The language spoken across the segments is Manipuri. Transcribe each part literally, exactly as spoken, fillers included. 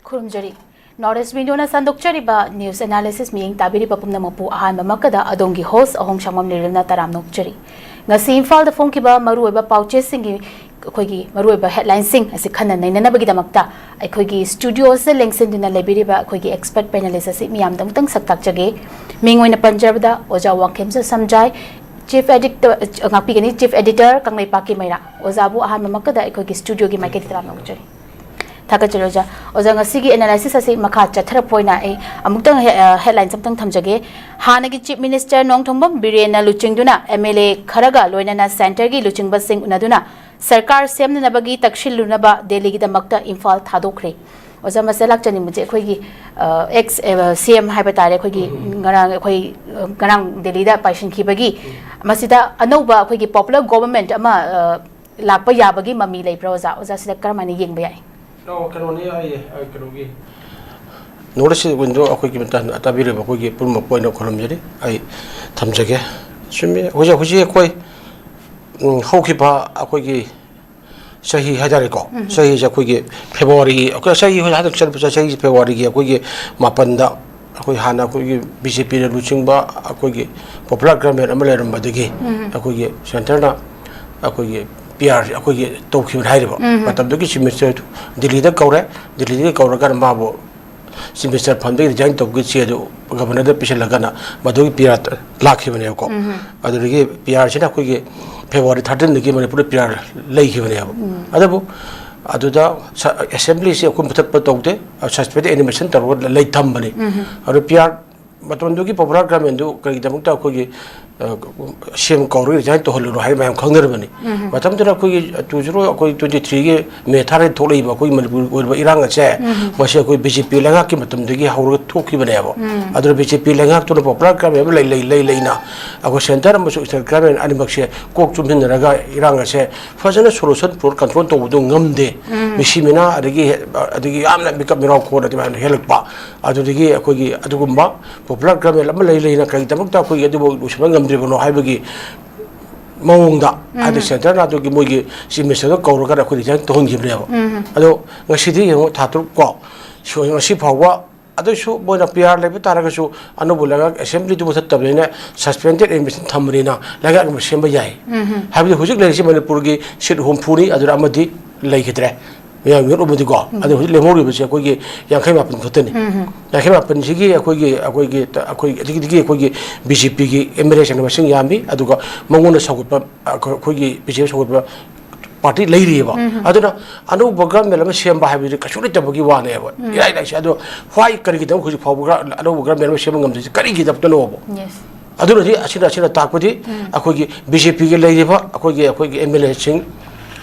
ꯈꯨꯔꯨꯝꯖꯔꯤ꯫ North East Window ꯅ ꯁꯟꯗꯣꯛꯆꯔꯤꯕ news analysis ꯃꯤꯠꯌꯦꯡ ꯇꯥꯕꯤꯔꯤꯕ ꯄꯨꯝꯅꯃꯛꯄꯨ ꯑꯍꯥꯟꯕꯃꯛꯇꯗ ꯑꯗꯣꯝꯒꯤ host ꯑꯍꯣꯡ ꯁꯥꯡꯕꯝ ꯂꯤꯔꯦꯝꯅ ꯇꯔꯥꯝꯅ ꯑꯣꯛꯆꯔꯤ꯫ ꯉꯁꯤ ꯏꯝꯐꯥꯜꯗ ꯐꯣꯡꯈꯤꯕ ꯃꯔꯨꯑꯣꯏꯕ ꯄꯥꯎꯆꯦꯁꯤꯡꯒꯤ ꯑꯩꯈꯣꯏꯒꯤ ꯃꯔꯨꯑꯣꯏꯕ headline ꯁꯤꯡ ꯑꯁꯤ ꯈꯟꯅ ꯅꯩꯅꯅꯕꯒꯤꯗꯃꯛꯇ ꯑꯩꯈꯣꯏꯒꯤ studio ꯁꯤꯗ ꯂꯦꯡꯁꯤꯟꯗꯨꯅ ꯂꯩꯕꯤꯔꯤꯕ ꯑꯩꯈꯣꯏꯒꯤ expert panelist ꯑꯁꯤ ꯃꯤꯌꯥꯝꯗ ꯑꯃꯨꯛꯇꯪ ꯁꯛ ꯇꯥꯛꯆꯒꯦ꯫ ꯃꯤꯡ ꯑꯣꯏꯅ ꯄꯟꯖꯔꯕꯗ ꯑꯣꯖꯥ ꯋꯥꯡꯈꯦꯝꯆꯟ ꯁꯝꯖꯥꯏ, chief editor, ꯉꯥꯛꯄꯤꯒꯅꯤ, chief editor ꯀꯪꯂꯩꯄꯥꯛꯀꯤ ꯃꯩꯔꯥ꯫ ꯑꯣꯖꯥꯕꯨ ꯑꯍꯥꯟꯕꯃꯛꯇꯗ ꯑꯩꯈꯣꯏꯒꯤ studio ꯒꯤ ꯃꯥꯏꯀꯩꯗꯒꯤ ꯇꯔꯥꯝꯅ ꯑꯣꯛꯆꯔꯤ꯫ ꯊꯥꯒꯠꯆꯔꯤ ꯑꯣꯖꯥ꯫ ꯑꯣꯖꯥ, ꯉꯁꯤꯒꯤ analysis ꯑꯁꯤ ꯃꯈꯥ ꯆꯠꯊꯔꯛꯄ ꯑꯣꯏꯅ ꯑꯩ ꯑꯃꯨꯛꯇꯪ ꯍꯦ-, ꯑ, headline ꯑꯃꯇꯪ ꯊꯝꯖꯒꯦ꯫ ꯍꯥꯟꯅꯒꯤ Chief Minister ꯅꯣꯡꯊꯣꯝꯕꯝ ꯕꯤꯔꯦꯟꯅ ꯂꯨꯆꯤꯡꯗꯨꯅ M L A ꯈꯔꯒ ꯂꯣꯏꯅꯅ centre ꯒꯤ ꯂꯨꯆꯤꯡꯕꯁꯤꯡ ꯎꯅꯗꯨꯅ ꯁꯔꯀꯥꯔ ꯁꯦꯝꯅꯅꯕꯒꯤ ꯇꯛꯁꯤꯜꯂꯨꯅꯕ ꯗꯦꯜꯂꯤꯒꯤꯗꯃꯛꯇ ꯏꯝꯐꯥꯜ ꯊꯥꯗꯣꯛꯈ꯭ꯔꯦ꯫ ꯑꯣꯖꯥ, ꯃꯁꯤꯗ ꯂꯥꯛꯆꯅꯤꯡꯕꯁꯦ ꯑꯩꯈꯣꯏꯒꯤ, ꯑ, ex, ꯑ, C M ꯍꯥꯏꯕ ꯇꯥꯔꯦ, ꯑꯩꯈꯣꯏꯒꯤ ꯎꯝ꯫ ꯉꯔꯥꯡ ꯑꯩꯈꯣꯏ, ꯑ, ꯉꯔꯥꯡ ꯗꯦꯜꯂꯤꯗ ꯄꯥꯏꯁꯤꯟꯈꯤꯕꯒꯤ ꯎꯝ꯫ ꯃꯁꯤꯗ ꯑꯅꯧꯕ ꯑꯩꯈꯣꯏꯒꯤ popular government ꯑꯃ, ꯑ, ꯂꯥꯛꯄ ꯌꯥꯕꯒꯤ ꯃꯃꯤ ꯂꯩꯕ꯭ꯔꯥ ꯑꯣꯖꯥ? ꯑꯣꯖꯥ, ꯁꯤꯗ ꯀꯔꯝꯍꯥꯏꯅ ꯌꯦꯡꯕ ꯌꯥꯏ? ꯑꯣ, ꯀꯩꯅꯣꯅꯤ, ꯑꯩ, ꯑꯩ ꯀꯩꯅꯣꯒꯤ North East Window ꯑꯩꯈꯣꯏꯒꯤ ꯃꯇꯝ ꯇꯥꯕꯤꯔꯤꯕ ꯑꯩꯈꯣꯏꯒꯤ ꯄꯨꯝꯅꯃꯛꯄꯨ ꯑꯩꯅ ꯈꯨꯔꯨꯝꯖꯔꯤ꯫ ꯑꯩ ꯊꯝꯖꯒꯦ꯫ ꯆꯨꯝꯃꯤ, ꯍꯧꯖꯤꯛ, ꯍꯧꯖꯤꯛ ꯑꯩꯈꯣꯏ, ꯎꯝ, ꯍꯧꯈꯤꯕ ꯑꯩꯈꯣꯏꯒꯤ ꯆꯍꯤ ꯍꯥꯏꯇꯥꯔꯦꯀꯣ, ꯎꯝ꯫ ꯆꯍꯤꯁꯦ ꯑꯩꯈꯣꯏꯒꯤ February, ꯑꯩꯈꯣꯏ ꯆꯍꯤ, ꯍꯣꯏ, ꯍꯟꯗꯛ ꯆꯠꯄ ꯆꯍꯤꯁꯦ February ꯒꯤ ꯑꯩꯈꯣꯏꯒꯤ ꯃꯥꯄꯟꯗ ꯑꯩꯈꯣꯏ ꯍꯥꯟꯅ ꯑꯩꯈꯣꯏꯒꯤ B J P ꯅ ꯂꯨꯆꯤꯡꯕ ꯑꯩꯈꯣꯏꯒꯤ popular government ꯑꯃ ꯂꯩꯔꯝꯕꯗꯒꯤ ꯎꯝ꯫ ꯑꯩꯈꯣꯏꯒꯤ centre ꯅ ꯑꯩꯈꯣꯏꯒꯤ P R ꯑꯩꯈꯣꯏꯒꯤ ꯇꯧꯈꯤꯕꯅꯤ ꯍꯥꯏꯔꯤꯕ ꯎꯝ꯫ ꯃꯇꯝꯗꯨꯒꯤ Chief Minister ꯗꯤꯜꯂꯤꯗ ꯀꯧꯔꯦ, ꯗꯤꯜꯂꯤꯗꯒꯤ ꯀꯧꯔꯀꯥꯟꯗ ꯃꯥꯕꯨ Chief Minister ꯐꯝꯗꯒꯤ resign ꯇꯧꯕꯒꯤ ꯆꯦ ꯑꯗꯨ Governor ꯗ ꯄꯤꯁꯤꯜꯂꯒꯅ ꯃꯗꯨꯒꯤ P R ꯂꯥꯛꯈꯤꯕꯅꯦꯕꯀꯣ꯫ ꯎꯝ꯫ ꯑꯗꯨꯗꯒꯤ P R ꯁꯤꯅ ꯑꯩꯈꯣꯏꯒꯤ February thirteen ꯗꯒꯤ ꯃꯅꯤꯄꯨꯔꯗ P R ꯂꯩꯈꯤꯕꯅꯦꯕ꯫ ꯎꯝ꯫ ꯑꯗꯨꯕꯨ ꯑꯗꯨꯗ ꯁ-, assembly ꯁꯤ ꯑꯩꯈꯣꯏ ꯃꯨꯊꯠꯄ ꯇꯧꯗꯦ, suspended animation ꯇꯧꯔꯒ ꯂꯩ ꯊꯝꯕꯅꯤ꯫ ꯎꯝ꯫ ꯑꯗꯨ P R ꯃꯇꯝꯗꯨꯒꯤ popular government ꯗꯨ ꯀꯔꯤꯒꯤꯗꯃꯛꯇ ꯑꯩꯈꯣꯏꯒꯤ, ꯑ, C M ꯀꯧꯔꯒ resign ꯇꯧꯍꯜꯂꯨꯅꯣ ꯍꯥꯏꯕ ꯃꯌꯥꯝ ꯈꯪꯅꯔꯕꯅꯤ꯫ ꯎꯝ꯫ ꯃꯇꯝꯗꯨꯗ ꯑꯩꯈꯣꯏꯒꯤ two zero, ꯑꯩꯈꯣꯏ twenty three ꯒꯤ May ꯊꯥꯗ ꯊꯣꯛꯂꯛꯏꯕ ꯑꯩꯈꯣꯏꯒꯤ ꯃꯅꯤꯄꯨꯔꯒꯤ ꯑꯣꯏꯕ ꯏꯔꯥꯡ ꯑꯁꯦ, ꯎꯝ꯫ ꯃꯁꯤ ꯑꯩꯈꯣꯏ B J P ꯂꯩꯉꯥꯛꯀꯤ ꯃꯇꯝꯗꯒꯤ ꯍꯧꯔꯒ ꯊꯣꯛꯈꯤꯕꯅꯦꯕ꯫ ꯎꯝ꯫ ꯑꯗꯨꯅ B J P ꯂꯩꯉꯥꯛꯇꯨꯅ popular government ꯑꯃ ꯂꯩ, ꯂꯩ, ꯂꯩ, ꯂꯩꯅ ꯑꯩꯈꯣꯏ centre ꯑꯃꯁꯨꯡ state government ꯑꯅꯤꯃꯛꯁꯦ ꯀꯣꯛ ꯆꯨꯝꯁꯤꯟꯅꯔꯒ ꯏꯔꯥꯡ ꯑꯁꯦ ꯐꯖꯅ solution ꯄꯨꯔ control ꯇꯧꯕꯗꯨ ꯉꯝꯗꯦ꯫ ꯎꯝ꯫ ꯃꯤꯁꯤ ꯃꯤꯅꯥ ꯑꯗꯒꯤ, ꯑꯗꯒꯤ ꯌꯥꯝꯅ ꯃꯤꯀꯞ ꯃꯤꯔꯥꯎ ꯈꯣꯟ ꯑꯗꯨꯃꯥꯏꯅ ꯍꯦꯜꯂꯛꯄ꯫ ꯑꯗꯨꯗꯒꯤ ꯑꯩꯈꯣꯏꯒꯤ ꯑꯗꯨꯒꯨꯝꯕ popular government ꯑꯃ ꯂꯩ ꯂꯩꯅ ꯀꯔꯤꯒꯤꯗꯃꯛꯇ ꯑꯩꯈꯣꯏꯒꯤ ꯑꯗꯨꯕꯨ ꯂꯣꯏꯁꯤꯟꯕ ꯉꯝꯗ꯭ꯔꯤꯕꯅꯣ ꯍꯥꯏꯕꯒꯤ ꯃꯑꯣꯡꯗ, ꯎꯝ꯫ ꯍꯥꯏꯗꯤ centre ꯅ ꯑꯗꯨꯒꯤ ꯃꯣꯏꯒꯤ Chief Minister ꯗꯣ ꯀꯧꯔꯒ ꯑꯩꯈꯣꯏ resign ꯇꯧꯍꯟꯈꯤꯕꯅꯦꯕ꯫ ꯎꯝ꯫ ꯑꯗꯣ ꯉꯁꯤꯗꯤ ꯌꯦꯡꯉꯣ, ꯊꯥ ꯇꯔꯨꯛ ꯀꯣ, ꯁꯤ-, ꯉꯁꯤ ꯐꯥꯎꯕ ꯑꯗꯨꯁꯨ ꯃꯣꯏꯅ ꯄꯤ ꯑꯥꯔ ꯂꯩꯕ ꯇꯥꯔꯒꯁꯨ ꯑꯅꯧꯕ ꯂꯩꯉꯥꯛ ꯑꯦꯁꯦꯝꯕ꯭ꯂꯤꯗꯨ ꯃꯨꯊꯠꯇꯕꯅꯤꯅ ꯁꯁꯄꯦꯟꯗꯦꯠ ꯑꯦꯗꯃꯤꯅꯤꯁꯇ꯭ꯔꯦꯁꯟ ꯊꯝꯕꯅꯤꯅ ꯂꯩꯉꯥꯛ ꯑꯃ ꯁꯦꯝꯕ ꯌꯥꯏ꯫ ꯍꯥꯏꯕꯗꯤ ꯍꯧꯖꯤꯛ ꯂꯩꯔꯤꯁꯤ ꯃꯅꯤꯄꯨꯔꯒꯤ ꯁꯤꯠ ꯍꯨꯝꯐꯨꯅꯤ, ꯑꯗꯨꯗ ꯑꯃꯗꯤ ꯂꯩꯈꯤꯗ꯭ꯔꯦ꯫ ꯃꯌꯥꯝ ꯃꯤꯍꯨꯠ ꯑꯃꯗꯤꯀꯣ꯫ ꯑꯗꯨ ꯍꯧꯖꯤꯛ ꯂꯦꯝꯍꯧꯔꯤꯕꯁꯤ ꯑꯩꯈꯣꯏꯒꯤ ꯌꯥꯡꯈꯩ ꯃꯥꯄꯟ ꯈꯛꯇꯅꯤ꯫ ꯌꯥꯡꯈꯩ ꯃꯥꯄꯟꯁꯤꯒꯤ ꯑꯩꯈꯣꯏꯒꯤ, ꯑꯩꯈꯣꯏꯒꯤ, ꯑꯩꯈꯣꯏ, ꯑꯗꯨꯗꯒꯤ ꯑꯩꯈꯣꯏꯒꯤ ꯕꯤ ꯖꯦ ꯄꯤꯒꯤ ꯑꯦꯝ ꯑꯦꯜ ꯑꯦꯁꯤꯡꯅ ꯃꯁꯤꯡ ꯌꯥꯝꯃꯤ, ꯑꯗꯨꯒ ꯃꯉꯣꯟꯗ ꯁꯧꯒꯠꯄ, ꯑꯩꯈꯣꯏ-, ꯑꯩꯈꯣꯏꯒꯤ ꯕꯤ ꯖꯦ ꯄꯤ ꯁꯧꯒꯠꯄ ꯄꯥꯔꯇꯤ ꯂꯩꯔꯤꯑꯕ꯫ ꯑꯗꯨꯅ ꯑꯅꯧꯕ ꯒꯚꯔꯟꯃꯦꯟ ꯑꯃ ꯁꯦꯝꯕ ꯍꯥꯏꯕꯁꯤ ꯀꯩꯁꯨ ꯂꯩꯇꯕꯒꯤ ꯋꯥꯅꯦꯕ꯫ ꯏꯔꯥꯏ ꯂꯥꯏꯁꯦ꯫ ꯑꯗꯣ why, ꯀꯔꯤꯒꯤꯗꯃꯛ ꯍꯧꯖꯤꯛ ꯐꯥꯎꯕ ꯒ-, ꯑꯅꯧꯕ ꯒꯚꯔꯟꯃꯦꯟ ꯑꯃ ꯁꯦꯝꯕ ꯉꯝꯗ꯭ꯔꯤꯁꯦ ꯀꯔꯤꯒꯤꯗꯃꯛꯇꯅꯣꯕ? ꯑꯗꯨꯅꯗꯤ ꯑꯁꯤꯅ, ꯑꯁꯤꯅ ꯇꯥꯛꯄꯗꯤ ꯑꯩꯈꯣꯏꯒꯤ ꯕꯤ ꯖꯦ ꯄꯤꯒꯤ ꯂꯩꯔꯤꯕ ꯑꯩꯈꯣꯏꯒꯤ, ꯑꯩꯈꯣꯏꯒꯤ ꯑꯦꯝ ꯑꯦꯜ ꯑꯦꯁꯤꯡ,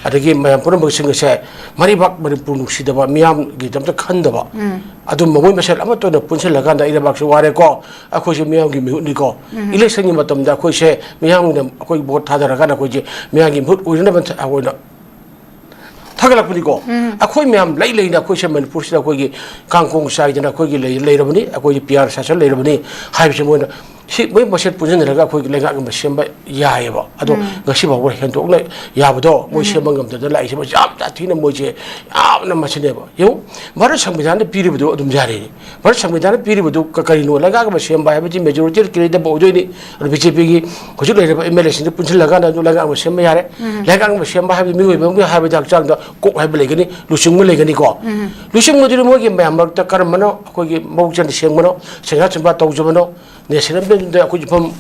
ꯑꯗꯒꯤ ꯃꯌꯥꯝ ꯄꯨꯝꯅꯃꯛꯁꯤꯡ ꯑꯁꯦ ꯃꯔꯩꯕꯥꯛ ꯃꯅꯤꯄꯨꯔ ꯅꯨꯡꯁꯤꯗꯕ, ꯃꯤꯌꯥꯝꯒꯤꯗꯃꯛꯇ ꯈꯟꯗꯕ, ꯑꯗꯨꯝ ꯃꯈꯣꯏ ꯃꯁꯦꯜ ꯑꯃꯠꯇ ꯑꯣꯏꯅ ꯄꯨꯟꯁꯤꯜꯂꯀꯥꯟꯗ ꯏꯔꯩꯕꯥꯛꯁꯤ ꯋꯥꯔꯦꯀꯣ, ꯑꯩꯈꯣꯏꯁꯨ ꯃꯤꯌꯥꯝꯒꯤ ꯃꯤꯍꯨꯠꯅꯤꯀꯣ, ꯏꯂꯦꯛꯁꯟꯒꯤ ꯃꯇꯝꯗ ꯑꯩꯈꯣꯏꯁꯦ ꯃꯤꯌꯥꯝꯅ ꯑꯩꯈꯣꯏ ꯚꯣꯠ ꯊꯥꯗꯔꯀꯥꯟꯗ ꯑꯩꯈꯣꯏꯁꯦ ꯃꯤꯌꯥꯝꯒꯤ ꯃꯤꯍꯨꯠ ꯑꯣꯏꯅꯅꯕ ꯑꯩꯈꯣꯏꯅ ꯊꯥꯒꯠꯂꯛꯄꯅꯤꯀꯣ꯫ ꯑꯩꯈꯣꯏ ꯃꯌꯥꯝ ꯂꯩ ꯂꯩꯅ ꯑꯩꯈꯣꯏꯁꯦ ꯃꯅꯤꯄꯨꯔꯁꯤꯗ ꯑꯩꯈꯣꯏꯒꯤ ꯀꯥꯡꯈꯣꯡ ꯆꯥꯏꯗꯅ ꯑꯩꯈꯣꯏꯒꯤ ꯂꯩ-, ꯂꯩꯔꯕꯅꯤ, ꯑꯩꯈꯣꯏꯒꯤ ꯄꯤ ꯑꯥꯔ ꯁꯥꯁꯟ ꯂꯩꯔꯕꯅꯤ ꯍꯥꯏꯕꯁꯦ ꯃꯣꯏꯅ ꯁꯤ ꯃꯣꯏ ꯃꯁꯦꯟ ꯄꯨꯟꯁꯤꯟꯅꯔꯒ ꯑꯩꯈꯣꯏꯒꯤ ꯂꯩꯉꯥꯛ ꯑꯃ ꯁꯦꯝꯕ ꯌꯥꯏꯑꯕ꯫ ꯑꯗꯣ ꯉꯁꯤ ꯐꯥꯎꯕ ꯍꯦꯟꯗꯣꯛꯅ ꯌꯥꯕꯗꯣ ꯃꯣꯏ ꯁꯦꯝꯕ ꯉꯝꯗꯗꯅ ꯂꯥꯛꯏꯁꯦ, ꯃꯁꯤ ꯌꯥꯝ ꯁꯥꯊꯤꯅ ꯃꯣꯏꯁꯦ ꯌꯥꯝꯅ ꯃꯁꯤꯅꯦꯕ꯫ ꯌꯦꯡꯉꯨ, ꯚꯥꯔꯠ ꯁꯪꯕꯤꯙꯥꯟꯗ ꯄꯤꯔꯤꯕꯗꯣ ꯑꯗꯨꯝ ꯌꯥꯔꯦꯅꯦ꯫ ꯚꯥꯔꯠ ꯁꯪꯕꯤꯙꯥꯟꯅ ꯄꯤꯔꯤꯕꯗꯨ ꯀ-, ꯀꯔꯤꯅꯣ? ꯂꯩꯉꯥꯛ ꯑꯃ ꯁꯦꯝꯕ ꯍꯥꯏꯕꯗꯤ ꯃꯦꯖꯣꯔꯤꯇꯤ ꯀꯦꯟꯗꯤꯗꯦꯠ ꯑꯃ ꯑꯣꯏꯗꯣꯏꯅꯤ꯫ ꯑꯗꯨ ꯕꯤ ꯖꯦ ꯄꯤꯒꯤ ꯍꯧꯖꯤꯛ ꯂꯩꯔꯤꯕ ꯑꯦꯝ ꯑꯦꯜ ꯑꯦꯁꯤꯡꯗꯨ ꯄꯨꯟꯁꯤꯜꯂꯒ ꯑꯗꯨ ꯂꯩꯉꯥꯛ ꯑꯃ ꯁꯦꯝꯕ ꯌꯥꯔꯦ꯫ ꯂꯩꯉꯥꯛ ꯑꯃ ꯁꯦꯝꯕ ꯍꯥꯏꯕꯗꯤ ꯃꯤꯑꯣꯏꯕ ꯑꯃꯒꯤ ꯍꯥꯏꯕꯗꯤ ꯍꯛꯆꯥꯡꯗ ꯀꯣꯛ ꯍꯥꯏꯕ ꯂꯩꯒꯅꯤ, ꯂꯨꯆꯤꯡꯕ ꯂꯩꯒꯅꯤꯀꯣ꯫ ꯂꯨꯆꯤꯡꯕꯗꯨꯗꯤ ꯃꯣꯏꯒꯤ ꯃꯌꯥꯝ ꯃꯔꯛꯇ ꯀꯔꯝꯕꯅ ꯑꯩꯈꯣꯏꯒꯤ ꯃꯕꯨꯛ ꯆꯦꯟꯅ ꯁꯦꯡꯕꯅꯣ, ꯁꯦꯟꯖꯥ ꯁꯦꯟꯄꯥ ꯇꯧꯖꯕꯅꯣ, ꯅꯦꯁꯅꯦꯜ ꯕꯦꯡꯗ ꯑꯩꯈꯣꯏ ꯌꯨꯝꯐꯝ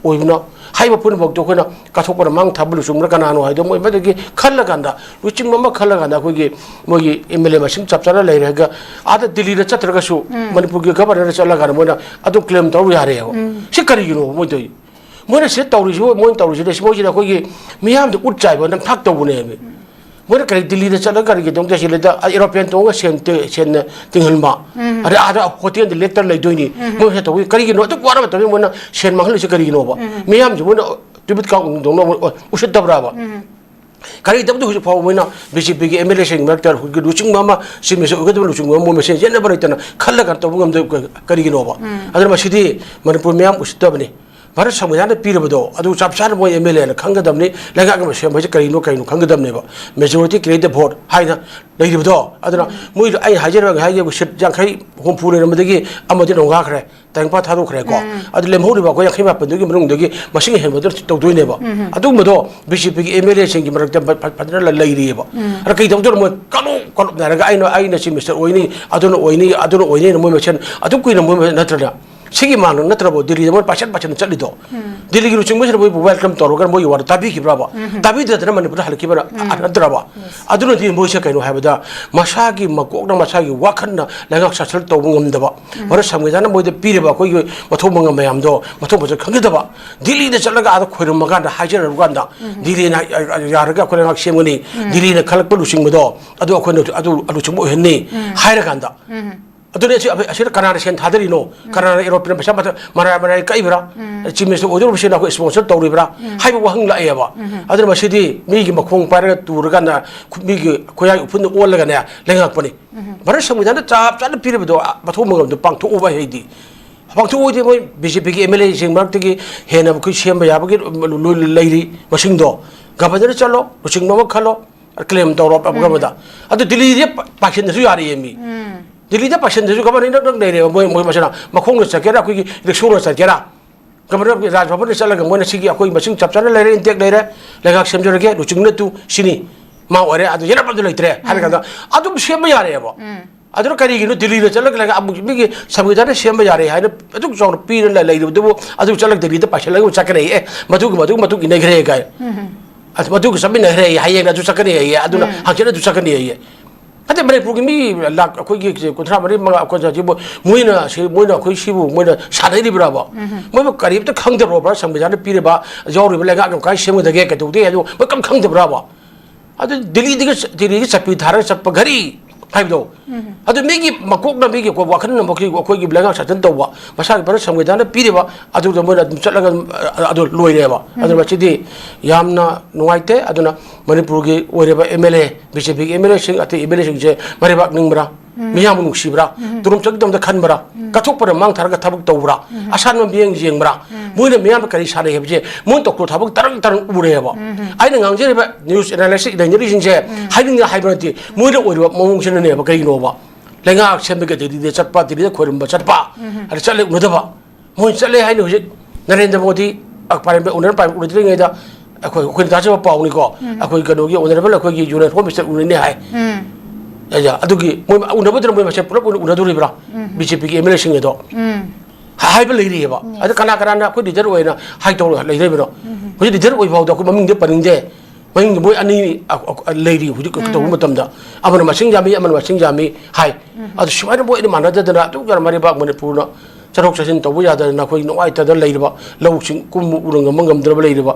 ꯑꯣꯏꯕꯅꯣ ꯍꯥꯏꯕ ꯄꯨꯝꯅꯃꯛꯇꯣ ꯑꯩꯈꯣꯏꯅ ꯀꯠꯊꯣꯛꯄꯅ ꯃꯥꯡ ꯊꯥꯕ ꯂꯨꯆꯤꯡꯕꯅ ꯀꯅꯥꯅꯣ ꯍꯥꯏꯗꯣ ꯃꯣꯏ ꯃꯗꯨꯒꯤ ꯈꯜꯂꯀꯥꯟꯗ, ꯂꯨꯆꯤꯡꯕ ꯑꯃ ꯈꯜꯂꯀꯥꯟꯗ ꯑꯩꯈꯣꯏꯒꯤ ꯃꯣꯏꯒꯤ ꯑꯦꯝ ꯑꯦꯜ ꯑꯦ ꯃꯁꯤꯡ ꯆꯞ ꯆꯥꯅ ꯂꯩꯔꯒ ꯑꯥꯗ ꯗꯤꯜꯂꯤꯗ ꯆꯠꯇ꯭ꯔꯒꯁꯨ ꯃꯅꯤꯄꯨꯔꯒꯤ ꯒꯚꯔꯅꯔꯗ ꯆꯠꯂꯀꯥꯟꯗ ꯃꯣꯏꯅ ꯑꯗꯨꯝ ꯀ꯭ꯂꯦꯝ ꯇꯧꯕ ꯌꯥꯔꯦꯕ꯫ ꯁꯤ ꯀꯔꯤꯒꯤꯅꯣ ꯃꯣꯏ ꯇꯧꯔꯤ? ꯃꯣꯏꯅ ꯁꯤꯗ ꯇꯧꯔꯤꯁꯤꯕꯨ, ꯃꯣꯏꯅ ꯇꯧꯔꯤꯁꯤꯗ ꯃꯣꯏꯁꯤꯗ ꯑꯩꯈꯣꯏꯒꯤ ꯃꯤꯌꯥꯝꯗ ꯎꯠ ꯆꯥꯏꯕ, ꯅꯝꯊꯥꯛ ꯇꯧꯕꯅꯦꯃꯤ꯫ ꯃꯣꯏꯅ ꯀꯔꯤ ꯗꯤꯜꯂꯤꯗ ꯆꯠꯂꯒ ꯀꯔꯤꯒꯤꯗꯃꯛꯇ ꯁꯤꯗ ꯑꯦꯔꯣꯄ꯭ꯂꯦꯟ ꯇꯣꯡꯉꯒ ꯁꯦꯟ ꯇꯤ-, ꯁꯦꯟ ꯇꯤꯡꯍꯟꯕ? ꯑꯗꯩ ꯑꯥꯗ ꯍꯣꯇꯦꯜꯗ ꯂꯦꯛꯇꯅ ꯂꯩꯗꯣꯏꯅꯤ꯫ ꯃꯣꯏ ꯁꯤꯗ ꯇꯧꯕ ꯀꯔꯤꯒꯤꯅꯣ? ꯑꯗꯨꯛ ꯋꯥꯔꯕ ꯃꯇꯝꯗ ꯃꯣꯏꯅ ꯁꯦꯟ ꯃꯥꯡꯍꯜꯂꯤꯁꯦ ꯀꯔꯤꯒꯤꯅꯣꯕ? ꯃꯤꯌꯥꯝꯁꯦ ꯃꯣꯏꯅ ꯇꯨꯕꯤꯠ ꯀꯥꯡꯗꯧꯅ ꯎꯁꯤꯠꯇꯕ꯭ꯔꯥꯕ? ꯀꯔꯤꯒꯤꯗꯃꯛꯇ ꯍꯧꯖꯤꯛ ꯐꯥꯎꯕ ꯃꯣꯏꯅ ꯕꯤ ꯖꯦ ꯄꯤꯒꯤ ꯑꯦꯝ ꯑꯦꯜ ꯑꯦꯁꯤꯡ ꯃꯔꯛꯇ ꯍꯧꯖꯤꯛꯀꯤ ꯂꯨꯆꯤꯡꯕ ꯑꯃ, ꯆꯤꯐ ꯃꯤꯅꯤꯁꯇꯔ ꯑꯣꯏꯒꯗꯕ ꯂꯨꯆꯤꯡꯕ ꯑꯃ ꯃꯣꯏ ꯃꯁꯦꯟ ꯌꯦꯠꯅꯕ ꯂꯩꯇꯅ ꯈꯜꯂꯒ ꯇꯧꯕ ꯉꯝꯗꯕ ꯀ-, ꯀꯔꯤꯒꯤꯅꯣꯕ? ꯑꯗꯨꯅ ꯃꯁꯤꯗꯤ ꯃꯅꯤꯄꯨꯔ ꯃꯤꯌꯥꯝ ꯎꯁꯤꯠꯇꯕꯅꯤ꯫ ꯚꯥꯔꯠ ꯁꯪꯕꯤꯙꯥꯟꯅ ꯄꯤꯔꯕꯗꯣ ꯑꯗꯨ ꯆꯞ ꯆꯥꯅ ꯃꯣꯏ ꯑꯦꯝ ꯑꯦꯜ ꯑꯦꯅ ꯈꯪꯒꯗꯕꯅꯤ, ꯂꯩꯉꯥꯛ ꯑꯃ ꯁꯦꯝꯕ ꯍꯥꯏꯁꯦ ꯀꯔꯤꯅꯣ, ꯀꯔꯤꯅꯣ ꯈꯪꯒꯗꯕꯅꯦꯕ꯫ Majority create the vote ꯍꯥꯏꯅ ꯂꯩꯔꯤꯕꯗꯣ, ꯑꯗꯨꯅ ꯃꯣꯏꯗꯣ ꯑꯩ ꯍꯥꯏꯖꯔꯤꯕ ꯉꯁꯥꯏꯒꯤ ꯁꯤꯠ ꯌꯥꯡꯈꯩ ꯍꯨꯝꯐꯨ ꯂꯩꯔꯝꯕꯗꯒꯤ ꯑꯃꯗꯤ ꯅꯣꯡꯈꯥꯈ꯭ꯔꯦ, ꯇꯔꯥꯅꯤꯄꯥꯜ ꯊꯥꯗꯣꯛꯈ꯭ꯔꯦꯀꯣ꯫ ꯑꯗꯨ ꯂꯦꯝꯍꯧꯔꯤꯕ ꯑꯩꯈꯣꯏ ꯌꯥꯡꯈꯩ ꯃꯥꯄꯟꯗꯨꯒꯤ ꯃꯅꯨꯡꯗꯒꯤ ꯃꯁꯤꯡ ꯍꯦꯟꯕꯗꯨꯅ ꯇꯧꯗꯣꯏꯅꯦꯕ꯫ ꯑꯗꯨꯒꯨꯝꯕꯗꯣ ꯕꯤ ꯖꯦ ꯄꯤꯒꯤ ꯑꯦꯝ ꯑꯦꯜ ꯑꯦꯁꯤꯡꯒꯤ ꯃꯔꯛꯇ ꯐ-, ꯐ-, ꯐꯖꯅ ꯂꯩꯔꯤꯑꯕ꯫ ꯑꯗ ꯀꯩ ꯇꯧꯗꯣꯏꯅꯣ? ꯃꯣꯏ ꯀꯥꯡꯂꯨꯞ ꯀꯥꯡꯂꯨꯞꯅꯔꯒ ꯑꯩꯅ, ꯑꯩꯅ ꯆꯤꯐ ꯃꯤꯅꯤꯁꯇꯔ ꯑꯣꯏꯅꯤ, ꯑꯗꯨꯅ ꯑꯣꯏꯅꯤ, ꯑꯗꯨꯅ ꯑꯣꯏꯅꯤꯅ ꯃꯣꯏ ꯃꯁꯦꯟ ꯑꯗꯨ ꯀꯨꯏꯅ ꯃꯣꯏ ꯃꯁꯦꯟ ꯅꯠꯇ꯭ꯔꯅꯦ? ꯁꯤꯒꯤ ꯃꯥꯡꯗ ꯅꯠꯇ꯭ꯔꯕꯣ ꯗꯤꯜꯂꯤꯗ ꯃꯣꯏ ꯄꯥꯏꯁꯟ ꯄꯥꯏꯁꯟ ꯆꯠꯂꯤꯗꯣ? ꯗꯤꯜꯂꯤꯒꯤ ꯂꯨꯆꯤꯡꯕꯁꯤꯅ ꯃꯣꯏꯕꯨ welcome ꯇꯧꯔꯒ ꯃꯣꯏꯒꯤ ꯋꯥꯗꯣ ꯇꯥꯕꯤꯈꯤꯕ꯭ꯔꯕ? ꯇꯥꯕꯤꯗꯗꯅ ꯃꯅꯤꯄꯨꯔꯗ ꯍꯜꯂꯛꯈꯤꯕ꯭ꯔꯥ? ꯑ-, ꯅꯠꯇ꯭ꯔꯕ? ꯑꯗꯨꯅꯗꯤ ꯃꯣꯏꯁꯦ ꯀꯩꯅꯣ ꯍꯥꯏꯕꯗ, ꯃꯁꯥꯒꯤ ꯃꯀꯣꯛꯅ, ꯃꯁꯥꯒꯤ ꯋꯥꯈꯜꯅ ꯂꯩꯉꯥꯛ ꯁꯥꯁꯟ ꯇꯧꯕ ꯉꯝꯗꯕ, ꯃꯔꯝ ꯁꯪꯕꯤꯙꯥꯟꯅ ꯃꯣꯏꯗ ꯄꯤꯔꯤꯕ ꯑꯩꯈꯣꯏꯒꯤ ꯃꯊꯧ ꯃꯉꯝ ꯃꯌꯥꯝꯗꯣ ꯃꯊꯧ ꯃꯁꯛ ꯈꯪꯖꯗꯕ, ꯗꯤꯜꯂꯤꯗ ꯆꯠꯂꯒ ꯑꯥꯗ ꯈꯣꯏꯔꯝꯃꯀꯥꯟꯗ, ꯍꯥꯏꯖꯔꯕ ꯀꯥꯟꯗ, ꯗꯤꯜꯂꯤꯅ ꯌꯥꯔꯒ ꯑꯩꯈꯣꯏ ꯂꯩꯉꯥꯛ ꯁꯦꯝꯒꯅꯤ, ꯗꯤꯜꯂꯤꯅ ꯈꯜꯂꯛꯄ ꯂꯨꯆꯤꯡꯕꯗꯣ ꯑꯗꯨ ꯑꯩꯈꯣꯏꯅ ꯑꯗꯨ ꯂꯨꯆꯤꯡꯕ ꯑꯣꯏꯍꯟꯅꯤ ꯍꯥꯏꯔꯀꯥꯟꯗ, ꯑꯗꯨꯅꯦ ꯑꯁꯤ-, ꯑꯁꯤꯗ ꯀꯅꯥꯅ ꯁꯦꯟ ꯊꯥꯗꯔꯤꯅꯣ? ꯀꯅꯥꯅ aeroplane ꯄꯩꯁꯥ ꯃꯊ-, ꯃꯔꯥꯏ ꯃꯔꯥꯏ ꯀꯛꯏꯕ꯭ꯔꯥ? ꯆꯤꯐ ꯃꯤꯅꯤꯁꯇꯔ ꯑꯣꯏꯗꯧꯔꯤꯕꯁꯤꯅ ꯑꯩꯈꯣꯏ sponsor ꯇꯧꯔꯤꯕ꯭ꯔꯥ? ꯍꯥꯏꯕ ꯋꯥꯍꯪ ꯂꯥꯛꯑꯦꯕ꯫ ꯑꯗꯨꯅ ꯃꯁꯤꯗꯤ ꯃꯤꯒꯤ ꯃꯈꯣꯡ ꯄꯥꯏꯔꯒ ꯇꯨꯔꯀꯥꯟꯗ ꯈꯨ-, ꯃꯤꯒꯤ ꯈꯨꯌꯥꯏ ꯎꯐꯨꯟꯗ ꯑꯣꯜꯂꯒꯅꯦ ꯂꯩꯉꯥꯛꯄꯅꯤ꯫ ꯚꯥꯔꯠ ꯁꯪꯕꯤꯙꯥꯟꯗ ꯆꯞ ꯆꯥꯅ ꯄꯤꯔꯤꯕꯗꯣ, ꯑ, ꯃꯊꯧ ꯃꯉꯝꯗꯣ ꯄꯥꯡꯊꯣꯛꯎꯕ ꯍꯥꯏꯗꯤ꯫ ꯄꯥꯡꯊꯣꯛꯑꯣꯏꯗꯤ ꯃꯣꯏ ꯕꯤ ꯖꯦ ꯄꯤꯒꯤ ꯑꯦꯝ ꯑꯦꯜ ꯑꯦꯁꯤꯡ ꯃꯔꯛꯇꯒꯤ ꯍꯦꯟꯅ ꯑꯩꯈꯣꯏ ꯁꯦꯝꯕ ꯌꯥꯕꯒꯤ ꯂꯣꯏ ꯂꯩꯔꯤ ꯃꯁꯤꯡꯗꯣ꯫ ꯒꯚꯔꯅꯔ ꯆꯠꯂꯣ, ꯂꯨꯆꯤꯡꯕ ꯑꯃ ꯈꯜꯂꯣ, claim ꯇꯧꯔꯣ ꯑꯃꯗ꯫ ꯑꯗꯨ ꯗꯤꯜꯂꯤꯗ ꯄ-, ꯄꯥꯏꯁꯤꯟꯗꯁꯨ ꯌꯥꯔꯤꯌꯦ ꯃꯤ꯫ ꯗꯤꯜꯂꯤꯗ ꯄꯥꯏꯁꯤꯟꯗꯁꯨ ꯒꯚꯔꯅꯔ ꯏꯅꯛ ꯅꯛ ꯂꯩꯔꯦꯕ꯫ ꯃꯣꯏ, ꯃꯣꯏ ꯃꯁꯤꯅ ꯃꯈꯣꯡꯅ ꯆꯠꯀꯦꯔꯥ, ꯑꯩꯈꯣꯏꯒꯤ ꯔꯤꯛꯁꯣꯅ ꯆꯠꯀꯦꯔꯥ, ꯒꯚꯔꯅꯔ ꯔꯥꯖ ꯚꯕꯟꯗ ꯆꯠꯂꯒ ꯃꯣꯏꯅ ꯁꯤꯒꯤ ꯑꯩꯈꯣꯏ ꯃꯁꯤꯡ ꯆꯞ ꯆꯥꯅ ꯂꯩꯔꯦ, intact ꯂꯩꯔꯦ, ꯂꯩꯉꯥꯛ ꯁꯦꯝꯖꯔꯒꯦ, ꯂꯨꯆꯤꯡꯅ ꯇꯨ ꯁꯤꯅꯤ, ꯃꯥ ꯑꯣꯏꯔꯦ, ꯑꯗꯨ ꯌꯦꯅꯞ ꯑꯗꯨ ꯂꯩꯇ꯭ꯔꯦ ꯍꯥꯏꯔ ꯀꯥꯟꯗ ꯑꯗꯨꯝ ꯁꯦꯝꯕ ꯌꯥꯔꯦꯕ꯫ ꯑꯗꯨꯅ ꯀꯔꯤꯒꯤꯅꯣ ꯗꯤꯜꯂꯤꯗ ꯆꯠꯂꯒ ꯂꯩꯉꯥꯛ ꯑꯃꯨꯛ ꯃꯤꯒꯤ ꯁꯪꯕꯤꯙꯥꯟꯅ ꯁꯦꯝꯕ ꯌꯥꯔꯦ ꯍꯥꯏꯅ ꯑꯗꯨꯛ ꯆꯥꯎꯅ ꯄꯤꯔ ꯂꯩ-, ꯂꯩꯔꯤꯕꯗꯨꯕꯨ ꯑꯗꯨ ꯆꯠꯂꯒ ꯗꯤꯜꯂꯤꯗ ꯄꯥꯏꯁꯤꯜꯂꯒ ꯑꯃꯨꯛ ꯆꯠꯀꯅꯤ? ꯑꯦ, ꯃꯗꯨꯒꯤ ꯃꯇꯨꯡ ꯃꯇꯨꯡ ꯏꯟꯅꯈ꯭ꯔꯦ ꯀꯥꯏ꯫ ꯑꯗꯨ ꯃꯗꯨꯒ ꯆꯠꯃꯤꯟꯅꯈ꯭ꯔꯦ, ꯍꯌꯦꯡ ꯑꯗꯨ ꯆꯠꯀꯅꯤ ꯍꯥꯏꯌꯦ, ꯑꯗꯨꯅ ꯍꯪꯆꯤꯠ ꯑꯗꯨ ꯆꯠꯀꯅꯤ ꯍꯥꯏꯌꯦ꯫ ꯑꯗꯩ ꯃꯅꯤꯄꯨꯔꯒꯤ ꯃꯤ ꯂꯥꯛ ꯑꯩꯈꯣꯏꯒꯤ ꯀꯨꯟꯊ꯭ꯔꯥ ꯃꯔꯤ ꯃꯉꯥ ꯑꯩꯈꯣꯏ ꯁꯤꯕꯨ ꯃꯣꯏꯅ ꯁꯤ-, ꯃꯣꯏꯅ ꯑꯩꯈꯣꯏ ꯁꯤꯕꯨ ꯃꯣꯏꯅ ꯁꯥꯟꯅꯔꯤꯕ꯭ꯔꯥꯕ? ꯃꯣꯏꯕꯨ ꯀꯔꯤꯝꯇ ꯈꯪꯗꯕ꯭ꯔꯣꯕ? ꯁꯪꯕꯤꯙꯥꯟꯅ ꯄꯤꯔꯤꯕ ꯌꯥꯎꯔꯤꯕ ꯂꯩꯉꯥꯛꯅ ꯀꯃꯥꯏꯅ ꯁꯦꯝꯒꯗꯒꯦ, ꯀꯩꯗꯧꯗꯦ ꯍꯥꯏꯗꯣ ꯃꯣꯏ ꯀꯔꯤꯝ ꯈꯪꯗꯕ꯭ꯔꯥꯕ? ꯑꯗꯨ ꯗꯤꯜꯂꯤꯗꯒꯤ ꯆ-, ꯗꯤꯜꯂꯤꯒꯤ ꯆꯠꯄꯤ ꯊꯥꯔꯒ ꯆꯠꯄ ꯘꯔꯤ ꯍꯥꯏꯕꯗꯣ, ꯑꯗꯨ ꯃꯤꯒꯤ ꯃꯀꯣꯛꯅ, ꯃꯤꯒꯤ ꯋꯥꯈꯜꯅ, ꯑꯩꯈꯣꯏꯒꯤ, ꯑꯩꯈꯣꯏꯒꯤ ꯂꯩꯉꯥꯛ ꯁꯥꯖꯟ ꯇꯧꯕ, ꯃꯁꯥꯒꯤ ꯚꯥꯔꯠ ꯁꯪꯕꯤꯙꯥꯟꯅ ꯄꯤꯔꯤꯕ ꯑꯗꯨꯗ ꯃꯣꯏꯅ ꯑꯗꯨꯝ ꯆꯠꯂꯒ, ꯑ, ꯑꯗꯨ ꯂꯣꯏꯔꯦꯕ꯫ ꯑꯗꯨꯅ ꯃꯁꯤꯗꯤ ꯌꯥꯝꯅ ꯅꯨꯡꯉꯥꯏꯇꯦ꯫ ꯑꯗꯨꯅ ꯃꯅꯤꯄꯨꯔꯒꯤ ꯑꯣꯏꯔꯤꯕ ꯑꯦꯝ ꯑꯦꯜ ꯑꯦ, ꯕꯤ ꯖꯦ ꯄꯤꯒꯤ ꯑꯦꯝ ꯑꯦꯜ ꯑꯦꯁꯤꯡ, ꯑꯇꯩ ꯑꯦꯝ ꯑꯦꯜ ꯑꯦꯁꯤꯡꯁꯦ ꯃꯔꯩꯕꯥꯛ ꯅꯤꯡꯕ꯭ꯔꯥ? ꯃꯤꯌꯥꯝꯕꯨ ꯅꯨꯡꯁꯤꯕ꯭ꯔꯥ? ꯇꯣꯂꯣꯝ ꯆꯪꯈꯤꯗꯕꯗ ꯈꯟꯕ꯭ꯔꯥ? ꯀꯠꯊꯣꯛꯄꯗ ꯃꯥꯡ ꯊꯥꯔꯒ ꯊꯕꯛ ꯇꯧꯕ꯭ꯔꯥ? ꯑꯁꯥꯟꯕ ꯃꯤꯠꯌꯦꯡ ꯌꯦꯡꯕ꯭ꯔꯥ? ꯃꯣꯏꯅ ꯃꯤꯌꯥꯝꯕ ꯀꯔꯤ ꯁꯥꯟꯅꯩ ꯍꯥꯏꯕꯁꯦ ꯃꯣꯏꯅ ꯇꯧꯊꯣꯛ ꯊꯕꯛ ꯇꯔꯪ ꯇꯔꯪ ꯎꯔꯦꯕ꯫ ꯑꯩꯅ ꯉꯥꯡꯖꯔꯤꯕ ꯅ꯭ꯌꯨꯁ ꯑꯦꯅꯥꯂꯥꯏꯁꯤꯁ ꯏꯅꯔꯤꯁꯤꯡꯁꯦ ꯍꯥꯏꯅꯤꯡꯗꯦ ꯍꯥꯏꯕ ꯅꯠꯇꯦ, ꯃꯣꯏꯅ ꯑꯣꯏꯔꯤꯕ ꯃꯑꯣꯡꯁꯤꯅꯅꯦꯕ꯫ ꯀꯔꯤꯅꯣꯕ? ꯂꯩꯉꯥꯛ ꯁꯦꯝꯕꯒꯤ ꯗꯦꯜꯂꯤꯗ ꯆꯠꯄ, ꯗꯦꯜꯂꯤꯗ ꯈꯣꯏꯔꯝꯕ ꯆꯠꯄ, ꯑꯗ ꯆꯠꯂꯦ ꯎꯅꯗꯕ꯫ ꯃꯣꯏ ꯆꯠꯂꯦ ꯍꯥꯏꯅꯤ ꯍꯧꯖꯤꯛ ꯅꯔꯦꯟꯗ꯭ꯔ ꯃꯣꯗꯤ, ꯑ, ꯄꯥꯔꯂꯤꯌꯥꯃꯦꯟ ꯎꯅꯔ ꯄꯥꯔꯂꯤꯌꯥꯃꯦꯟ ꯎꯅꯗ꯭ꯔꯤꯉꯩꯗ ꯑꯩꯈꯣꯏ, ꯑꯩꯈꯣꯏꯅ ꯇꯥꯖꯕ ꯄꯥꯎꯅꯤꯀꯣ꯫ ꯑꯩꯈꯣꯏ ꯀꯩꯅꯣꯒꯤ ꯑꯣꯅꯔꯦꯕꯜ ꯑꯩꯈꯣꯏꯒꯤ ꯌꯨꯅꯤꯌꯟ ꯍꯣꯝ ꯃꯤꯅꯤꯁꯇꯔ ꯎꯅꯅꯤ ꯍꯥꯏ꯫ ꯑꯗꯨꯒꯤ ꯃꯣꯏ ꯎꯅꯕꯗꯨꯅ ꯃꯣꯏ ꯃꯁꯦꯟ ꯄꯨꯂꯞ ꯑꯣꯏꯅ ꯎꯅꯗꯣꯔꯤꯕ꯭ꯔꯥ? ꯕꯤ ꯖꯦ ꯄꯤꯒꯤ ꯑꯦꯝ ꯑꯦꯜ ꯑꯦꯁꯤꯡ ꯑꯗꯣ ꯍꯥꯏꯕ ꯂꯩꯔꯤꯑꯕ꯫ ꯑꯗ ꯀꯅꯥ ꯀꯅꯥꯅ ꯑꯩꯈꯣꯏ ꯂꯤꯗꯔ ꯑꯣꯏꯅ ꯍꯥꯏ ꯇꯧꯔꯒ ꯂꯩꯗꯣꯔꯤꯕꯅꯣ? ꯍꯧꯖꯤꯛ ꯂꯤꯗꯔ ꯑꯣꯏꯕ ꯐꯥꯎꯗ ꯑꯩꯈꯣꯏ ꯃꯃꯤꯡꯗꯤ ꯄꯟꯅꯤꯡꯗꯦ꯫ ꯃꯅꯤꯡꯗ ꯃꯣꯏ ꯑꯅꯤ, ꯑ, ꯑ, ꯂꯩꯔꯤ ꯍꯧꯖꯤꯛ ꯇꯧꯕ ꯃꯇꯝꯗ꯫ ꯑꯃꯅ ꯃꯁꯤꯡ ꯌꯥꯝꯃꯤ, ꯑꯃꯅ ꯃꯁꯤꯡ ꯌꯥꯝꯃꯤ ꯍꯥꯏ꯫ ꯑꯗꯨ ꯁꯨꯃꯥꯏꯅ ꯃꯣꯏ ꯑꯅꯤ ꯃꯥꯟꯅꯗꯗꯅ ꯑꯗꯨꯛ ꯌꯥꯝꯅ ꯃꯔꯩꯕꯥꯛ ꯃꯅꯤꯄꯨꯔꯅ ꯆꯠꯊꯣꯛ ꯆꯠꯁꯤꯟ ꯇꯧꯕ ꯌꯥꯗꯗꯅ ꯑꯩꯈꯣꯏ ꯅꯨꯡꯉꯥꯏꯇꯗꯅ ꯂꯩꯔꯤꯕ, ꯂꯧꯁꯤꯡ ꯀꯨꯝꯕ ꯎꯔ ꯉꯝꯕ ꯉꯝꯗ꯭ꯔꯕ ꯂꯩꯔꯤꯕ,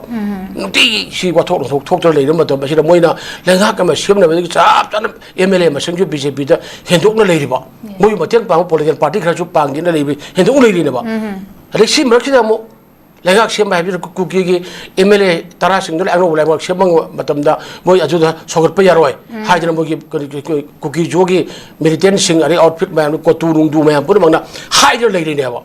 ꯅꯨꯡꯇꯤꯒꯤ ꯁꯤ ꯋꯥꯊꯣꯛ ꯊꯣꯛꯇꯅ ꯂꯩꯔꯕ ꯃꯇꯝ ꯑꯁꯤꯗ ꯃꯣꯏꯅ ꯂꯩꯉꯥꯛ ꯑꯃ ꯁꯦꯝꯅꯕꯗꯒꯤ ꯆꯞ ꯆꯥꯅ ꯑꯦꯝ ꯑꯦꯜ ꯑꯦ ꯃꯁꯤꯡꯁꯨ ꯕꯤ ꯖꯦ ꯄꯤꯗ ꯍꯦꯟꯗꯣꯛꯅ ꯂꯩꯔꯤꯕ, ꯃꯣꯏ ꯃꯇꯦꯡ ꯄꯥꯡꯕ ꯄꯣꯂꯤꯇꯤꯀꯦꯜ ꯄꯥꯔꯇꯤ ꯈꯔꯁꯨ ꯄꯥꯡꯗꯦꯅ ꯂꯩꯕ, ꯍꯦꯟꯗꯣꯛꯅ ꯂꯩꯔꯤꯅꯦꯕ꯫ ꯑꯗꯩ ꯁꯤ ꯃꯔꯛꯁꯤꯗ ꯑꯃꯨꯛ ꯂꯩꯉꯥꯛ ꯁꯦꯝꯕ ꯍꯥꯏꯕꯁꯤꯗ ꯀꯨ-, ꯀꯨꯀꯤꯒꯤ ꯑꯦꯝ ꯑꯦꯜ ꯑꯦ ꯇꯔꯥꯁꯤꯡꯗꯨꯅ ꯑꯅꯧꯕ ꯂꯩꯉꯥꯛ ꯁꯦꯝꯕ ꯃꯇꯝꯗ ꯃꯣꯏ ꯑꯗꯨꯗ ꯁꯧꯒꯠꯄ ꯌꯥꯔꯣꯏ ꯍꯥꯏꯗꯅ ꯃꯣꯏꯒꯤ ꯀꯔꯤ, ꯀꯔꯤ, ꯀꯔꯤ, ꯀꯨꯀꯤ ꯖꯣꯒꯤ ꯃꯤꯂꯤꯇꯦꯟꯁꯤꯡ, ꯑꯗꯩ ꯑꯥꯎꯠꯐꯤꯠ ꯃꯌꯥꯝꯗꯨ, ꯀꯣꯇꯨ ꯅꯨꯡꯗꯨ ꯃꯌꯥꯝ ꯄꯨꯝꯅꯃꯛꯅ ꯍꯥꯏꯗꯨꯅ ꯂꯩꯔꯤꯅꯦꯕ꯫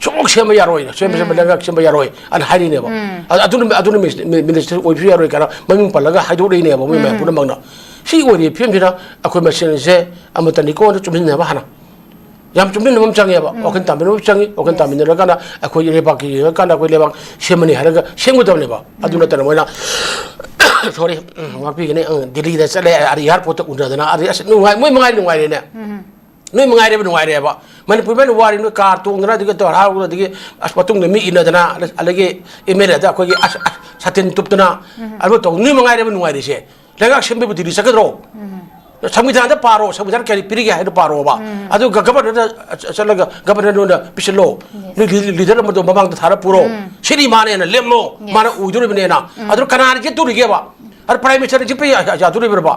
ꯁꯨꯡꯁꯣꯛ ꯁꯦꯝꯕ ꯌꯥꯔꯣꯏ, ꯁꯦꯝꯕ, ꯁꯦꯝꯕ ꯂꯩꯉꯥꯛ ꯁꯦꯝꯕ ꯌꯥꯔꯣꯏ ꯑꯅ ꯍꯥꯏꯔꯤꯅꯦꯕ꯫ ꯑꯗꯨ-, ꯑꯗꯨꯅ, ꯑꯗꯨꯅ ꯃꯤꯅꯤꯁ-, ꯃꯤ-, ꯃꯤꯅꯤꯁꯇꯔ ꯑꯣꯏꯕꯁꯨ ꯌꯥꯔꯣꯏ ꯀꯥꯏꯅ ꯃꯃꯤꯡ ꯄꯜꯂꯒ ꯍꯥꯏꯗꯣꯛꯂꯛꯏꯅꯦꯕ ꯃꯣꯏ ꯃꯌꯥꯝ ꯄꯨꯝꯅꯃꯛꯅ꯫ ꯁꯤ ꯑꯣꯏꯔꯤꯕ ꯐꯤꯕꯝꯁꯤꯗ ꯑꯩꯈꯣꯏ ꯃꯁꯦꯟꯁꯦ ꯑꯃꯠꯇꯅꯤꯀꯣꯅ ꯆꯨꯝꯁꯤꯟꯅꯕ ꯍꯥꯟꯅ ꯌꯥꯝ ꯆꯨꯝꯁꯤꯟꯅꯕ ꯑꯃ ꯆꯪꯉꯦꯕ꯫ ꯋꯥꯈꯜ ꯇꯥꯃꯤꯟꯅꯕ ꯑꯃ ꯆꯪꯉꯤ꯫ ꯋꯥꯈꯜ ꯇꯥꯃꯤꯟꯅꯔꯀꯥꯟꯗ ꯑꯩꯈꯣꯏ ꯂꯩꯕꯥꯛꯀꯤ ꯌꯦꯡꯉꯀꯥꯟꯗ ꯑꯩꯈꯣꯏ ꯂꯩꯕꯥꯛ ꯁꯦꯝꯃꯅꯤ ꯍꯥꯏꯔꯒ ꯁꯦꯝꯒꯗꯕꯅꯦꯕ꯫ ꯑꯗꯨ ꯅꯠꯇꯅ ꯃꯣꯏꯅ, ꯁꯣꯔꯤ, ꯎꯝ, ꯉꯥꯛꯄꯤꯒꯅꯤ, ꯎꯝ, ꯗꯤꯜꯂꯤꯗ ꯆꯠꯂꯦ, ꯑꯗ ꯑꯦꯌꯥꯔꯄꯣꯔꯠꯇ ꯎꯅꯗꯅ, ꯑꯗ ꯑꯁ ꯅꯨꯡꯉꯥꯏ, ꯃꯣꯏ ꯃꯉꯥꯏ ꯅꯨꯡꯉꯥꯏꯔꯦꯅꯦ꯫ ꯅꯣꯏ ꯃꯉꯥꯏꯔꯦꯕ ꯅꯨꯡꯉꯥꯏꯔꯦꯕ꯫ ꯃꯅꯤꯄꯨꯔ ꯃꯌꯥꯝ ꯋꯥꯔꯤ, ꯅꯣꯏ ꯀꯥꯔ ꯇꯣꯡꯗꯅ, ꯑꯗꯒꯤ ꯇꯧꯔ ꯍꯔꯥꯎꯗꯅ, ꯑꯗꯒꯤ ꯑꯁ ꯃꯇꯨꯡꯗ ꯃꯤ ꯏꯟꯅꯗꯅ, ꯑꯗꯒꯤ ꯑꯦꯝ ꯑꯦꯜ ꯑꯦꯗ ꯑꯩꯈꯣꯏꯒꯤ ꯑꯁ, ꯑꯁ, ꯁꯥꯇꯤꯟ ꯇꯨꯞꯇꯅ, ꯑꯗꯨ ꯇꯧ-, ꯅꯣꯏ ꯃꯉꯥꯏꯔꯦꯕ ꯅꯨꯡꯉꯥꯏꯔꯤꯁꯦ꯫ ꯂꯩꯉꯥꯛ ꯁꯦꯝꯕꯕꯨ ꯗꯤꯜꯂꯤ ꯆꯠꯀꯗ꯭ꯔꯣ? ꯁꯪꯕꯤꯙꯥꯟꯗ ꯄꯥꯔꯣ, ꯁꯪꯕꯤꯙꯥꯟ ꯀꯔꯤ ꯄꯤꯔꯤꯒꯦ ꯍꯥꯏꯗꯣ ꯄꯥꯔꯣꯕ꯫ ꯑꯗꯨꯒ ꯒꯚꯔꯅꯔꯗ ꯆꯠꯂꯒ ꯒꯚꯔꯅꯔ ꯅꯣꯏꯅ ꯄꯤꯁꯤꯜꯂꯣ꯫ ꯅꯣꯏ ꯂꯤ-, ꯂꯤꯗꯔ ꯑꯃꯗꯣ ꯃꯃꯥꯡꯗ ꯊꯥꯔ ꯄꯨꯔꯣ꯫ ꯁꯤꯅꯤ ꯃꯥꯅꯦꯅ ꯂꯦꯝꯂꯣ꯫ ꯃꯥꯅ ꯑꯣꯏꯗꯣꯔꯤꯕꯅꯦꯅ꯫ ꯑꯗꯨ ꯀꯅꯥꯅ ꯌꯦꯠꯇꯣꯔꯤꯒꯦꯕ? ꯑꯗꯨ ꯄ꯭ꯔꯥꯏꯝ ꯃꯤꯅꯤꯁꯇꯔꯅ ꯌꯦꯠꯄ ꯌꯥ-, ꯌꯥꯗꯣꯔꯤꯕ꯭ꯔꯕ?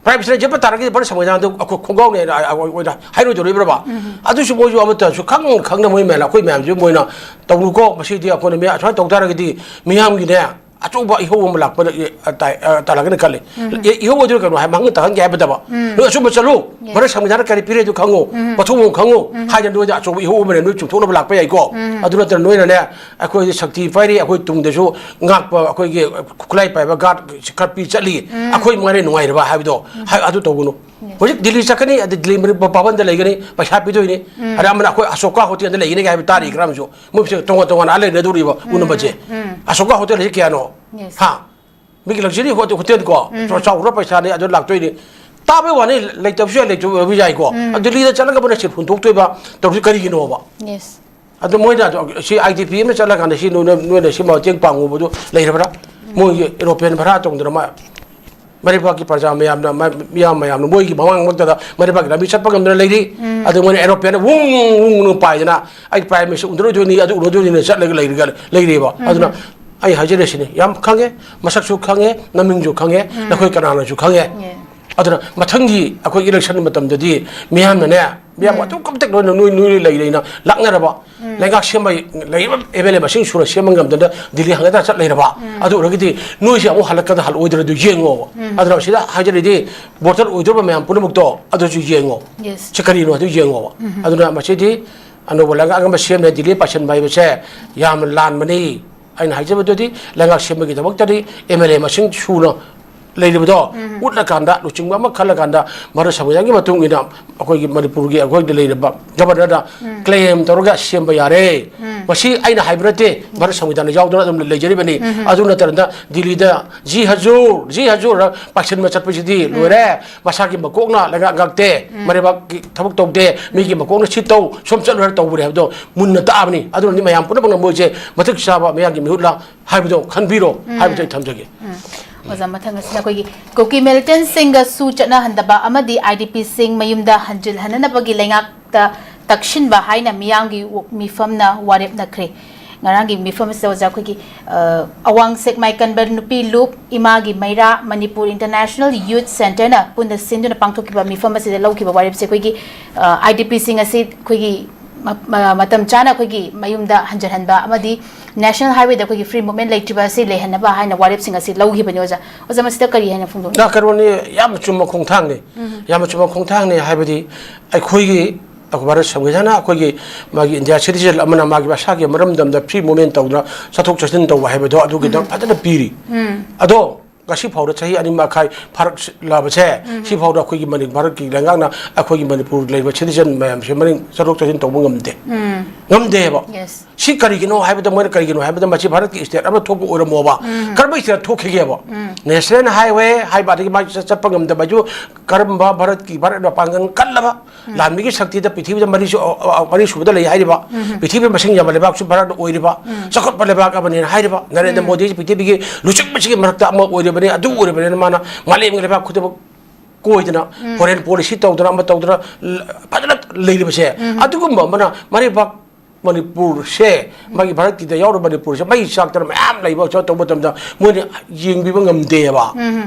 ꯄ꯭ꯔꯥꯏꯝ ꯃꯤꯅꯤꯁꯇꯔꯅ ꯌꯦꯠꯄ ꯇꯥꯔꯒꯗꯤ ꯚꯥꯔꯠ ꯁꯪꯕꯤꯙꯥꯟꯗ ꯑꯩꯈꯣꯏ ꯈꯣꯡꯒꯥꯎꯅꯦꯅ ꯑꯣꯏꯅ ꯍꯥꯏꯔꯣꯏꯗꯣꯔꯤꯕ꯭ꯔꯕ? ꯑꯗꯨꯁꯨ ꯃꯣꯏꯁꯨ ꯑꯃꯠꯇꯁꯨ ꯈꯪ ꯈꯪꯅ ꯃꯣꯏ ꯃꯌꯥꯝꯅ ꯑꯩꯈꯣꯏ ꯃꯌꯥꯝꯁꯨ ꯃꯣꯏꯅ ꯇꯧꯅꯨꯀꯣ꯫ ꯃꯁꯤꯗꯤ ꯑꯩꯈꯣꯏꯅ ꯃꯤ ꯑꯁꯨꯃꯥꯏꯅ ꯇꯧ ꯇꯥꯔꯒꯗꯤ ꯃꯤꯌꯥꯝꯒꯤꯅꯦ ꯑꯆꯧꯕ ꯏꯍꯧ ꯑꯃ ꯂꯥꯛꯄꯗ, ꯑ, ꯇꯥꯏ-, ꯑ, ꯇꯥꯔꯛꯀꯅꯤ ꯈꯜꯂꯤ꯫ ꯎꯝ꯫ ꯏ-, ꯏꯍꯧ ꯑꯗꯨ ꯀꯩꯅꯣ ꯍꯥꯏ, ꯃꯍꯪ ꯇꯥꯍꯟꯒꯦ ꯍꯥꯏꯕꯗꯕ, ꯎꯝ꯫ "ꯅꯣꯏ ꯑꯆꯨꯝꯕ ꯆꯠꯂꯨ, ꯌꯦꯁ꯫ ꯃꯔꯛ ꯁꯪꯕꯤꯙꯥꯟꯅ ꯀꯔꯤ ꯄꯤꯔꯦ ꯑꯗꯨ ꯈꯪꯉꯨ, ꯎꯝ꯫ ꯃꯊꯧ ꯃꯉꯝ ꯈꯪꯉꯨ" ꯎꯝ꯫ ꯍꯥꯏꯗꯅ ꯅꯣꯏꯗ ꯑꯆꯧꯕ ꯏꯍꯧ ꯑꯃꯅ ꯅꯣꯏ ꯆꯨꯝꯊꯣꯛꯅꯕ ꯂꯥꯛꯄ ꯌꯥꯏꯀꯣ꯫ ꯎꯝ꯫ ꯑꯗꯨ ꯅꯠꯇꯅ ꯅꯣꯏꯅꯅꯦ, "ꯑꯩꯈꯣꯏꯗꯤ ꯁꯛꯇꯤ ꯄꯥꯏꯔꯤ, ꯑꯩꯈꯣꯏ ꯇꯨꯡꯗꯁꯨ ꯉꯥꯛꯄ ꯑꯩꯈꯣꯏꯒꯤ ꯈꯨꯠꯂꯥꯏ ꯄꯥꯏꯕ ꯒꯥꯔꯗ ꯈꯔ ꯄꯤ ꯆꯠꯂꯤ, ꯎꯝ꯫ ꯑꯩꯈꯣꯏ ꯃꯉꯥꯏꯔꯦ ꯅꯨꯡꯉꯥꯏꯔꯕ" ꯍꯥꯏꯕꯗꯣ, ꯎꯝ꯫ ꯍꯥꯏ-, ꯑꯗꯨ ꯇꯧꯒꯅꯨ꯫ ꯌꯦꯁ꯫ ꯍꯧꯖꯤꯛ ꯗꯤꯜꯂꯤ ꯆꯠꯀꯅꯤ, ꯑꯗꯩ ꯗꯤꯜꯂꯤ ꯃꯔꯤ ꯄ-, ꯄꯥꯕꯟꯗ ꯂꯩꯒꯅꯤ, ꯄꯩꯁꯥ ꯄꯤꯗꯣꯏꯅꯤ꯫ ꯎꯝ꯫ ꯑꯗ ꯑꯃꯅ ꯑꯩꯈꯣꯏ ꯑꯁꯣꯀꯥ ꯍꯣꯇꯦꯜꯗ ꯂꯩꯒꯅꯤ ꯍꯥꯏꯕ ꯇꯥꯔꯤ ꯈꯔ ꯑꯃꯁꯨ꯫ ꯃꯣꯏꯁꯦ ꯇꯣꯉꯥꯟ ꯇꯣꯉꯥꯟꯅ ꯑꯥ ꯂꯩꯅꯗꯣꯔꯤꯕ ꯎꯝ꯫ ꯎꯅꯕꯁꯦ꯫ ꯎꯝ꯫ ꯑꯁꯣꯀꯥ ꯍꯣꯇꯦꯜ ꯍꯥꯏꯁꯦ ꯀꯌꯥꯅꯣ? ꯌꯦꯁ꯫ ꯍꯥ? ꯃꯤꯒꯤ ꯂꯛꯖꯔꯤ ꯍꯣꯇꯦꯜ, ꯍꯣꯇꯦꯜ ꯀꯣ? ꯎꯝ꯫ ꯆꯥꯎ-, ꯆꯥꯎꯈ꯭ꯔ ꯄꯩꯁꯥꯅꯤ, ꯑꯗꯨ ꯂꯥꯛꯇꯣꯏꯅꯤ꯫ ꯇꯥꯕꯩ ꯋꯥꯅꯤ, ꯂꯩꯇꯕꯁꯨ ꯌꯥꯏ, ꯂꯩꯇꯕꯁꯨ ꯌꯥꯏꯀꯣ? ꯎꯝ꯫ ꯑꯗꯨ ꯗꯤꯜꯂꯤꯗ ꯆꯠꯂꯒ ꯃꯣꯏꯅ ꯁꯦꯜ ꯍꯨꯟꯗꯣꯛꯇꯣꯏꯕ ꯇꯧꯔꯤꯁꯤ ꯀꯔꯤꯒꯤꯅꯣꯕ? ꯌꯦꯁ꯫ ꯑꯗꯣ ꯃꯣꯏꯅ ꯑꯗꯨ, ꯁꯤ ꯑꯥꯏ ꯗꯤ ꯄꯤ ꯑꯃ ꯆꯠꯂꯀꯥꯟꯗ ꯁꯤ ꯅꯣꯏꯅ, ꯅꯣꯏꯅ ꯁꯤ ꯃꯇꯦꯡ ꯄꯥꯡꯉꯨꯕꯗꯨ ꯂꯩꯔꯕ꯭ꯔꯥ? ꯎꯝ꯫ ꯃꯣꯏꯒꯤ ꯑꯦꯔꯣꯄ꯭ꯂꯦꯟ ꯚꯔꯥ ꯇꯣꯡꯗꯅ ꯃꯥ-, ꯃꯔꯩꯕꯥꯛꯀꯤ ꯄ꯭ꯔꯖꯥ ꯃꯌꯥꯝꯅ, ꯃ-, ꯃꯤꯌꯥꯝ ꯃꯌꯥꯝꯅ ꯃꯣꯏꯒꯤ ꯃꯃꯥꯡꯃꯛꯇꯗ ꯃꯔꯩꯕꯥꯛꯀꯤ ꯂꯝꯕꯤ ꯆꯠꯄ ꯉꯝꯗꯅ ꯂꯩꯔꯤ꯫ ꯎꯝ꯫ ꯑꯗꯨ ꯃꯣꯏꯅ ꯑꯦꯔꯣꯄ꯭ꯂꯦꯟꯗ ꯋꯨꯡ, ꯋꯨꯡ, ꯋꯨꯡ ꯄꯥꯏꯗꯅ, "ꯑꯩ ꯄ꯭ꯔꯥꯏꯝ ꯃꯤꯅꯤꯁꯇꯔ ꯎꯅꯔꯣꯏꯗꯣꯏꯅꯤ, ꯑꯗꯨ ꯎꯅꯔꯣꯏꯗꯣꯏꯅꯤ" ꯆꯠꯂꯒ ꯂꯩꯔꯒ, ꯂꯩꯔꯤꯕ꯫ ꯎꯝ꯫ ꯑꯗꯨꯅ ꯑꯩ ꯍꯥꯏꯖꯔꯤꯁꯤꯅꯤ, ꯌꯥꯝ ꯈꯪꯉꯦ, ꯃꯁꯛꯁꯨ ꯈꯪꯉꯦ, ꯅꯃꯤꯡꯁꯨ ꯈꯪꯉꯦ, ꯎꯝ꯫ ꯅꯈꯣꯏ ꯀꯅꯥꯅꯁꯨ ꯈꯪꯉꯦ꯫ ꯌꯦ꯫ ꯑꯗꯨꯅ ꯃꯊꯪꯒꯤ ꯑꯩꯈꯣꯏ ꯏꯂꯦꯛꯁꯟ ꯃꯇꯝꯗꯗꯤ ꯃꯤꯌꯥꯝꯅꯅꯦ, ꯃꯤꯌꯥꯝ ꯎꯝ꯫ ꯑꯗꯨꯝ ꯀꯝꯇꯦꯛ ꯂꯣꯏꯅ ꯅꯣꯏ, ꯅꯣꯏ ꯂꯩ ꯂꯩꯅ ꯂꯥꯛꯅꯔꯕ, ꯎꯝ꯫ ꯂꯩꯉꯥꯛ ꯁꯦꯝꯕ ꯂꯩꯔꯤꯕ ꯑꯦꯝ ꯑꯦꯜ ꯑꯦ ꯃꯁꯤꯡ ꯁꯨꯅ ꯁꯦꯝꯕ ꯉꯝꯗꯅ ꯗꯤꯜꯂꯤ ꯍꯪꯒꯠ ꯍꯟꯗ ꯆꯠ ꯂꯩꯔꯕ, ꯎꯝ꯫ ꯑꯗꯨ ꯑꯣꯏꯔꯒꯗꯤ ꯅꯣꯏꯁꯦ ꯑꯃꯨꯛ ꯍꯜꯂꯛꯀꯗ ꯍꯜꯂꯛꯑꯣꯏꯗ꯭ꯔꯗꯨ ꯌꯦꯡꯉꯣꯕ꯫ ꯎꯝ꯫ ꯑꯗꯨꯅ ꯁꯤꯗ ꯍꯥꯏꯖꯔꯤꯗꯤ ꯚꯣꯇꯔ ꯑꯣꯏꯗꯧꯔꯕ ꯃꯌꯥꯝ ꯄꯨꯝꯅꯃꯛꯇꯣ ꯑꯗꯨꯁꯨ ꯌꯦꯡꯉꯣ꯫ ꯌꯦꯁ꯫ ꯁꯤ ꯀꯔꯤꯅꯣ ꯑꯗꯨ ꯌꯦꯡꯉꯣꯕ꯫ ꯎꯝ꯫ ꯑꯗꯨꯅ ꯃꯁꯤꯗꯤ ꯑꯅꯧꯕ ꯂꯩꯉꯥꯛ ꯑꯃ ꯁꯦꯝꯂꯦ, ꯗꯤꯜꯂꯤ ꯄꯥꯏꯁꯟꯕ ꯍꯥꯏꯕꯁꯦ ꯌꯥꯝꯅ ꯂꯥꯟꯕꯅꯤ꯫ ꯑꯩꯅ ꯍꯥꯏꯖꯕꯗꯨꯗꯤ ꯂꯩꯉꯥꯛ ꯁꯦꯝꯕꯒꯤꯗꯃꯛꯇꯗꯤ ꯑꯦꯝ ꯑꯦꯜ ꯑꯦ ꯃꯁꯤꯡ ꯁꯨꯅ ꯂꯩꯔꯤꯕꯗꯣ ꯎꯝ꯫ ꯎꯠꯂꯀꯥꯟꯗ, ꯂꯨꯆꯤꯡꯕ ꯑꯃ ꯈꯜꯂꯀꯥꯟꯗ ꯚꯥꯔꯠ ꯁꯪꯕꯤꯙꯥꯟꯒꯤ ꯃꯇꯨꯡ ꯏꯟꯅ ꯑꯩꯈꯣꯏꯒꯤ ꯃꯅꯤꯄꯨꯔꯒꯤ ꯑꯩꯈꯣꯏꯗ ꯂꯩꯔꯤꯕ ꯒꯕꯔꯅꯔꯗ ꯎꯝ꯫ ꯀ꯭ꯂꯦꯝ ꯇꯧꯔꯒ ꯁꯦꯝꯕ ꯌꯥꯔꯦ꯫ ꯎꯝ꯫ ꯃꯁꯤ ꯑꯩꯅ ꯍꯥꯏꯕ ꯅꯠꯇꯦ, ꯚꯥꯔꯠ ꯁꯪꯕꯤꯙꯥꯟꯗ ꯌꯥꯎꯗꯨꯅ ꯑꯗꯨꯝ ꯂꯩꯖꯔꯤꯕꯅꯤ꯫ ꯎꯝ꯫ ꯑꯗꯨ ꯅꯠꯇꯅ ꯗꯤꯜꯂꯤꯗ "ꯖꯤ ꯍꯖꯨꯔ, ꯖꯤ ꯍꯖꯨꯔ" ꯄꯥꯏꯁꯟꯕ ꯆꯠꯄꯁꯤꯗꯤ ꯎꯝ꯫ ꯂꯣꯏꯔꯦ꯫ ꯃꯁꯥꯒꯤ ꯃꯀꯣꯛꯅ ꯂꯩꯉꯥꯛ ꯉꯥꯛꯇꯦ, ꯎꯝ꯫ ꯃꯔꯩꯕꯥꯛꯀꯤ ꯊꯕꯛ ꯇꯧꯗꯦ, ꯃꯤꯒꯤ ꯎꯝ꯫ ꯃꯀꯣꯛꯅ ꯁꯤ ꯇꯧ, ꯁꯣꯝ ꯆꯠꯂꯨ ꯍꯥꯏꯔ ꯇꯧꯕꯅꯦ ꯍꯥꯏꯕꯗꯣ ꯃꯨꯟꯅ ꯇꯥꯛꯑꯕꯅꯤ꯫ ꯑꯗꯨꯅꯗꯤ ꯃꯌꯥꯝ ꯄꯨꯝꯅꯃꯛꯅ ꯃꯣꯏꯁꯦ ꯃꯇꯤꯛ ꯆꯥꯕ ꯃꯌꯥꯝꯒꯤ ꯃꯤꯍꯨꯠꯂ ꯍꯥꯏꯕꯗꯣ ꯈꯟꯕꯤꯔꯣ ꯎꯝ꯫ ꯍꯥꯏꯕꯗꯣ ꯑꯩ ꯊꯝꯖꯒꯦ꯫ ꯎꯝ꯫ ꯑꯣꯖꯥ, ꯃꯊꯪ ꯑꯁꯤꯅ ꯑꯩꯈꯣꯏꯒꯤ ꯀꯨꯀꯤ ꯃꯤꯂꯤꯇꯦꯟꯁꯤꯡꯒꯁꯨ ꯆꯠꯅꯍꯟꯗꯕ ꯑꯃꯗꯤ ꯑꯥꯏ ꯗꯤ ꯄꯤꯁꯤꯡ ꯃꯌꯨꯝꯗ ꯍꯟꯖꯤꯜꯍꯟꯅꯅꯕꯒꯤ ꯂꯩꯉꯥꯛꯇ ꯇꯛꯁꯤꯟꯕ ꯍꯥꯏꯅ ꯃꯤꯌꯥꯝꯒꯤ ꯃꯤꯐꯝꯅ ꯋꯥꯔꯦꯞꯅꯈ꯭ꯔꯦ꯫ ꯉꯔꯥꯡꯒꯤ ꯃꯤꯐꯝ ꯑꯁꯤꯗ ꯑꯣꯖꯥ ꯑꯩꯈꯣꯏꯒꯤ, ꯑ, ꯑꯋꯥꯡ ꯁꯦꯛꯃꯥꯏ ꯀꯟꯕ ꯅꯨꯄꯤ ꯂꯨꯞ, ꯏꯃꯥꯒꯤ ꯃꯩꯔꯥ, ꯃꯅꯤꯄꯨꯔ ꯏꯟꯇꯔꯅꯦꯁꯅꯦꯜ ꯌꯨꯠ ꯁꯦꯟꯇꯔꯅ ꯄꯨꯟꯅ ꯁꯤꯟꯗꯨꯅ ꯄꯥꯡꯊꯣꯛꯈꯤꯕ ꯃꯤꯐꯝ ꯑꯁꯤꯗ ꯂꯧꯈꯤꯕ ꯋꯥꯔꯦꯞꯁꯦ ꯑꯩꯈꯣꯏꯒꯤ, ꯑ, ꯑꯥꯏ ꯗꯤ ꯄꯤꯁꯤꯡ ꯑꯁꯤ ꯑꯩꯈꯣꯏꯒꯤ ꯃ- ꯃ- ꯃꯇꯝ ꯆꯥꯅ ꯑꯩꯈꯣꯏꯒꯤ ꯃꯌꯨꯝꯗ ꯍꯟꯖꯤꯟꯍꯟꯕ ꯑꯃꯗꯤ National Highwayꯗ ꯑꯩꯈꯣꯏꯒꯤ free movement ꯂꯩꯇ꯭ꯔꯤꯕ ꯑꯁꯤ ꯂꯩꯍꯟꯅꯕ ꯍꯥꯏꯅ ꯋꯥꯔꯦꯞꯁꯤꯡ ꯑꯁꯤ ꯂꯧꯈꯤꯕꯅꯤ ꯑꯣꯖꯥ꯫ ꯑꯣꯖꯥ, ꯃꯁꯤꯗ ꯀꯔꯤ ꯍꯥꯏꯅ ꯐꯣꯡꯗꯣꯛꯅꯤ? ꯗꯥ ꯀꯩꯅꯣꯅꯤ, ꯌꯥꯝꯅ ꯆꯨꯝꯕ ꯈꯣꯡꯊꯥꯡꯅꯤ꯫ ꯌꯥꯝꯅ ꯆꯨꯝꯕ ꯈꯣꯡꯊꯥꯡꯅꯤ ꯍꯥꯏꯕꯗꯤ ꯑꯩꯈꯣꯏꯒꯤ ꯚꯥꯔꯠ ꯁꯪꯕꯤꯙꯥꯟꯅ ꯑꯩꯈꯣꯏꯒꯤ ꯃꯥꯒꯤ ꯏꯟꯗꯤꯌꯥ ꯁꯤꯇꯤꯖꯦꯟ ꯑꯃꯅ ꯃꯥꯒꯤ ꯃꯁꯥꯒꯤ ꯃꯔꯝꯗꯝꯗ ꯐ꯭ꯔꯤ ꯃꯨꯚꯃꯦꯟ ꯇꯧꯗꯨꯅ ꯆꯠꯊꯣꯛ ꯆꯠꯁꯤꯟ ꯇꯧꯕ ꯍꯥꯏꯕꯗꯣ ꯑꯗꯨꯒꯤꯗꯃꯛ ꯐꯖꯅ ꯄꯤꯔꯤ꯫ ꯑꯗꯣ ꯉꯁꯤ ꯐꯥꯎꯗ ꯆꯍꯤ ꯑꯅꯤ ꯃꯈꯥꯏ ꯐꯥꯔꯛꯂꯕꯁꯦ, ꯁꯤ ꯐꯥꯎꯗ ꯑꯩꯈꯣꯏꯒꯤ ꯃꯅꯤ- ꯚꯥꯔꯠꯀꯤ ꯂꯩꯉꯥꯛꯅ ꯑꯩꯈꯣꯏꯒꯤ ꯃꯅꯤꯄꯨꯔ ꯂꯩꯕ ꯁꯤꯇꯤꯖꯦꯟ ꯃꯌꯥꯝꯁꯦ ꯃꯅꯤꯡ ꯆꯠꯊꯣꯛ ꯆꯠꯁꯤꯟ ꯇꯧꯕ ꯉꯝꯗꯦ꯫ ꯉꯝꯗꯦꯕ꯫ Yes. ꯁꯤ ꯀꯔꯤꯒꯤꯅꯣ ꯍꯥꯏꯕꯗ, ꯃꯣꯏꯅ ꯀꯔꯤꯒꯤꯅꯣ ꯍꯥꯏꯕꯗ, ꯃꯁꯤ ꯚꯥꯔꯠꯀꯤ ꯏꯁꯇꯦꯠ ꯑꯃ ꯊꯣꯛꯄ ꯑꯣꯏꯔꯝꯃꯣꯕ꯫ ꯀꯔꯝꯕ ꯏꯁꯇꯦꯠ ꯊꯣꯛꯈꯤꯒꯦꯕ? ꯅꯦꯁꯅꯦꯜ ꯍꯥꯏꯋꯦ ꯍꯥꯏꯕ, ꯑꯗꯒꯤ ꯃꯥꯒꯤ ꯆꯠ- ꯆꯠꯄ ꯉꯝꯗꯕ ꯍꯥꯏꯁꯨ, ꯀꯔꯝꯕ ꯚꯥꯔꯠꯀꯤ, ꯚꯥꯔꯠ ꯃꯄꯥꯡꯒꯜ ꯀꯜꯂꯕ ꯂꯥꯟꯃꯤꯒꯤ ꯁꯛꯇꯤꯗ ꯄ꯭ꯔꯤꯊꯤꯕꯤꯗ ꯃꯔꯤꯁꯨ ꯑ, ꯑ, ꯃꯔꯤꯁꯨꯕꯗ ꯂꯩ ꯍꯥꯏꯔꯤꯕ, ꯄ꯭ꯔꯤꯊꯤꯕꯤꯗ ꯃꯁꯤꯡ ꯌꯥꯝꯕ ꯂꯩꯕꯥꯛꯁꯨ ꯚꯥꯔꯠꯅ ꯑꯣꯏꯔꯤꯕ, ꯆꯥꯎꯈꯠꯄ ꯂꯩꯕꯥꯛ ꯑꯃꯅꯦꯅ ꯍꯥꯏꯔꯤꯕ ꯅꯔꯦꯟꯗ꯭ꯔ ꯃꯣꯗꯤꯁꯤ ꯄ꯭ꯔꯤꯊꯤꯕꯤꯒꯤ ꯂꯨꯆꯤꯡꯕꯁꯤꯒꯤ ꯃꯔꯛꯇ ꯑꯃ ꯑꯣꯏꯔꯤꯕꯅꯤ, ꯑꯗꯨ ꯑꯣꯏꯔꯤꯕꯅꯤꯅ ꯃꯥꯅ ꯃꯥꯂꯦꯝꯒꯤ ꯂꯩꯕꯥꯛ ꯈꯨꯗꯤꯡꯃꯛ ꯀꯣꯏꯗꯅ, ꯐꯣꯔꯦꯟ ꯄꯣꯂꯤꯁꯤ ꯇꯧꯗꯅ, ꯑꯃ ꯇꯧꯗꯅ, ꯐꯖꯅ ꯂꯩꯔꯤꯕꯁꯦ, ꯑꯗꯨꯒꯨꯝꯕ ꯑꯃꯅ ꯃꯔꯩꯕꯥꯛ ꯃꯅꯤꯄꯨꯔꯁꯦ, ꯃꯥꯒꯤ ꯚꯥꯔꯠꯀꯤꯗ ꯌꯥꯎꯔꯤꯕ ꯃꯅꯤꯄꯨꯔꯁꯦ ꯃꯩ ꯆꯥꯛꯇꯅ ꯃꯌꯥꯝ ꯂꯩꯕ ꯇꯧꯕ ꯃꯇꯝꯗ ꯃꯣꯏꯅ ꯌꯦꯡꯕꯤꯕ ꯉꯝꯗꯦꯕ꯫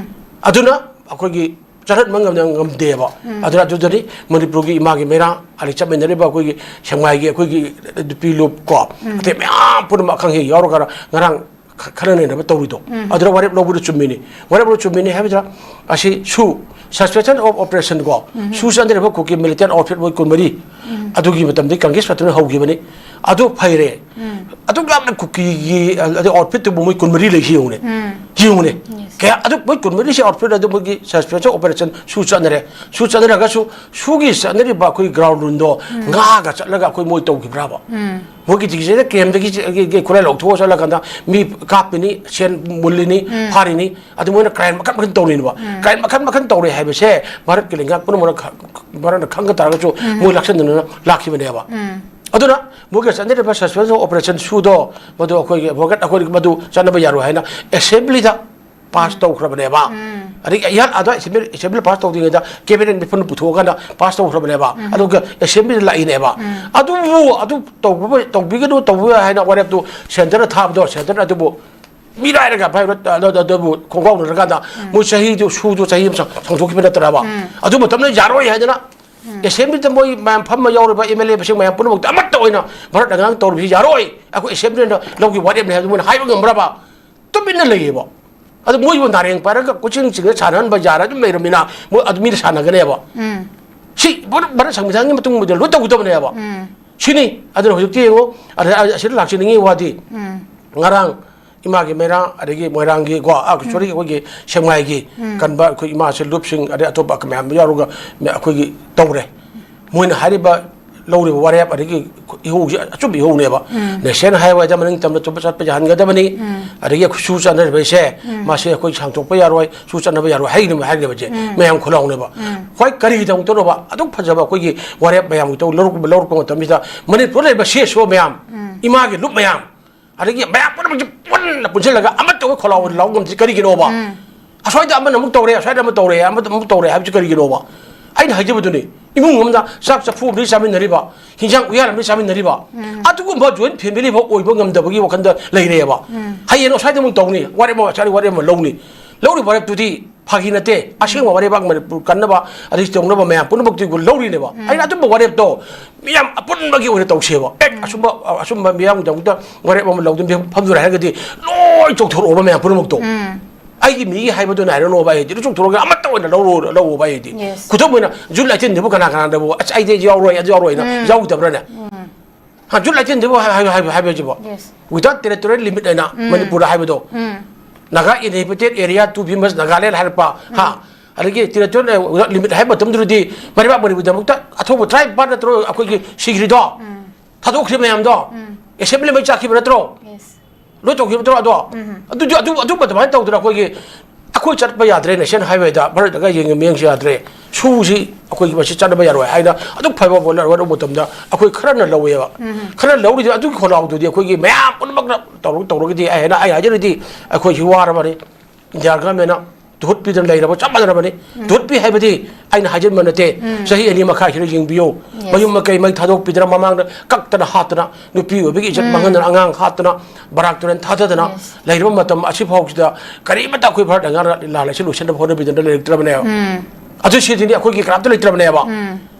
ꯑꯗꯨꯅ ꯑꯩꯈꯣꯏꯒꯤ ꯆꯠꯍꯟꯕ ꯉꯝꯗ- ꯉꯝꯗꯦꯕ꯫ ꯑꯗꯨꯅ ꯑꯗꯨꯗꯅꯤ ꯃꯅꯤꯄꯨꯔꯒꯤ ꯏꯃꯥꯒꯤ ꯃꯩꯔꯥ, ꯑꯗꯩ ꯆꯠꯃꯤꯟꯅꯔꯤꯕ ꯑꯩꯈꯣꯏꯒꯤ ꯁꯦꯛꯃꯥꯏꯒꯤ ꯑꯩꯈꯣꯏꯒꯤ ꯅꯨꯄꯤ ꯂꯨꯞ ꯀꯣ, ꯑꯇꯩ ꯃꯌꯥꯝ ꯄꯨꯝꯅꯃꯛ ꯑꯈꯪ ꯑꯍꯩ ꯌꯥꯎꯔꯒ ꯉꯔꯥꯡ ꯈ- ꯈꯟꯅ ꯅꯩꯅꯕ ꯇꯧꯔꯤꯗꯣ꯫ ꯑꯗꯨꯅ ꯋꯥꯔꯦꯞ ꯂꯧꯕꯗ ꯆꯨꯝꯃꯤꯅꯤ꯫ ꯋꯥꯔꯦꯞ ꯂꯧꯕ ꯆꯨꯝꯃꯤꯅꯤ ꯍꯥꯏꯕꯗ, ꯑꯁꯤ ꯁꯨ, suspension of operation ꯀꯣ, ꯁꯨ ꯆꯠꯅꯔꯤꯕ ꯀꯨꯀꯤ ꯃꯤꯂꯤꯇꯦꯟ ꯑꯥꯎꯠꯐꯤꯠ ꯃꯣꯏ ꯀꯨꯟꯃꯔꯤ, ꯑꯗꯨꯒꯤ ꯃꯇꯝꯗꯒꯤ ꯀꯪꯒ꯭ꯔꯦꯁ ꯄꯥꯔꯇꯤꯅ ꯍꯧꯈꯤꯕꯅꯤ꯫ ꯑꯗꯨ ꯐꯩꯔꯦ꯫ ꯑꯗꯨꯛ ꯌꯥꯝꯅ ꯀꯨꯀꯤꯒꯤ, ꯑ, ꯑꯗꯩ ꯑꯥꯎꯠꯐꯤꯠꯇꯨꯕꯨ ꯃꯣꯏ ꯀꯨꯟꯃꯔꯤ ꯂꯩꯁꯤ ꯌꯦꯡꯉꯨꯅꯦ꯫ ꯌꯦꯡꯉꯨꯅꯦ꯫ ꯀꯌꯥ, ꯑꯗꯨ ꯃꯣꯏ ꯀꯨꯟꯃꯔꯤꯁꯤ ꯑꯥꯎꯠꯐꯤꯠ ꯑꯗꯨ ꯃꯣꯏꯒꯤ suspension of operation ꯁꯨ ꯆꯠꯅꯔꯦ꯫ ꯁꯨ ꯆꯠꯅꯔꯒꯁꯨ, ꯁꯨꯒꯤ ꯆꯠꯅꯔꯤꯕ ꯑꯩꯈꯣꯏ ꯒ꯭ꯔꯥꯎꯟ ꯔꯨꯜꯗꯣ ꯉꯥꯛꯑꯒ ꯆꯠꯂꯒ ꯑꯩꯈꯣꯏ ꯃꯣꯏ ꯇꯧꯈꯤꯕ꯭ꯔꯥꯕ? ꯃꯣꯏꯒꯤ ꯇꯤꯀꯦꯠꯁꯤꯗ ꯀꯦꯝꯗꯒꯤ ꯆ- ꯒꯤ- ꯒꯤ ꯈꯨꯠꯂꯥꯏ ꯂꯧꯊꯣꯛꯑ ꯆꯠꯂꯀꯥꯟꯗ ꯃꯤ ꯀꯥꯞꯄꯤꯅꯤ, ꯁꯦꯟ ꯃꯨꯜꯂꯤꯅꯤ, ꯐꯥꯔꯤꯅꯤ, ꯑꯗꯨ ꯃꯣꯏꯅ ꯀ꯭ꯔꯥꯏꯝ ꯃꯈꯜ ꯃꯈꯜ ꯇꯧꯔꯤꯅꯦꯕ꯫ ꯀ꯭ꯔꯥꯏꯝ ꯃꯈꯜ ꯃꯈꯜ ꯇꯧꯔꯦ ꯍꯥꯏꯕꯁꯦ ꯚꯥꯔꯠꯀꯤ ꯂꯩꯉꯥꯛ ꯄꯨꯝꯅꯃꯛꯅ ꯈ- ꯚꯥꯔꯠꯅ ꯈꯪꯒ ꯇꯥꯔꯒꯁꯨ ꯃꯣꯏ ꯂꯥꯛꯁꯟꯗꯅ ꯂꯥꯛꯈꯤꯕꯅꯦꯕ꯫ ꯑꯗꯨꯅ ꯃꯣꯏꯒꯤ ꯆꯠꯅꯔꯤꯕ suspension of operation ꯁꯨꯗꯣ, ꯃꯗꯨ ꯑꯩꯈꯣꯏꯒꯤ ꯚꯣꯒꯠ ꯑꯩꯈꯣꯏ ꯃꯗꯨ ꯆꯠꯅꯕ ꯌꯥꯔꯣꯏ ꯍꯥꯏꯅ ꯑꯦꯁꯦꯝꯕ꯭ꯂꯤꯗ ꯄꯥꯁ ꯇꯧꯈ꯭ꯔꯕꯅꯦꯕ꯫ ꯑꯗꯒꯤ ꯏꯍꯥꯟ ꯑꯗ ꯑꯦꯁꯦꯝꯕ꯭ꯂꯤ, ꯑꯦꯁꯦꯝꯕ꯭ꯂꯤ ꯄꯥꯁ ꯇꯧꯗ꯭ꯔꯤꯉꯩꯗ ꯀꯦꯕꯤꯅꯦꯠ ꯃꯤꯐꯝ ꯄꯨꯊꯣꯛꯑꯀꯥꯟꯗ ꯄꯥꯁ ꯇꯧꯈ꯭ꯔꯕꯅꯦꯕ꯫ ꯑꯗꯨꯒ ꯑꯦꯁꯦꯝꯕ꯭ꯂꯤꯗ ꯂꯥꯛꯏꯅꯦꯕ꯫ ꯑꯗꯨꯕꯨ ꯑꯗꯨ ꯇꯧꯕ- ꯇꯧꯕꯤꯒꯅꯨ, ꯇꯧꯕ ꯌꯥꯏ ꯍꯥꯏꯅ ꯋꯥꯔꯦꯞꯇꯨ ꯁꯦꯟꯇꯔꯅ ꯊꯥꯕꯗꯣ, ꯁꯦꯟꯇꯔꯅ ꯑꯗꯨꯕꯨ ꯃꯤꯔꯥꯏꯔꯒ ꯚꯥꯏ, ꯑꯗꯨ- ꯑꯗꯨꯕꯨ ꯈꯣꯡꯒꯥꯎꯅꯔꯀꯥꯟꯗ ꯃꯣꯏ ꯆꯍꯤꯗꯨ ꯁꯨꯗꯨ ꯆꯍꯤ ꯑꯃ ꯁꯥꯡ- ꯁꯥꯡꯗꯣꯛꯈꯤꯕ ꯅꯠꯇ꯭ꯔꯕ? ꯑꯗꯨ ꯃꯇꯝꯗ ꯌꯥꯔꯣꯏ ꯍꯥꯏꯗꯅ ꯑꯦꯁꯦꯝꯕ꯭ꯂꯤꯗ ꯃꯣꯏ ꯃꯌꯥꯝ ꯐꯝꯕ ꯌꯥꯎꯔꯤꯕ ꯑꯦꯝ ꯑꯦꯜ ꯑꯦꯁꯤꯡ ꯃꯌꯥꯝ ꯄꯨꯝꯅꯃꯛꯇ ꯑꯃꯠꯇ ꯑꯣꯏꯅ ꯚꯥꯔꯠ ꯑꯉꯥꯡ ꯇꯧꯔꯤꯕꯁꯤ ꯌꯥꯔꯣꯏ, ꯑꯩꯈꯣꯏ ꯑꯦꯁꯦꯝꯕ꯭ꯂꯤꯅ ꯂꯧꯒꯤ ꯋꯥꯔꯦꯞꯅꯤ ꯍꯥꯏꯕꯗꯨ ꯃꯣꯏꯅ ꯍꯥꯏꯕ ꯉꯝꯕ꯭ꯔꯕ? ꯇꯨꯃꯤꯟꯅ ꯂꯩꯌꯦꯕ꯫ ꯑꯗꯨ ꯃꯣꯏꯕꯨ ꯅꯥꯔꯦꯡ ꯄꯥꯏꯔꯒ ꯀꯣꯏꯆꯤꯡ ꯆꯤꯡꯅ ꯁꯥꯟꯅꯍꯟꯕ ꯌꯥꯔ ꯑꯗꯨꯝ ꯂꯩꯔꯝꯃꯤꯅ ꯃꯣꯏ ꯑꯗꯨ ꯃꯤꯅ ꯁꯥꯟꯅꯒꯅꯦꯕ꯫ ꯎꯝ꯫ ꯁꯤ ꯚꯥꯔꯠ, ꯚꯥꯔꯠ ꯁꯪꯕꯤꯙꯥꯟꯒꯤ ꯃꯇꯨꯡ ꯏꯟꯅ ꯂꯣꯏ ꯇꯧꯒꯗꯕꯅꯦꯕ꯫ ꯎꯝ꯫ ꯁꯤꯅꯤ꯫ ꯑꯗꯨꯅ ꯍꯧꯖꯤꯛꯇꯤ ꯌꯦꯡꯉꯣ, ꯑꯗ-, ꯑꯁꯤꯗ ꯂꯥꯛꯆꯅꯤꯡꯉꯤ ꯋꯥꯗꯤ꯫ ꯎꯝ꯫ ꯉꯔꯥꯡ ꯏꯃꯥꯒꯤ ꯃꯩꯔꯥ, ꯑꯗꯒꯤ ꯃꯣꯏꯔꯥꯡꯒꯤ ꯀꯣ, ꯑ, ꯎꯝ꯫ ꯁꯣꯔꯤ, ꯑꯩꯈꯣꯏꯒꯤ ꯁꯦꯛꯃꯥꯏꯒꯤ ꯎꯝ꯫ ꯀꯟꯕ ꯑꯩꯈꯣꯏ ꯏꯃꯥꯁꯦ ꯂꯨꯞꯁꯤꯡ, ꯑꯗꯩ ꯑꯇꯣꯞꯄ ꯃꯌꯥꯝ ꯌꯥꯎꯔꯒ ꯃ-, ꯑꯩꯈꯣꯏꯒꯤ ꯇꯧꯔꯦ꯫ ꯃꯣꯏꯅ ꯍꯥꯏꯔꯤꯕ, ꯂꯧꯔꯤꯕ ꯋꯥꯔꯦꯞ, ꯑꯗꯒꯤ ꯏꯍꯧꯁꯦ ꯑꯆꯨꯝꯕ ꯏꯍꯧꯅꯦꯕ꯫ ꯎꯝ꯫ ꯅꯦꯁꯅꯦꯜ ꯍꯥꯏꯋꯦꯗ ꯃꯅꯤꯡ ꯇꯝꯅ ꯆꯨꯞꯄ ꯆꯠꯄ ꯌꯥꯍꯟꯒꯗꯕꯅꯤ꯫ ꯎꯝ꯫ ꯑꯗꯒꯤ ꯑꯩꯈꯣꯏ ꯁꯨ ꯆꯥꯟꯅꯔꯤꯕꯁꯦ, ꯎꯝ꯫ ꯃꯥꯁꯦ ꯑꯩꯈꯣꯏ ꯁꯥꯡꯗꯣꯛꯄ ꯌꯥꯔꯣꯏ, ꯁꯨ ꯆꯠꯅꯕ ꯌꯥꯔꯣꯏ ꯍꯥꯏꯔꯤꯕ, ꯍꯥꯏꯔꯤꯕꯁꯦ ꯎꯝ꯫ ꯃꯌꯥꯝ ꯈꯨꯜꯂꯥꯎꯅꯦꯕ꯫ ꯎꯝ꯫ ꯍꯣꯏ, ꯀꯔꯤꯒꯤꯗꯃꯛꯇꯅꯣꯕ ꯑꯗꯨꯛ ꯐꯖꯕ ꯑꯩꯈꯣꯏꯒꯤ ꯋꯥꯔꯦꯞ ꯃꯌꯥꯝꯒꯤ ꯇꯧ ꯂꯧꯔꯛꯄ, ꯂꯧꯔꯛꯄ ꯃꯇꯝꯁꯤꯗ ꯃꯅꯤꯄꯨꯔ ꯂꯩꯔꯤꯕ ꯁꯤ ꯑꯦꯁ ꯑꯣ ꯃꯌꯥꯝ, ꯎꯝ꯫ ꯏꯃꯥꯒꯤ ꯂꯨꯞ ꯃꯌꯥꯝ, ꯑꯗꯒꯤ ꯃꯌꯥꯝ ꯄꯨꯝꯅꯃꯛꯁꯦ ꯄꯨꯟꯅ ꯄꯨꯟꯁꯤꯜꯂꯒ ꯑꯃꯠꯇ ꯑꯣꯏ ꯈꯣꯜꯂꯥꯎ ꯂꯥꯎ ꯉꯝꯁꯤ ꯀꯔꯤꯒꯤꯅꯣꯕ? ꯎꯝ꯫ ꯑꯁ꯭ꯋꯥꯏꯗ ꯑꯃꯅ ꯑꯃꯨꯛ ꯇꯧꯔꯦ, ꯑꯁ꯭ꯋꯥꯏꯗ ꯑꯃ ꯇꯧꯔꯦ, ꯑꯃꯗ ꯑꯃꯨꯛ ꯇꯧꯔꯦ ꯍꯥꯏꯕꯁꯤ ꯀꯔꯤꯒꯤꯅꯣꯕ? ꯑꯩꯅ ꯍꯥꯏꯖꯕꯗꯨꯅꯤ, ꯏꯃꯨꯡ ꯑꯃꯗ ꯆꯥꯛ ꯆꯐꯨ ꯑꯃꯗꯤ ꯆꯥꯃꯤꯟꯅꯔꯤꯕ, ꯍꯤꯟꯖꯥꯡ ꯎꯌꯥꯜ ꯑꯃꯗꯤ ꯆꯥꯃꯤꯟꯅꯔꯤꯕ, ꯎꯝ꯫ ꯑꯗꯨꯒꯨꯝꯕ ꯖꯣꯏꯟ ꯐꯦꯃꯤꯂꯤ ꯑꯃ ꯑꯣꯏꯕ ꯉꯝꯗꯕꯒꯤ ꯋꯥꯈꯜꯗ ꯂꯩꯔꯦꯕ꯫ ꯎꯝ꯫ ꯍꯌꯦꯡ ꯑꯁ꯭ꯋꯥꯏꯗ ꯑꯃꯨꯛ ꯇꯧꯅꯤ, ꯋꯥꯔꯦꯞ ꯑꯃ, ꯑꯁ꯭ꯋꯥꯏꯗ ꯋꯥꯔꯦꯞ ꯑꯃ ꯂꯧꯅꯤ, ꯂꯧꯔꯤꯕ ꯋꯥꯔꯦꯞꯇꯨꯗꯤ ꯐꯥꯒꯤ ꯅꯠꯇꯦ꯫ ꯑꯁꯦꯡꯕ ꯋꯥꯔꯦꯞ ꯃꯅꯤꯄꯨꯔ ꯀꯟꯅꯕ, ꯑꯗꯩ ꯇꯧꯅꯕ ꯃꯌꯥꯝ ꯄꯨꯝꯅꯃꯛꯇꯨ ꯂꯧꯔꯤꯅꯦꯕ꯫ ꯎꯝ꯫ ꯑꯩꯅ ꯑꯆꯨꯝꯕ ꯋꯥꯔꯦꯞꯇꯣ ꯃꯤꯌꯥꯝ ꯑꯄꯨꯟꯕꯒꯤ ꯑꯣꯏꯅ ꯇꯧꯁꯦꯕ꯫ ꯑꯦ, ꯎꯝ꯫ ꯑꯆꯨꯝꯕ, ꯑꯆꯨꯝꯕ ꯃꯤꯌꯥꯝꯒꯤꯗꯃꯛꯇ ꯋꯥꯔꯦꯞ ꯑꯃ ꯂꯧꯗꯨꯅ ꯐꯝꯗꯨꯅ ꯍꯥꯏꯔꯒꯗꯤ ꯂꯣꯏ ꯆꯣꯛꯊꯣꯔꯛꯑꯣꯕ ꯃꯌꯥꯝ ꯄꯨꯝꯅꯃꯛꯇꯣ꯫ ꯎꯝ꯫ ꯑꯩꯒꯤ ꯃꯤꯒꯤ ꯍꯥꯏꯕꯗꯨꯅ ꯍꯥꯏꯔꯅꯣꯕ ꯑꯩꯗꯤ꯫ ꯂꯣꯏ ꯆꯣꯛꯊꯣꯔꯛꯑꯒ ꯑꯃꯠꯇ ꯑꯣꯏꯅ ꯂꯧꯔꯣ, ꯂꯧꯑꯣꯕ ꯑꯩꯗꯤ꯫ Yes. ꯈꯨꯗꯝ ꯑꯣꯏꯅ ꯖꯨꯟ ꯑꯩꯠꯇꯤꯟꯗꯨꯕꯨ ꯀꯅꯥ ꯀꯅꯥꯗꯕꯨ, "ꯑꯁ, ꯑꯩꯗꯤ ꯌꯥꯎꯔꯣꯏ, ꯑꯗꯨ ꯌꯥꯎꯔꯣꯏꯅ" ꯎꯝ꯫ ꯌꯥꯎꯗꯕ꯭ꯔꯥꯅꯦ? ꯎꯝ꯫ ꯍꯥ, ꯖꯨꯟ ꯑꯩꯠꯇꯤꯟꯗꯨꯕꯨ ꯍꯥꯏ-, ꯍꯥꯏ-, ꯍꯥꯏ-, ꯍꯥꯏꯕꯁꯤꯕꯣ? Yes. Without territorial limit ꯍꯥꯏꯅ ꯎꯝ꯫ ꯃꯅꯤꯄꯨꯔꯗ ꯍꯥꯏꯕꯗꯣ꯫ ꯎꯝ꯫ Naga inhabited area to be merged Nagaland ꯍꯥꯏꯔꯛꯄ, ꯍꯥ? ꯎꯝ꯫ ꯑꯗꯒꯤ territorial limit ꯍꯥꯏꯕ ꯃꯇꯝꯗꯨꯗꯗꯤ ꯃꯔꯤꯕꯥꯛ ꯃꯅꯤꯄꯨꯔꯒꯤꯗꯃꯛꯇ ꯑꯊꯧꯕ tribe ꯄꯥꯔꯠ ꯅꯠꯇ꯭ꯔꯣ ꯑꯩꯈꯣꯏꯒꯤ ꯁꯤꯈ꯭ꯔꯤꯗꯣ? ꯎꯝ꯫ ꯊꯥꯗꯣꯛꯈ꯭ꯔꯤꯕ ꯃꯌꯥꯝꯗꯣ? ꯎꯝ꯫ Assembly ꯃꯩ ꯆꯥꯛꯈꯤꯕ ꯅꯠꯇ꯭ꯔꯣ? Yes. ꯂꯣꯏ ꯇꯧꯈꯤꯕ ꯅꯠꯇ꯭ꯔꯣ ꯑꯗꯣ? ꯎꯝ꯫ ꯑꯗꯨꯗꯤ ꯑꯗꯨ, ꯑꯗꯨꯝꯕ ꯑꯗꯨꯃꯥꯏꯅ ꯇꯧꯗꯅ ꯑꯩꯈꯣꯏꯒꯤ ꯑꯩꯈꯣꯏ ꯆꯠꯄ ꯌꯥꯗ꯭ꯔꯦ, ꯅꯦꯁꯅꯦꯜ ꯍꯥꯏꯋꯦꯗ ꯚꯥꯔꯠꯇꯒ ꯌꯦꯡꯉꯦ, ꯃꯤꯠꯌꯦꯡꯁꯦ ꯌꯥꯗ꯭ꯔꯦ꯫ ꯁꯨꯁꯤ ꯑꯩꯈꯣꯏꯒꯤ ꯃꯁꯤ ꯆꯠꯅꯕ ꯌꯥꯔꯣꯏ ꯍꯥꯏꯅ ꯑꯗꯨꯛ ꯐꯕ ꯋꯥꯔꯦꯞ ꯂꯧꯕ ꯃꯇꯝꯗ ꯑꯩꯈꯣꯏ ꯈꯔꯅ ꯂꯧꯋꯦꯕ꯫ ꯎꯝ꯫ ꯈꯔ ꯂꯧꯔꯤꯗꯤ ꯑꯗꯨꯒꯤ ꯈꯣꯜꯂꯥꯎꯗꯨꯗꯤ ꯑꯩꯈꯣꯏꯒꯤ ꯃꯌꯥꯝ ꯄꯨꯝꯅꯃꯛꯅ ꯇꯧꯔ-, ꯇꯧꯔꯒꯗꯤ ꯑꯩ ꯍꯥꯏꯅ, ꯑꯩ ꯍꯥꯏꯖꯔꯤꯗꯤ ꯑꯩꯈꯣꯏꯁꯤ ꯋꯥꯔꯕꯅꯤ꯫ ꯏꯟꯗꯤꯌꯥ ꯒꯃꯦꯟꯅ ꯇꯨꯍꯠꯄꯤꯗꯅ ꯂꯩꯔꯕ ꯆꯞ ꯃꯥꯟꯅꯔꯕꯅꯤ꯫ ꯎꯝ꯫ ꯇꯨꯍꯠꯄꯤ ꯍꯥꯏꯕꯗꯤ ꯑꯩꯅ ꯍꯥꯏꯖꯤꯟꯕ ꯅꯠꯇꯦ꯫ ꯎꯝ꯫ ꯆꯍꯤ ꯑꯅꯤ ꯃꯈꯥꯏꯁꯤꯗ ꯌꯦꯡꯕꯤꯌꯨ꯫ Yes. ꯃꯌꯨꯝ ꯃꯀꯩ ꯃꯩ ꯊꯥꯗꯣꯛꯄꯤꯗꯅ ꯃꯃꯥꯡꯗ ꯀꯛꯇꯅ ꯍꯥꯠꯇꯅ ꯅꯨꯄꯤ ꯑꯣꯏꯕꯒꯤ ꯏꯖꯠ ꯎꯝ꯫ ꯃꯥꯡꯍꯟꯗꯅ ꯑꯉꯥꯡ ꯍꯥꯠꯇꯅ ꯕꯔꯥꯛ ꯇꯨꯔꯦꯟ ꯊꯥꯗꯗꯅ Yes. ꯂꯩꯔꯕ ꯃꯇꯝ ꯑꯁꯤꯐꯥꯎꯁꯤꯗ ꯀꯔꯤꯃꯠꯇ ꯑꯩꯈꯣꯏ ꯚꯥꯔꯠ ꯑꯉꯥꯡꯅ ꯂꯥꯟ ꯑꯁꯤ ꯂꯣꯏꯁꯤꯟꯅꯕ ꯍꯣꯠꯅꯕꯤꯗꯅ ꯂꯩꯔꯛꯇ꯭ꯔꯕꯅꯦꯕ꯫ ꯎꯝ꯫ ꯑꯗꯨ ꯁꯤꯗꯤ ꯑꯩꯈꯣꯏꯒꯤ ꯀꯅꯥꯝꯇ ꯂꯩꯇ꯭ꯔꯕꯅꯦꯕ꯫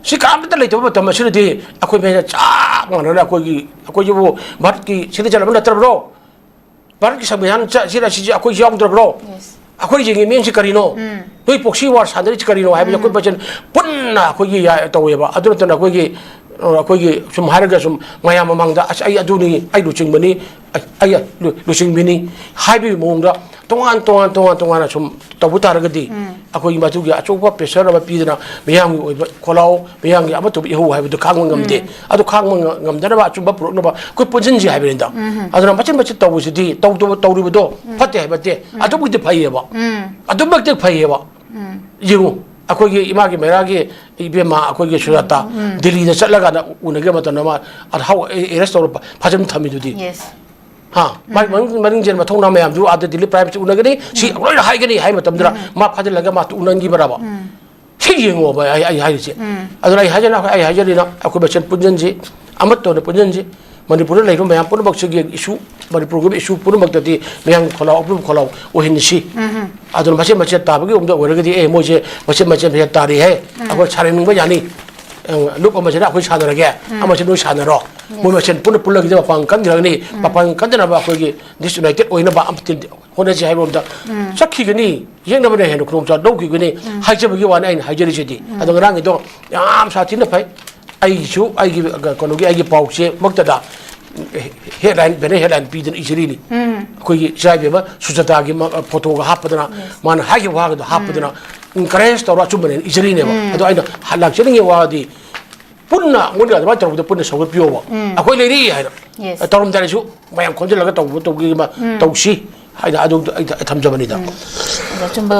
ꯁꯤ ꯀꯅꯥꯝꯇ ꯂꯩꯇꯕ ꯃꯇꯝ ꯑꯁꯤꯗꯗꯤ ꯑꯩꯈꯣꯏ ꯃꯌꯥꯝ ꯆꯞ ꯃꯥꯟꯅꯅ ꯑꯩꯈꯣꯏꯒꯤ, ꯑꯩꯈꯣꯏꯁꯤꯕꯨ ꯚꯥꯔꯠꯀꯤ citizen ꯑꯃ ꯅꯠꯇ꯭ꯔꯕ꯭ꯔꯣ? ꯚꯥꯔꯠꯀꯤ ꯁꯪꯕꯤꯙꯥꯟ ꯆ-, ꯁꯤꯗ ꯁꯤꯁꯦ ꯑꯩꯈꯣꯏꯁꯤ ꯌꯥꯎꯗ꯭ꯔꯕ꯭ꯔꯣ? ꯑꯩꯈꯣꯏ ꯌꯦꯡꯉꯤ ꯃꯤꯠꯌꯦꯡꯁꯤ ꯀꯔꯤꯅꯣ? ꯅꯣꯏ proxy war ꯁꯥꯟꯅꯔꯤꯁꯤ ꯀꯔꯤꯅꯣ ꯍꯥꯏꯕꯁꯦ ꯑꯩꯈꯣꯏ ꯃꯁꯦꯟ ꯄꯨꯟꯅ ꯑꯩꯈꯣꯏꯒꯤ ꯌꯥ-, ꯇꯧꯋꯦꯕ꯫ ꯑꯗꯨ ꯅꯠꯇꯅ ꯑꯩꯈꯣꯏꯒꯤ, ꯑ, ꯑꯩꯈꯣꯏꯒꯤ ꯁꯨꯝ ꯍꯥꯏꯔꯒ ꯁꯨꯝ ꯃꯌꯥꯝ ꯃꯃꯥꯡꯗ, "ꯑꯁ, ꯑꯩ ꯑꯗꯨꯅꯤ, ꯑꯩ ꯂꯨꯆꯤꯡꯕꯅꯤ, ꯑꯩ, ꯑꯩ ꯂꯨ-, ꯂꯨꯆꯤꯡꯕꯤꯅꯤ" ꯍꯥꯏꯕꯒꯤ ꯃꯑꯣꯡꯗ ꯇꯣꯉꯥꯟ ꯇꯣꯉꯥꯟ, ꯇꯣꯉꯥꯟ ꯇꯣꯉꯥꯟꯅ ꯁꯨꯝ ꯇꯧꯕ ꯇꯥꯔꯒꯗꯤ, ꯑꯩꯈꯣꯏꯒꯤ ꯃꯗꯨꯒꯤ ꯑꯆꯧꯕ pressure ꯑꯃ ꯄꯤꯗꯅ ꯃꯤꯌꯥꯝꯒꯤ ꯑꯣꯏꯕ ꯈꯣꯜꯂꯥꯎ, ꯃꯤꯌꯥꯝꯒꯤ ꯑꯃꯠꯇꯕ ꯏꯍꯧ ꯍꯥꯏꯕꯗꯨ ꯈꯥꯡꯕ ꯉꯝꯗꯦ꯫ ꯑꯗꯨ ꯈꯥꯡꯕ ꯉ-, ꯉꯝꯗꯅꯕ ꯑꯆꯨꯝꯕ ꯄꯨꯔꯛꯅꯕ ꯑꯩꯈꯣꯏ ꯄꯨꯟꯁꯤꯟꯁꯤ ꯍꯥꯏꯕꯅꯤꯗ꯫ ꯑꯗꯨꯅ ꯃꯆꯤꯠ ꯃꯆꯤꯠ ꯇꯧꯕꯁꯤꯗꯤ, ꯇꯧꯗꯕ, ꯇꯧꯔꯤꯕꯗꯣ ꯐꯠꯇꯦ ꯍꯥꯏꯕ ꯅꯠꯇꯦ꯫ ꯑꯗꯨꯃꯛꯇꯤ ꯐꯩꯌꯦꯕ꯫ ꯑꯗꯨꯃꯛꯇꯤ ꯐꯩꯌꯦꯕ꯫ ꯌꯦꯡꯉꯨ, ꯑꯩꯈꯣꯏꯒꯤ ꯏꯃꯥꯒꯤ ꯃꯩꯔꯥꯒꯤ ꯏꯕꯦꯝꯃ ꯑꯩꯈꯣꯏꯒꯤ ꯁꯨꯖꯥꯇꯥ ꯗꯤꯜꯂꯤꯗ ꯆꯠꯂꯀꯥꯟꯗ ꯎꯅꯒꯦ ꯃꯇꯝꯗ ꯃꯥ ꯑꯗ ꯍꯥꯎ ꯑꯦ-, arrest ꯇꯧꯔ ꯐꯥꯖꯤꯟ ꯊꯝꯃꯤꯗꯨꯗꯤ꯫ ꯍꯥ? ꯃꯥꯒꯤ ꯃꯅꯨꯡ-, ꯃꯅꯤꯡ ꯆꯦꯟ ꯃꯊꯧꯅꯥ ꯃꯌꯥꯝꯗꯨ ꯑꯥꯗ ꯗꯤꯜꯂꯤ prime minister ꯎꯅꯒꯅꯤ, ꯁꯤ ꯂꯣꯏꯅ ꯍꯥꯏꯒꯅꯤ ꯍꯥꯏ ꯃꯇꯝꯗꯨꯗ ꯃꯥ ꯐꯥꯖꯤꯜꯂꯒ ꯃꯥ ꯎꯅꯈꯤꯕ꯭ꯔꯕ? ꯁꯤ ꯌꯦꯡꯉꯣꯕ ꯑꯩ, ꯑꯩ ꯍꯥꯏꯔꯤꯁꯦ꯫ ꯑꯗꯨꯅ ꯑꯩ ꯍꯥꯏꯖꯅ-, ꯑꯩ ꯍꯥꯏꯖꯔꯤꯅ ꯑꯩꯈꯣꯏ ꯃꯁꯦꯟ ꯄꯨꯟꯁꯤꯟꯁꯤ, ꯑꯃꯠꯇ ꯑꯣꯏꯅ ꯄꯨꯟꯁꯤꯟꯁꯤ꯫ ꯃꯅꯤꯄꯨꯔꯗ ꯂꯩꯔꯤꯕ ꯃꯌꯥꯝ ꯄꯨꯝꯅꯃꯛꯁꯤꯒꯤ issue, ꯃꯅꯤꯄꯨꯔꯒꯤ ꯑꯣꯏꯕ issue ꯄꯨꯝꯅꯃꯛꯇꯗꯤ ꯃꯌꯥꯝꯒꯤ ꯈꯣꯜꯂꯥꯎ, ꯑꯄꯨꯟꯕ ꯈꯣꯜꯂꯥꯎ ꯑꯣꯏꯍꯟꯁꯤ꯫ ꯑꯗꯨꯅ ꯃꯆꯦꯠ ꯃꯆꯦꯠ ꯇꯥꯕꯒꯤ ꯑꯃꯗ ꯑꯣꯏꯔꯒꯗꯤ, "ꯑꯦ, ꯃꯣꯏꯁꯦ ꯃꯆꯦꯠ ꯃꯆꯦꯠ ꯃꯆꯦꯠ ꯇꯥꯔꯤ ꯍꯦ, ꯑꯩꯈꯣꯏ ꯁꯥꯟꯅꯅꯤꯡꯕ ꯌꯥꯅꯤ꯫ ꯑ, ꯂꯨꯞ ꯑꯃꯁꯤꯅ ꯑꯩꯈꯣꯏ ꯁꯥꯟꯅꯔꯒꯦ, ꯑꯃꯁꯤ ꯅꯣꯏ ꯁꯥꯟꯅꯔꯣ꯫ ꯃꯣꯏ ꯃꯁꯦꯟ ꯄꯨꯟꯅ ꯄꯨꯜꯂꯒꯗꯤ ꯃꯄꯥꯡ ꯀꯟꯈ꯭ꯔꯒꯅꯤ꯫ ꯃꯄꯥꯡ ꯀꯟꯗꯅꯕ ꯑꯩꯈꯣꯏꯒꯤ disunited ꯑꯣꯏꯅꯕ ꯑꯃ ꯍꯣꯠꯅꯁꯤ" ꯍꯥꯏꯕ ꯑꯃꯗ ꯆꯠꯈꯤꯒꯅꯤ꯫ ꯌꯦꯛꯅꯕꯅ ꯍꯦꯟꯅ ꯈꯨꯗꯣꯡꯆꯥꯕ ꯂꯧꯈꯤꯒꯅꯤ ꯍꯥꯏꯖꯕꯒꯤ ꯋꯥꯅꯤ ꯑꯩꯅ ꯍꯥꯏꯖꯔꯤꯁꯤꯗꯤ꯫ ꯑꯗꯣ ꯉꯔꯥꯡꯒꯤꯗꯣ ꯌꯥꯝ ꯁꯥꯊꯤꯅ ꯐꯩ꯫ ꯑꯩꯒꯤꯁꯨ, ꯑꯩꯒꯤ, ꯑ, ꯀꯩꯅꯣꯒꯤ, ꯑꯩꯒꯤ ꯄꯥꯎꯆꯦꯃꯛꯇꯗ headline, banner headline ꯄꯤꯗꯅ ꯏꯖꯔꯤꯅꯤ꯫ ꯑꯩꯈꯣꯏꯒꯤ ꯏꯆꯥ ꯏꯕꯦꯝꯃ ꯁꯨꯖꯥꯇꯥꯒꯤ ꯃ-, photoꯒ ꯍꯥꯞꯄꯗꯅ, ꯃꯥꯅ ꯍꯥꯏꯈꯤꯕ ꯋꯥꯒꯗꯣ ꯍꯥꯞꯄꯗꯅ encourage ꯇꯧꯔ ꯑꯆꯨꯝꯕꯅꯦꯅ ꯏꯖꯔꯤꯅꯦꯕ꯫ ꯑꯗꯣ ꯑꯩꯅ ꯍ-, ꯂꯥꯛꯆꯅꯤꯡꯉꯤ ꯋꯥꯗꯤ ꯄꯨꯟꯅ ꯃꯣꯏꯅ ꯑꯗꯨꯃꯥꯏꯅ ꯇꯧꯕꯗ ꯄꯨꯟꯅ ꯁꯧꯒꯠꯄꯤꯌꯣꯕ꯫ ꯑꯩꯈꯣꯏ ꯂꯩꯔꯤ ꯍꯥꯏꯅ꯫ Yes. ꯇꯧꯔꯝꯗꯥꯏꯗꯁꯨ ꯃꯌꯥꯝ ꯈꯣꯝꯖꯤꯜꯂꯒ ꯇꯧꯕ ꯇꯧꯒꯦ ꯑꯃ ꯇꯧꯁꯤ ꯍꯥꯏꯅ ꯑꯗꯨ ꯑꯩ ꯊꯝꯖꯕꯅꯤꯗ꯫ ꯑꯣꯖꯥ, ꯑꯆꯨꯝꯕ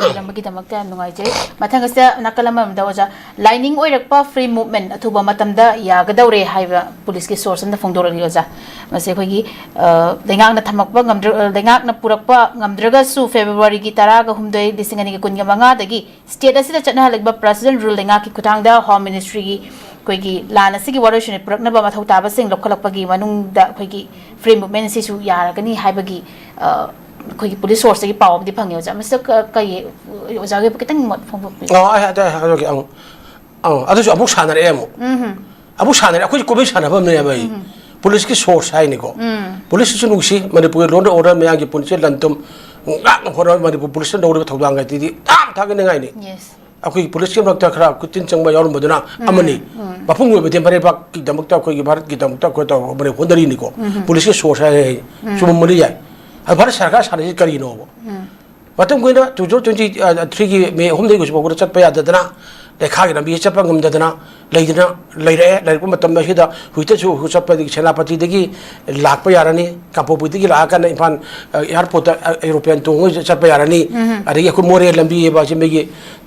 ꯂꯩꯔꯝꯕꯒꯤꯗꯃꯛꯇ ꯌꯥꯝ ꯅꯨꯡꯉꯥꯏꯖꯩ꯫ ꯃꯊꯪ ꯑꯁꯤꯗ ꯅꯥꯀꯜ ꯑꯃꯔꯣꯝꯗ ꯑꯣꯖꯥ, ꯂꯥꯏꯅꯤꯡ ꯑꯣꯏꯔꯛꯄ free movement ꯑꯊꯨꯕ ꯃꯇꯝꯗ ꯌꯥꯒꯗꯧꯔꯦ ꯍꯥꯏꯕ ꯄꯨꯂꯤꯁꯀꯤ source ꯑꯃꯅ ꯐꯣꯡꯗꯣꯔꯛꯂꯤ ꯑꯣꯖꯥ꯫ ꯃꯁꯤ ꯑꯩꯈꯣꯏꯒꯤ, ꯑ, ꯂꯩꯉꯥꯛꯅ ꯊꯝꯃꯛꯄ ꯉꯝꯗ꯭ꯔ-, ꯑ, ꯂꯩꯉꯥꯛꯅ ꯄꯨꯔꯛꯄ ꯉꯝꯗ꯭ꯔꯒꯁꯨ February ꯒꯤ ꯇꯔꯥꯒ ꯍꯨꯝꯗꯣꯏ, ꯂꯤꯁꯤꯡ ꯑꯅꯤꯒ ꯀꯨꯟꯒ ꯃꯉꯥꯗꯒꯤ state ꯑꯁꯤꯗ ꯆꯠꯅꯍꯜꯂꯛꯄ President Rule ꯂꯩꯉꯥꯛꯀꯤ ꯈꯨꯠꯊꯥꯡꯗ Home Ministry ꯒꯤ ꯑꯩꯈꯣꯏꯒꯤ ꯂꯥꯟ ꯑꯁꯤꯒꯤ ꯋꯥꯔꯣꯏꯁꯤꯟ ꯄꯨꯔꯛꯅꯕ ꯃꯊꯧ ꯇꯥꯕꯁꯤꯡ ꯂꯧꯈꯠꯂꯛꯄꯒꯤ ꯃꯅꯨꯡꯗ ꯑꯩꯈꯣꯏꯒꯤ free movement ꯑꯁꯤꯁꯨ ꯌꯥꯔꯒꯅꯤ ꯍꯥꯏꯕꯒꯤ, ꯑ, ꯑꯩꯈꯣꯏꯒꯤ ꯄꯨꯂꯤꯁ ꯁꯣꯔꯁꯇꯒꯤ ꯄꯥꯎ ꯑꯃꯗꯤ ꯐꯪꯉꯦ ꯑꯣꯖꯥ꯫ ꯃꯁꯤꯗ ꯀ-, ꯀꯔꯤ, ꯑꯣꯖꯥꯒꯤ ꯈꯤꯇꯪ ꯃꯣꯠ ꯐꯣꯡꯗꯣꯛꯄꯤꯌꯨ꯫ ꯑ, ꯑꯩ ꯑꯗꯨ ꯍꯥꯏꯔꯒꯦ꯫ ꯑꯪ, ꯑꯪ, ꯑꯗꯨꯁꯨ ꯑꯃꯨꯛ ꯁꯥꯟꯅꯔꯛꯑꯦ ꯑꯃꯨꯛ꯫ ꯑꯃꯨꯛ ꯁꯥꯟꯅꯔꯦ꯫ ꯑꯩꯈꯣꯏꯁꯦ ꯀꯣꯃꯦꯗꯤ ꯁꯥꯟꯅꯐꯝꯅꯦꯕ ꯑꯩ꯫ ꯄꯨꯂꯤꯁꯀꯤ ꯁꯣꯔꯁ ꯍꯥꯏꯅꯤꯀꯣ꯫ ꯄꯨꯂꯤꯁꯁꯤꯁꯨ ꯅꯨꯡꯁꯤ, ꯃꯅꯤꯄꯨꯔꯒꯤ ꯂꯣꯟꯗ ꯑꯣꯔꯗꯔ ꯃꯌꯥꯝꯒꯤ ꯄꯨꯟꯁꯤ ꯂꯟ ꯊꯨꯝ ꯉꯥꯛꯅ ꯍꯣꯠꯅꯕ ꯃꯅꯤꯄꯨꯔ ꯄꯨꯂꯤꯁꯅ ꯂꯧꯔꯤꯕ ꯊꯧꯗꯥꯡ ꯍꯥꯏꯗꯨꯗꯤ ꯌꯥꯝ ꯊꯥꯒꯠꯅꯤꯡꯉꯥꯏꯅꯤ꯫ ꯌꯦꯁ꯫ ꯑꯩꯈꯣꯏꯒꯤ ꯄꯨꯂꯤꯁꯀꯤ ꯃꯔꯛꯇ ꯈꯔ ꯈꯨꯠꯇꯤꯟ ꯆꯪꯕ ꯌꯥꯎꯔꯝꯕꯗꯨꯅ ꯑꯃꯅꯤ꯫ ꯃꯄꯨꯡ ꯑꯣꯏꯕ ꯗꯦꯃꯣꯀ꯭ꯔꯦꯠ ꯄꯥꯔꯇꯤꯒꯤꯗꯃꯛꯇ, ꯑꯩꯈꯣꯏꯒꯤ ꯚꯥꯔꯠꯀꯤꯗꯃꯛꯇ ꯑꯩꯈꯣꯏ ꯇꯧꯕ ꯍꯣꯠꯅꯔꯤꯅꯤꯀꯣ꯫ ꯄꯨꯂꯤꯁꯀꯤ ꯁꯣꯔꯁ ꯍꯥꯏ, ꯍꯥꯏ, ꯆꯨꯝꯃꯝꯕꯗꯤ ꯌꯥꯏ꯫ ꯑꯗꯨ ꯚꯥꯔꯠ ꯁꯔꯀꯥꯔ ꯁꯥꯟꯅꯔꯤꯁꯤ ꯀꯔꯤꯅꯣꯕ? ꯃꯇꯝ ꯀꯨꯏꯅ two thousand twenty three ꯒꯤ ꯃꯦ ꯑꯍꯨꯝꯗꯒꯤ ꯍꯧꯖꯤꯛ ꯐꯥꯎꯕꯗ ꯆꯠꯄ ꯌꯥꯗꯗꯅ, ꯂꯩꯈꯥꯒꯤ ꯂꯝꯕꯤ ꯆꯠꯄ ꯉꯝꯗꯗꯅ ꯂꯩꯗꯅ ꯂꯩꯔꯛꯑꯦ꯫ ꯂꯩꯔꯛꯄ ꯃꯇꯝꯗ ꯁꯤꯗ ꯍꯧꯖꯤꯛꯇꯁꯨ ꯑꯩꯈꯣꯏ ꯆꯠꯄꯗꯒꯤ ꯁꯦꯅꯥꯄꯇꯤꯗꯒꯤ ꯂꯥꯛꯄ ꯌꯥꯔꯅꯤ, ꯀꯥꯡꯄꯣꯛꯄꯤꯗꯒꯤ ꯂꯥꯛꯑꯀꯥꯟꯗ ꯏꯝꯐꯥꯜ, ꯑ, ꯑꯦꯌꯥꯔꯄꯣꯔꯠꯇ, ꯑ, ꯑꯦꯔꯣꯄ꯭ꯂꯦꯟ ꯇꯣꯡꯉꯒ ꯆꯠꯄ ꯌꯥꯔꯅꯤ꯫ ꯑꯗꯒꯤ ꯑꯩꯈꯣꯏ ꯃꯣꯔꯦ ꯂꯝꯕꯤ ꯍꯥꯏꯕ ꯑꯁꯤ ꯃꯤꯒꯤ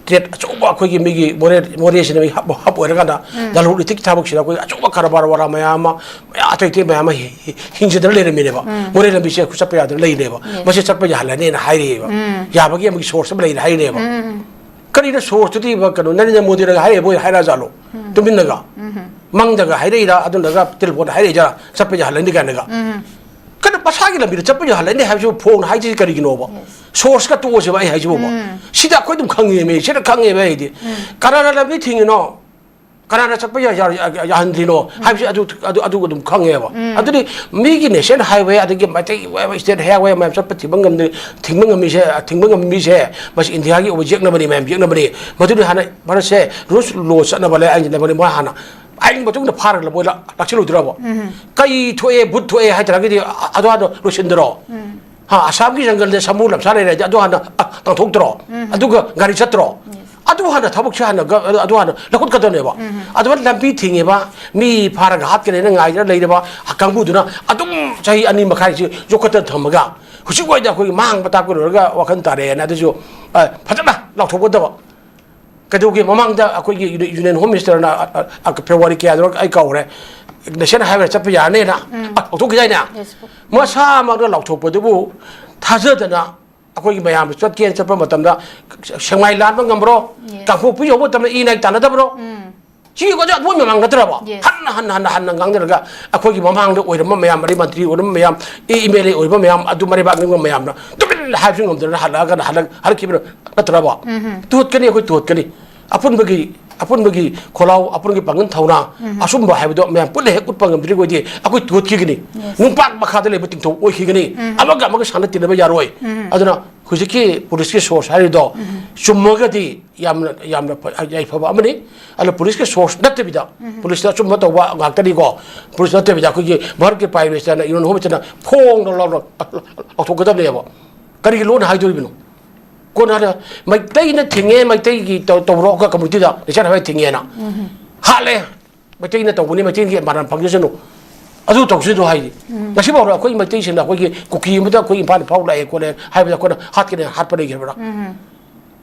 ꯇ꯭ꯔꯦꯠ ꯑꯆꯧꯕ, ꯑꯩꯈꯣꯏꯒꯤ ꯃꯤꯒꯤ ꯃꯣꯔꯦ, ꯃꯣꯔꯦꯁꯤꯅ ꯃꯤ ꯍꯕ, ꯍꯕ ꯑꯣꯏꯔꯀꯥꯟꯗ ꯂꯂꯣꯟ ꯏꯇꯤꯛꯀꯤ ꯊꯕꯛꯁꯤꯗ ꯑꯩꯈꯣꯏ ꯑꯆꯧꯕ ꯀꯔꯕꯥꯔ ꯋꯥꯔꯥ ꯃꯌꯥꯝ ꯑꯃ, ꯃꯌꯥꯝ ꯑꯇꯩ ꯑꯇꯩ ꯃꯌꯥꯝ ꯑꯃ ꯍꯤ-, ꯍꯤ-, ꯍꯤꯡꯖꯗꯅ ꯂꯩꯔꯝꯃꯤꯅꯦꯕ꯫ ꯃꯣꯔꯦ ꯂꯝꯕꯤꯁꯦ ꯑꯩꯈꯣꯏ ꯆꯠꯄ ꯌꯥꯗꯅ ꯂꯩꯔꯤꯅꯦꯕ꯫ ꯃꯁꯤ ꯆꯠꯄ ꯌꯥꯍꯜꯂꯅꯤꯅ ꯍꯥꯏꯔꯤꯑꯕ꯫ ꯌꯥꯕꯒꯤ ꯑꯃꯒꯤ ꯁꯣꯔꯁ ꯑꯃ ꯂꯩꯅ ꯍꯥꯏꯔꯤꯅꯦꯕ꯫ ꯀꯔꯤꯅ ꯁꯣꯔꯁꯇꯨꯗꯤ ꯀꯩꯅꯣ ꯅꯔꯦꯟꯗ꯭ꯔ ꯃꯣꯗꯤꯅꯒ ꯍꯥꯏꯔꯛꯑꯦ, ꯃꯣꯏ ꯍꯥꯏꯔꯛꯑꯖꯥꯠꯂꯣ? ꯇꯨꯃꯤꯟꯅꯒ? ꯃꯪꯗꯒ ꯍꯥꯏꯔꯛꯏꯔꯥ, ꯑꯗꯨꯅꯒ ꯇꯦꯂꯤꯐꯣꯟꯗ ꯍꯥꯏꯔꯛꯏꯖꯥꯠꯂꯥ, ꯆꯠꯄ ꯌꯥꯍꯜꯂꯅꯤ ꯀꯥꯏꯅꯒ? ꯀꯩꯅꯣ ꯃꯁꯥꯒꯤ ꯂꯝꯕꯤꯗ ꯆꯠꯄ ꯌꯥꯍꯜꯂꯅꯤ ꯍꯥꯏꯕꯁꯤꯕꯨ ꯐꯣꯟ ꯍꯥꯏꯁꯤ ꯀꯔꯤꯒꯤꯅꯣꯕ? ꯁꯣꯔꯁꯀ ꯇꯣꯛꯑꯁꯦꯕ ꯑꯩ ꯍꯥꯏꯁꯤꯕꯣꯕ꯫ ꯁꯤꯗ ꯑꯩꯈꯣꯏ ꯑꯗꯨꯝ ꯈꯪꯉꯦꯃꯦ, ꯁꯤꯗ ꯈꯪꯉꯦꯕ ꯑꯩꯗꯤ꯫ ꯀꯅꯥꯅ ꯂꯝꯕꯤ ꯊꯤꯡꯉꯤꯅꯣ? ꯀꯅꯥꯅ ꯆꯠꯄ ꯌꯥ-, ꯌꯥ-, ꯌꯥ-, ꯌꯥꯍꯟꯗ꯭ꯔꯤꯅꯣ ꯍꯥꯏꯕꯁꯤ ꯑꯗꯨ, ꯑꯗꯨ, ꯑꯗꯨ ꯑꯗꯨꯝ ꯈꯪꯉꯦꯕ꯫ ꯑꯗꯨꯗꯤ ꯃꯤꯒꯤ ꯅꯦꯁꯅꯦꯜ ꯍꯥꯏꯋꯦ, ꯑꯗꯒꯤ ꯃꯩꯇꯩ ꯁ꯭ꯇꯦꯠ ꯍꯥꯏꯋꯦ ꯃꯌꯥꯝ ꯆꯠꯄ ꯊꯤꯡꯕ ꯉꯝꯗꯦ, ꯊꯤꯡꯕ ꯉꯝꯃꯤꯁꯦ, ꯊꯤꯡꯕ ꯉꯝꯃꯤꯁꯦ, ꯃꯁꯤ ꯏꯟꯗꯤꯌꯥꯒꯤ ꯑꯣꯏꯕ ꯌꯦꯛꯅꯕꯅꯤ, ꯃꯌꯥꯝ ꯌꯦꯛꯅꯕꯅꯤ꯫ ꯃꯗꯨꯗꯤ ꯍꯥꯟꯅ ꯚꯥꯔꯠꯁꯦ ꯔꯨꯜꯁ ꯂꯣ ꯆꯠꯅꯕ ꯂꯩ, ꯑꯥꯏꯟ ꯆꯠꯅꯕꯅꯤ꯫ ꯃꯣꯏ ꯍꯥꯟꯅ ꯑꯥꯏꯟꯒꯤ ꯃꯇꯨꯡ ꯏꯟꯅ ꯐꯥꯔꯒ ꯃꯣꯏ ꯂꯥꯛ-, ꯂꯥꯛꯁꯤꯜꯂꯣꯏꯗ꯭ꯔꯕ? ꯀꯩ ꯊꯣꯛꯑꯦ, ꯚꯨꯠ ꯊꯣꯛꯑꯦ ꯍꯥꯏ ꯇꯥꯔꯒꯗꯤ ꯑ-, ꯑꯗꯨ ꯍꯥꯟꯅ ꯂꯣꯏꯁꯤꯟꯗ꯭ꯔꯣ? ꯍꯥ, ꯑꯁꯥꯝꯒꯤ ꯖꯪꯒꯜꯗ ꯁꯥꯃꯨ ꯂꯝꯁꯥ ꯂꯩꯔꯦ ꯍꯥꯏꯗꯤ ꯑꯗꯨ ꯍꯥꯟꯅ, ꯑ, ꯇꯥꯟꯊꯣꯛꯇ꯭ꯔꯣ? ꯑꯗꯨꯒ ꯒꯥꯔꯤ ꯆꯠꯇ꯭ꯔꯣ? ꯑꯗꯨ ꯍꯥꯟꯅ ꯊꯕꯛꯁꯦ ꯍꯥꯟꯅ ꯒ-, ꯑꯗꯨ ꯍꯥꯟꯅ ꯂꯧꯈꯠꯀꯗꯕꯅꯦꯕ꯫ ꯑꯗꯨꯃꯥꯏꯅ ꯂꯝꯕꯤ ꯊꯤꯡꯉꯤꯕ, ꯃꯤ ꯐꯥꯔꯒ ꯍꯥꯠꯀꯅꯦꯅ ꯉꯥꯏꯗꯅ ꯂꯩꯔꯕ ꯀꯥꯡꯕꯨꯗꯨꯅ ꯑꯗꯨꯝ ꯆꯍꯤ ꯑꯅꯤ ꯃꯈꯥꯏꯁꯤ ꯌꯣꯛꯈꯠꯇꯅ ꯊꯝꯃꯒ, ꯍꯧꯖꯤꯛ ꯋꯥꯏꯗ ꯑꯩꯈꯣꯏꯒꯤ ꯃꯥꯡꯕ ꯇꯥꯛꯄ ꯂꯣꯏꯔꯒ ꯋꯥꯈꯜ ꯇꯥꯔꯛꯑꯦꯅ ꯑꯗꯨꯁꯨ, ꯑ, ꯐꯖꯅ ꯂꯥꯎꯊꯣꯛꯀꯗꯕ꯫ ꯀꯩꯗꯧꯒꯦ? ꯃꯃꯥꯡꯗ ꯑꯩꯈꯣꯏꯒꯤ ꯌꯨꯅꯤ-, ꯌꯨꯅꯤꯌꯟ ꯍꯣꯝ ꯃꯤꯅꯤꯁꯇꯔꯅ, ꯑ, ꯑ, ꯑ, ꯐꯦꯕ꯭ꯔꯨꯋꯥꯔꯤ ꯀꯌꯥꯗꯅꯣ ꯑꯩ ꯀꯥꯎꯔꯦ, ꯅꯦꯁꯅꯦꯜ ꯍꯥꯏꯋꯦ ꯆꯠꯄ ꯌꯥꯔꯅꯦꯅ, ꯑ, ꯂꯥꯎꯊꯣꯛꯈꯤꯗꯥꯏꯅꯦ? ꯌꯦꯁ꯫ ꯃꯁꯥꯃꯛꯅ ꯂꯥꯎꯊꯣꯛꯄꯗꯨꯕꯨ ꯊꯥꯖꯗꯅ ꯑꯩꯈꯣꯏꯒꯤ ꯃꯌꯥꯝ ꯆꯠꯀꯦꯅ ꯆꯠꯄ ꯃꯇꯝꯗ ꯁꯦꯛꯃꯥꯏ ꯂꯥꯟꯕ ꯉꯝꯕ꯭ꯔꯣ? ꯌꯦꯁ꯫ ꯀꯥꯡꯄꯣꯛꯄꯤ ꯌꯧꯕ ꯃꯇꯝꯗ ꯏ ꯅꯥꯏ ꯇꯥꯟꯅꯗꯕ꯭ꯔꯣ? ꯁꯤꯒꯤ ꯀꯣꯟꯁꯦ ꯑꯗꯨ ꯃꯃꯥꯡ ꯅꯠꯇ꯭ꯔꯕ? Yes. ꯍꯟꯅ, ꯍꯟꯅ, ꯍꯟꯅ, ꯍꯟꯅ ꯉꯥꯡꯅꯔꯒ ꯑꯩꯈꯣꯏꯒꯤ ꯃꯃꯥꯡꯗ ꯑꯣꯏꯔꯝꯕ ꯃꯌꯥꯝ, ꯑꯗꯩ ꯃꯟꯇ꯭ꯔꯤ ꯑꯣꯏꯔꯝꯕ ꯃꯌꯥꯝ, ꯑꯦ, ꯑꯦꯝ ꯑꯦꯜ ꯑꯦ ꯑꯣꯏꯔꯝꯕ ꯃꯌꯥꯝ, ꯑꯗꯨ ꯃꯔꯩꯕꯥꯛ ꯅꯤꯡꯕ ꯃꯌꯥꯝꯅ ꯇꯨꯃꯤꯟꯅ ꯍꯥꯏꯕꯁꯨ ꯉꯝꯗꯅ ꯍꯜꯂꯛꯑꯒ ꯍꯜꯂꯛ-, ꯍꯜꯂꯛꯈꯤꯕ ꯅꯠꯇ꯭ꯔꯕ? ꯎꯝ꯫ ꯇꯨꯍꯠꯀꯅꯤ, ꯑꯩꯈꯣꯏ ꯇꯨꯍꯠꯀꯅꯤ꯫ ꯑꯄꯨꯟꯕꯒꯤ, ꯑꯄꯨꯟꯕꯒꯤ ꯈꯣꯜꯂꯥꯎ, ꯑꯄꯨꯟꯕꯒꯤ ꯄꯥꯡꯒꯜ ꯊꯧꯅꯥ, ꯎꯝ꯫ ꯑꯆꯨꯝꯕ ꯍꯥꯏꯕꯗꯣ ꯃꯌꯥꯝ ꯄꯨꯟꯅ ꯍꯦꯛ ꯎꯠꯄ ꯉꯝꯗ꯭ꯔꯤꯕ ꯑꯣꯏꯗꯤ ꯑꯩꯈꯣꯏ ꯇꯨꯍꯠꯈꯤꯒꯅꯤ꯫ Yes. ꯅꯨꯡꯄꯥꯛ ꯃꯈꯥꯗ ꯂꯩꯕ ꯇꯤꯡꯊꯧ ꯑꯣꯏꯈꯤꯒꯅꯤ꯫ ꯎꯝ꯫ ꯑꯃꯒ ꯑꯃꯒ ꯁꯥꯟꯅ ꯇꯤꯟꯅꯕ ꯌꯥꯔꯣꯏ꯫ ꯎꯝ꯫ ꯑꯗꯨꯅ ꯍꯧꯖꯤꯛꯀꯤ ꯄꯨꯂꯤꯁꯀꯤ source ꯍꯥꯏꯔꯤꯗꯣ, ꯎꯝ꯫ ꯆꯨꯝꯃꯒꯗꯤ ꯌꯥꯝꯅ, ꯌꯥꯝꯅ ꯐ-, ꯌꯥꯏꯐꯕ ꯑꯃꯅꯤ꯫ ꯑꯗꯣ ꯄꯨꯂꯤꯁꯀꯤ source ꯅꯠꯇꯕꯤꯗ, ꯎꯝ꯫ ꯄꯨꯂꯤꯁꯇ ꯑꯆꯨꯝꯕ ꯇꯧꯕ ꯉꯥꯛꯇꯅꯤꯀꯣ꯫ ꯄꯨꯂꯤꯁ ꯅꯠꯇꯕꯤꯗ ꯑꯩꯈꯣꯏꯒꯤ ꯚꯥꯔꯠꯀꯤ Prime Ministerꯅ, ꯏꯔꯣꯟ ꯍꯣꯝ ꯃꯤꯅꯤꯁꯇꯔꯅ ꯐꯣꯡꯅ ꯂꯥꯎꯅ ꯂꯥꯎꯊꯣꯛꯀꯗꯕꯅꯦꯕ꯫ ꯀꯔꯤꯒꯤ ꯂꯣꯟ ꯍꯥꯏꯗꯣꯔꯤꯕꯅꯣ? ꯀꯣꯟꯅ ꯍꯥꯏꯔ, ꯃꯩꯇꯩꯅ ꯊꯤꯡꯉꯦ, ꯃꯩꯇꯩꯒꯤ ꯇꯧ-, ꯇꯧꯔꯣ, committeeꯗ ꯅꯤꯁꯥꯟ ꯍꯥꯏꯕ ꯊꯤꯡꯉꯦꯅ꯫ ꯎꯝ꯫ ꯍꯥꯠꯂꯦ꯫ ꯃꯩꯇꯩꯅ ꯇꯧꯕꯅꯤ, ꯃꯩꯇꯩꯒꯤ ꯃꯔꯥꯟ ꯐꯪꯖꯁꯅꯨ꯫ ꯑꯗꯨ ꯇꯧꯁꯅꯨ ꯍꯥꯏꯔꯤ꯫ ꯎꯝ꯫ ꯉꯁꯤꯐꯥꯎꯗ ꯑꯩꯈꯣꯏ ꯃꯩꯇꯩꯁꯤꯡꯅ ꯑꯩꯈꯣꯏꯒꯤ ꯀꯨꯀꯤ ꯑꯃꯗ ꯑꯩꯈꯣꯏ ꯏꯝꯐꯥꯜ ꯐꯥꯎ ꯂꯥꯛꯑꯦ ꯈꯣꯠꯂꯦ ꯍꯥꯏꯕꯗ ꯑꯩꯈꯣꯏꯅ ꯍꯥꯠꯀꯅꯤ ꯍꯥꯠꯄ ꯂꯩꯈ꯭ꯔꯕ꯭ꯔꯥ? ꯎꯝ꯫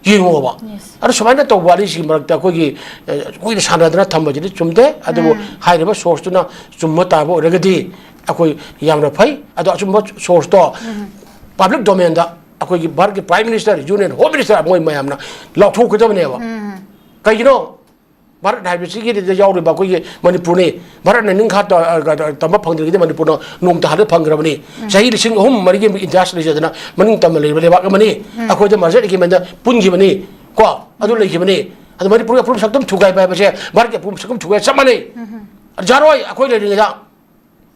ꯌꯦꯡꯉꯣꯕ꯫ Yes꯫ ꯑꯗꯣ ꯁꯨꯃꯥꯏꯅ ꯇꯧꯕ ꯑꯅꯤꯁꯤꯒꯤ ꯃꯔꯛꯇ ꯑꯩꯈꯣꯏꯒꯤ, ꯑꯦ, ꯀꯨꯏꯅ ꯁꯥꯟꯅꯗꯅ ꯊꯝꯕꯁꯤꯗꯤ ꯆꯨꯝꯗꯦ꯫ ꯑꯗꯨꯕꯨ ꯎꯝ꯫ ꯍꯥꯏꯔꯤꯕ sourceꯇꯨꯅ ꯆꯨꯝꯕ ꯇꯥꯕ ꯑꯣꯏꯔꯒꯗꯤ ꯑꯩꯈꯣꯏ ꯌꯥꯝꯅ ꯐꯩ꯫ ꯑꯗꯣ ꯑꯆꯨꯝꯕ sourceꯇꯣ ꯎꯝ꯫ Public domainꯗ ꯑꯩꯈꯣꯏꯒꯤ ꯚꯥꯔꯠꯀꯤ Prime Minister, Union Home Minister ꯃꯣꯏ ꯃꯌꯥꯝꯅ ꯂꯥꯎꯊꯣꯛꯀꯗꯕꯅꯦꯕ꯫ ꯎꯝ꯫ ꯀꯩꯒꯤꯅꯣ? ꯚꯥꯔꯠ ꯍꯥꯏꯕꯁꯤꯒꯤꯗ ꯌꯥꯎꯔꯤꯕ ꯑꯩꯈꯣꯏꯒꯤ ꯃꯅꯤꯄꯨꯔꯅꯤ꯫ ꯚꯥꯔꯠꯅ ꯅꯤꯡꯈꯥ ꯇ-, ꯑ, ꯇꯝꯕ ꯐꯪꯗ꯭ꯔꯤꯉꯩꯗ ꯃꯅꯤꯄꯨꯔꯅ ꯅꯣꯡꯃꯇ ꯍꯥꯟꯅ ꯐꯪꯈ꯭ꯔꯕꯅꯤ꯫ ꯎꯝ꯫ ꯆꯍꯤ ꯂꯤꯁꯤꯡ ꯑꯍꯨꯝ ꯃꯔꯤꯒꯤ ꯏꯇꯤꯍꯥꯁ ꯂꯩꯖꯗꯅ ꯃꯅꯤꯡ ꯇꯝꯅ ꯂꯩꯕ ꯂꯩꯕꯥꯛ ꯑꯃꯅꯤ꯫ ꯎꯝ꯫ ꯑꯩꯈꯣꯏꯗ merger agreementꯗ ꯄꯨꯟꯈꯤꯕꯅꯤ꯫ ꯀꯣ? ꯑꯗꯨ ꯂꯩꯈꯤꯕꯅꯤ꯫ ꯑꯗꯨ ꯃꯅꯤꯄꯨꯔꯒꯤ ꯑꯄꯨꯟꯕ ꯁꯛꯇꯝ ꯊꯨꯒꯥꯏꯕ ꯍꯥꯏꯕꯁꯦ ꯚꯥꯔꯠꯀꯤ ꯑꯄꯨꯟꯕ ꯁꯛꯇꯝ ꯊꯨꯒꯥꯏ ꯆꯞ ꯃꯥꯟꯅꯩ꯫ ꯎꯝ꯫ ꯌꯥꯔꯣꯏ, ꯑꯩꯈꯣꯏ ꯂꯩꯔꯤꯉꯩꯗ꯫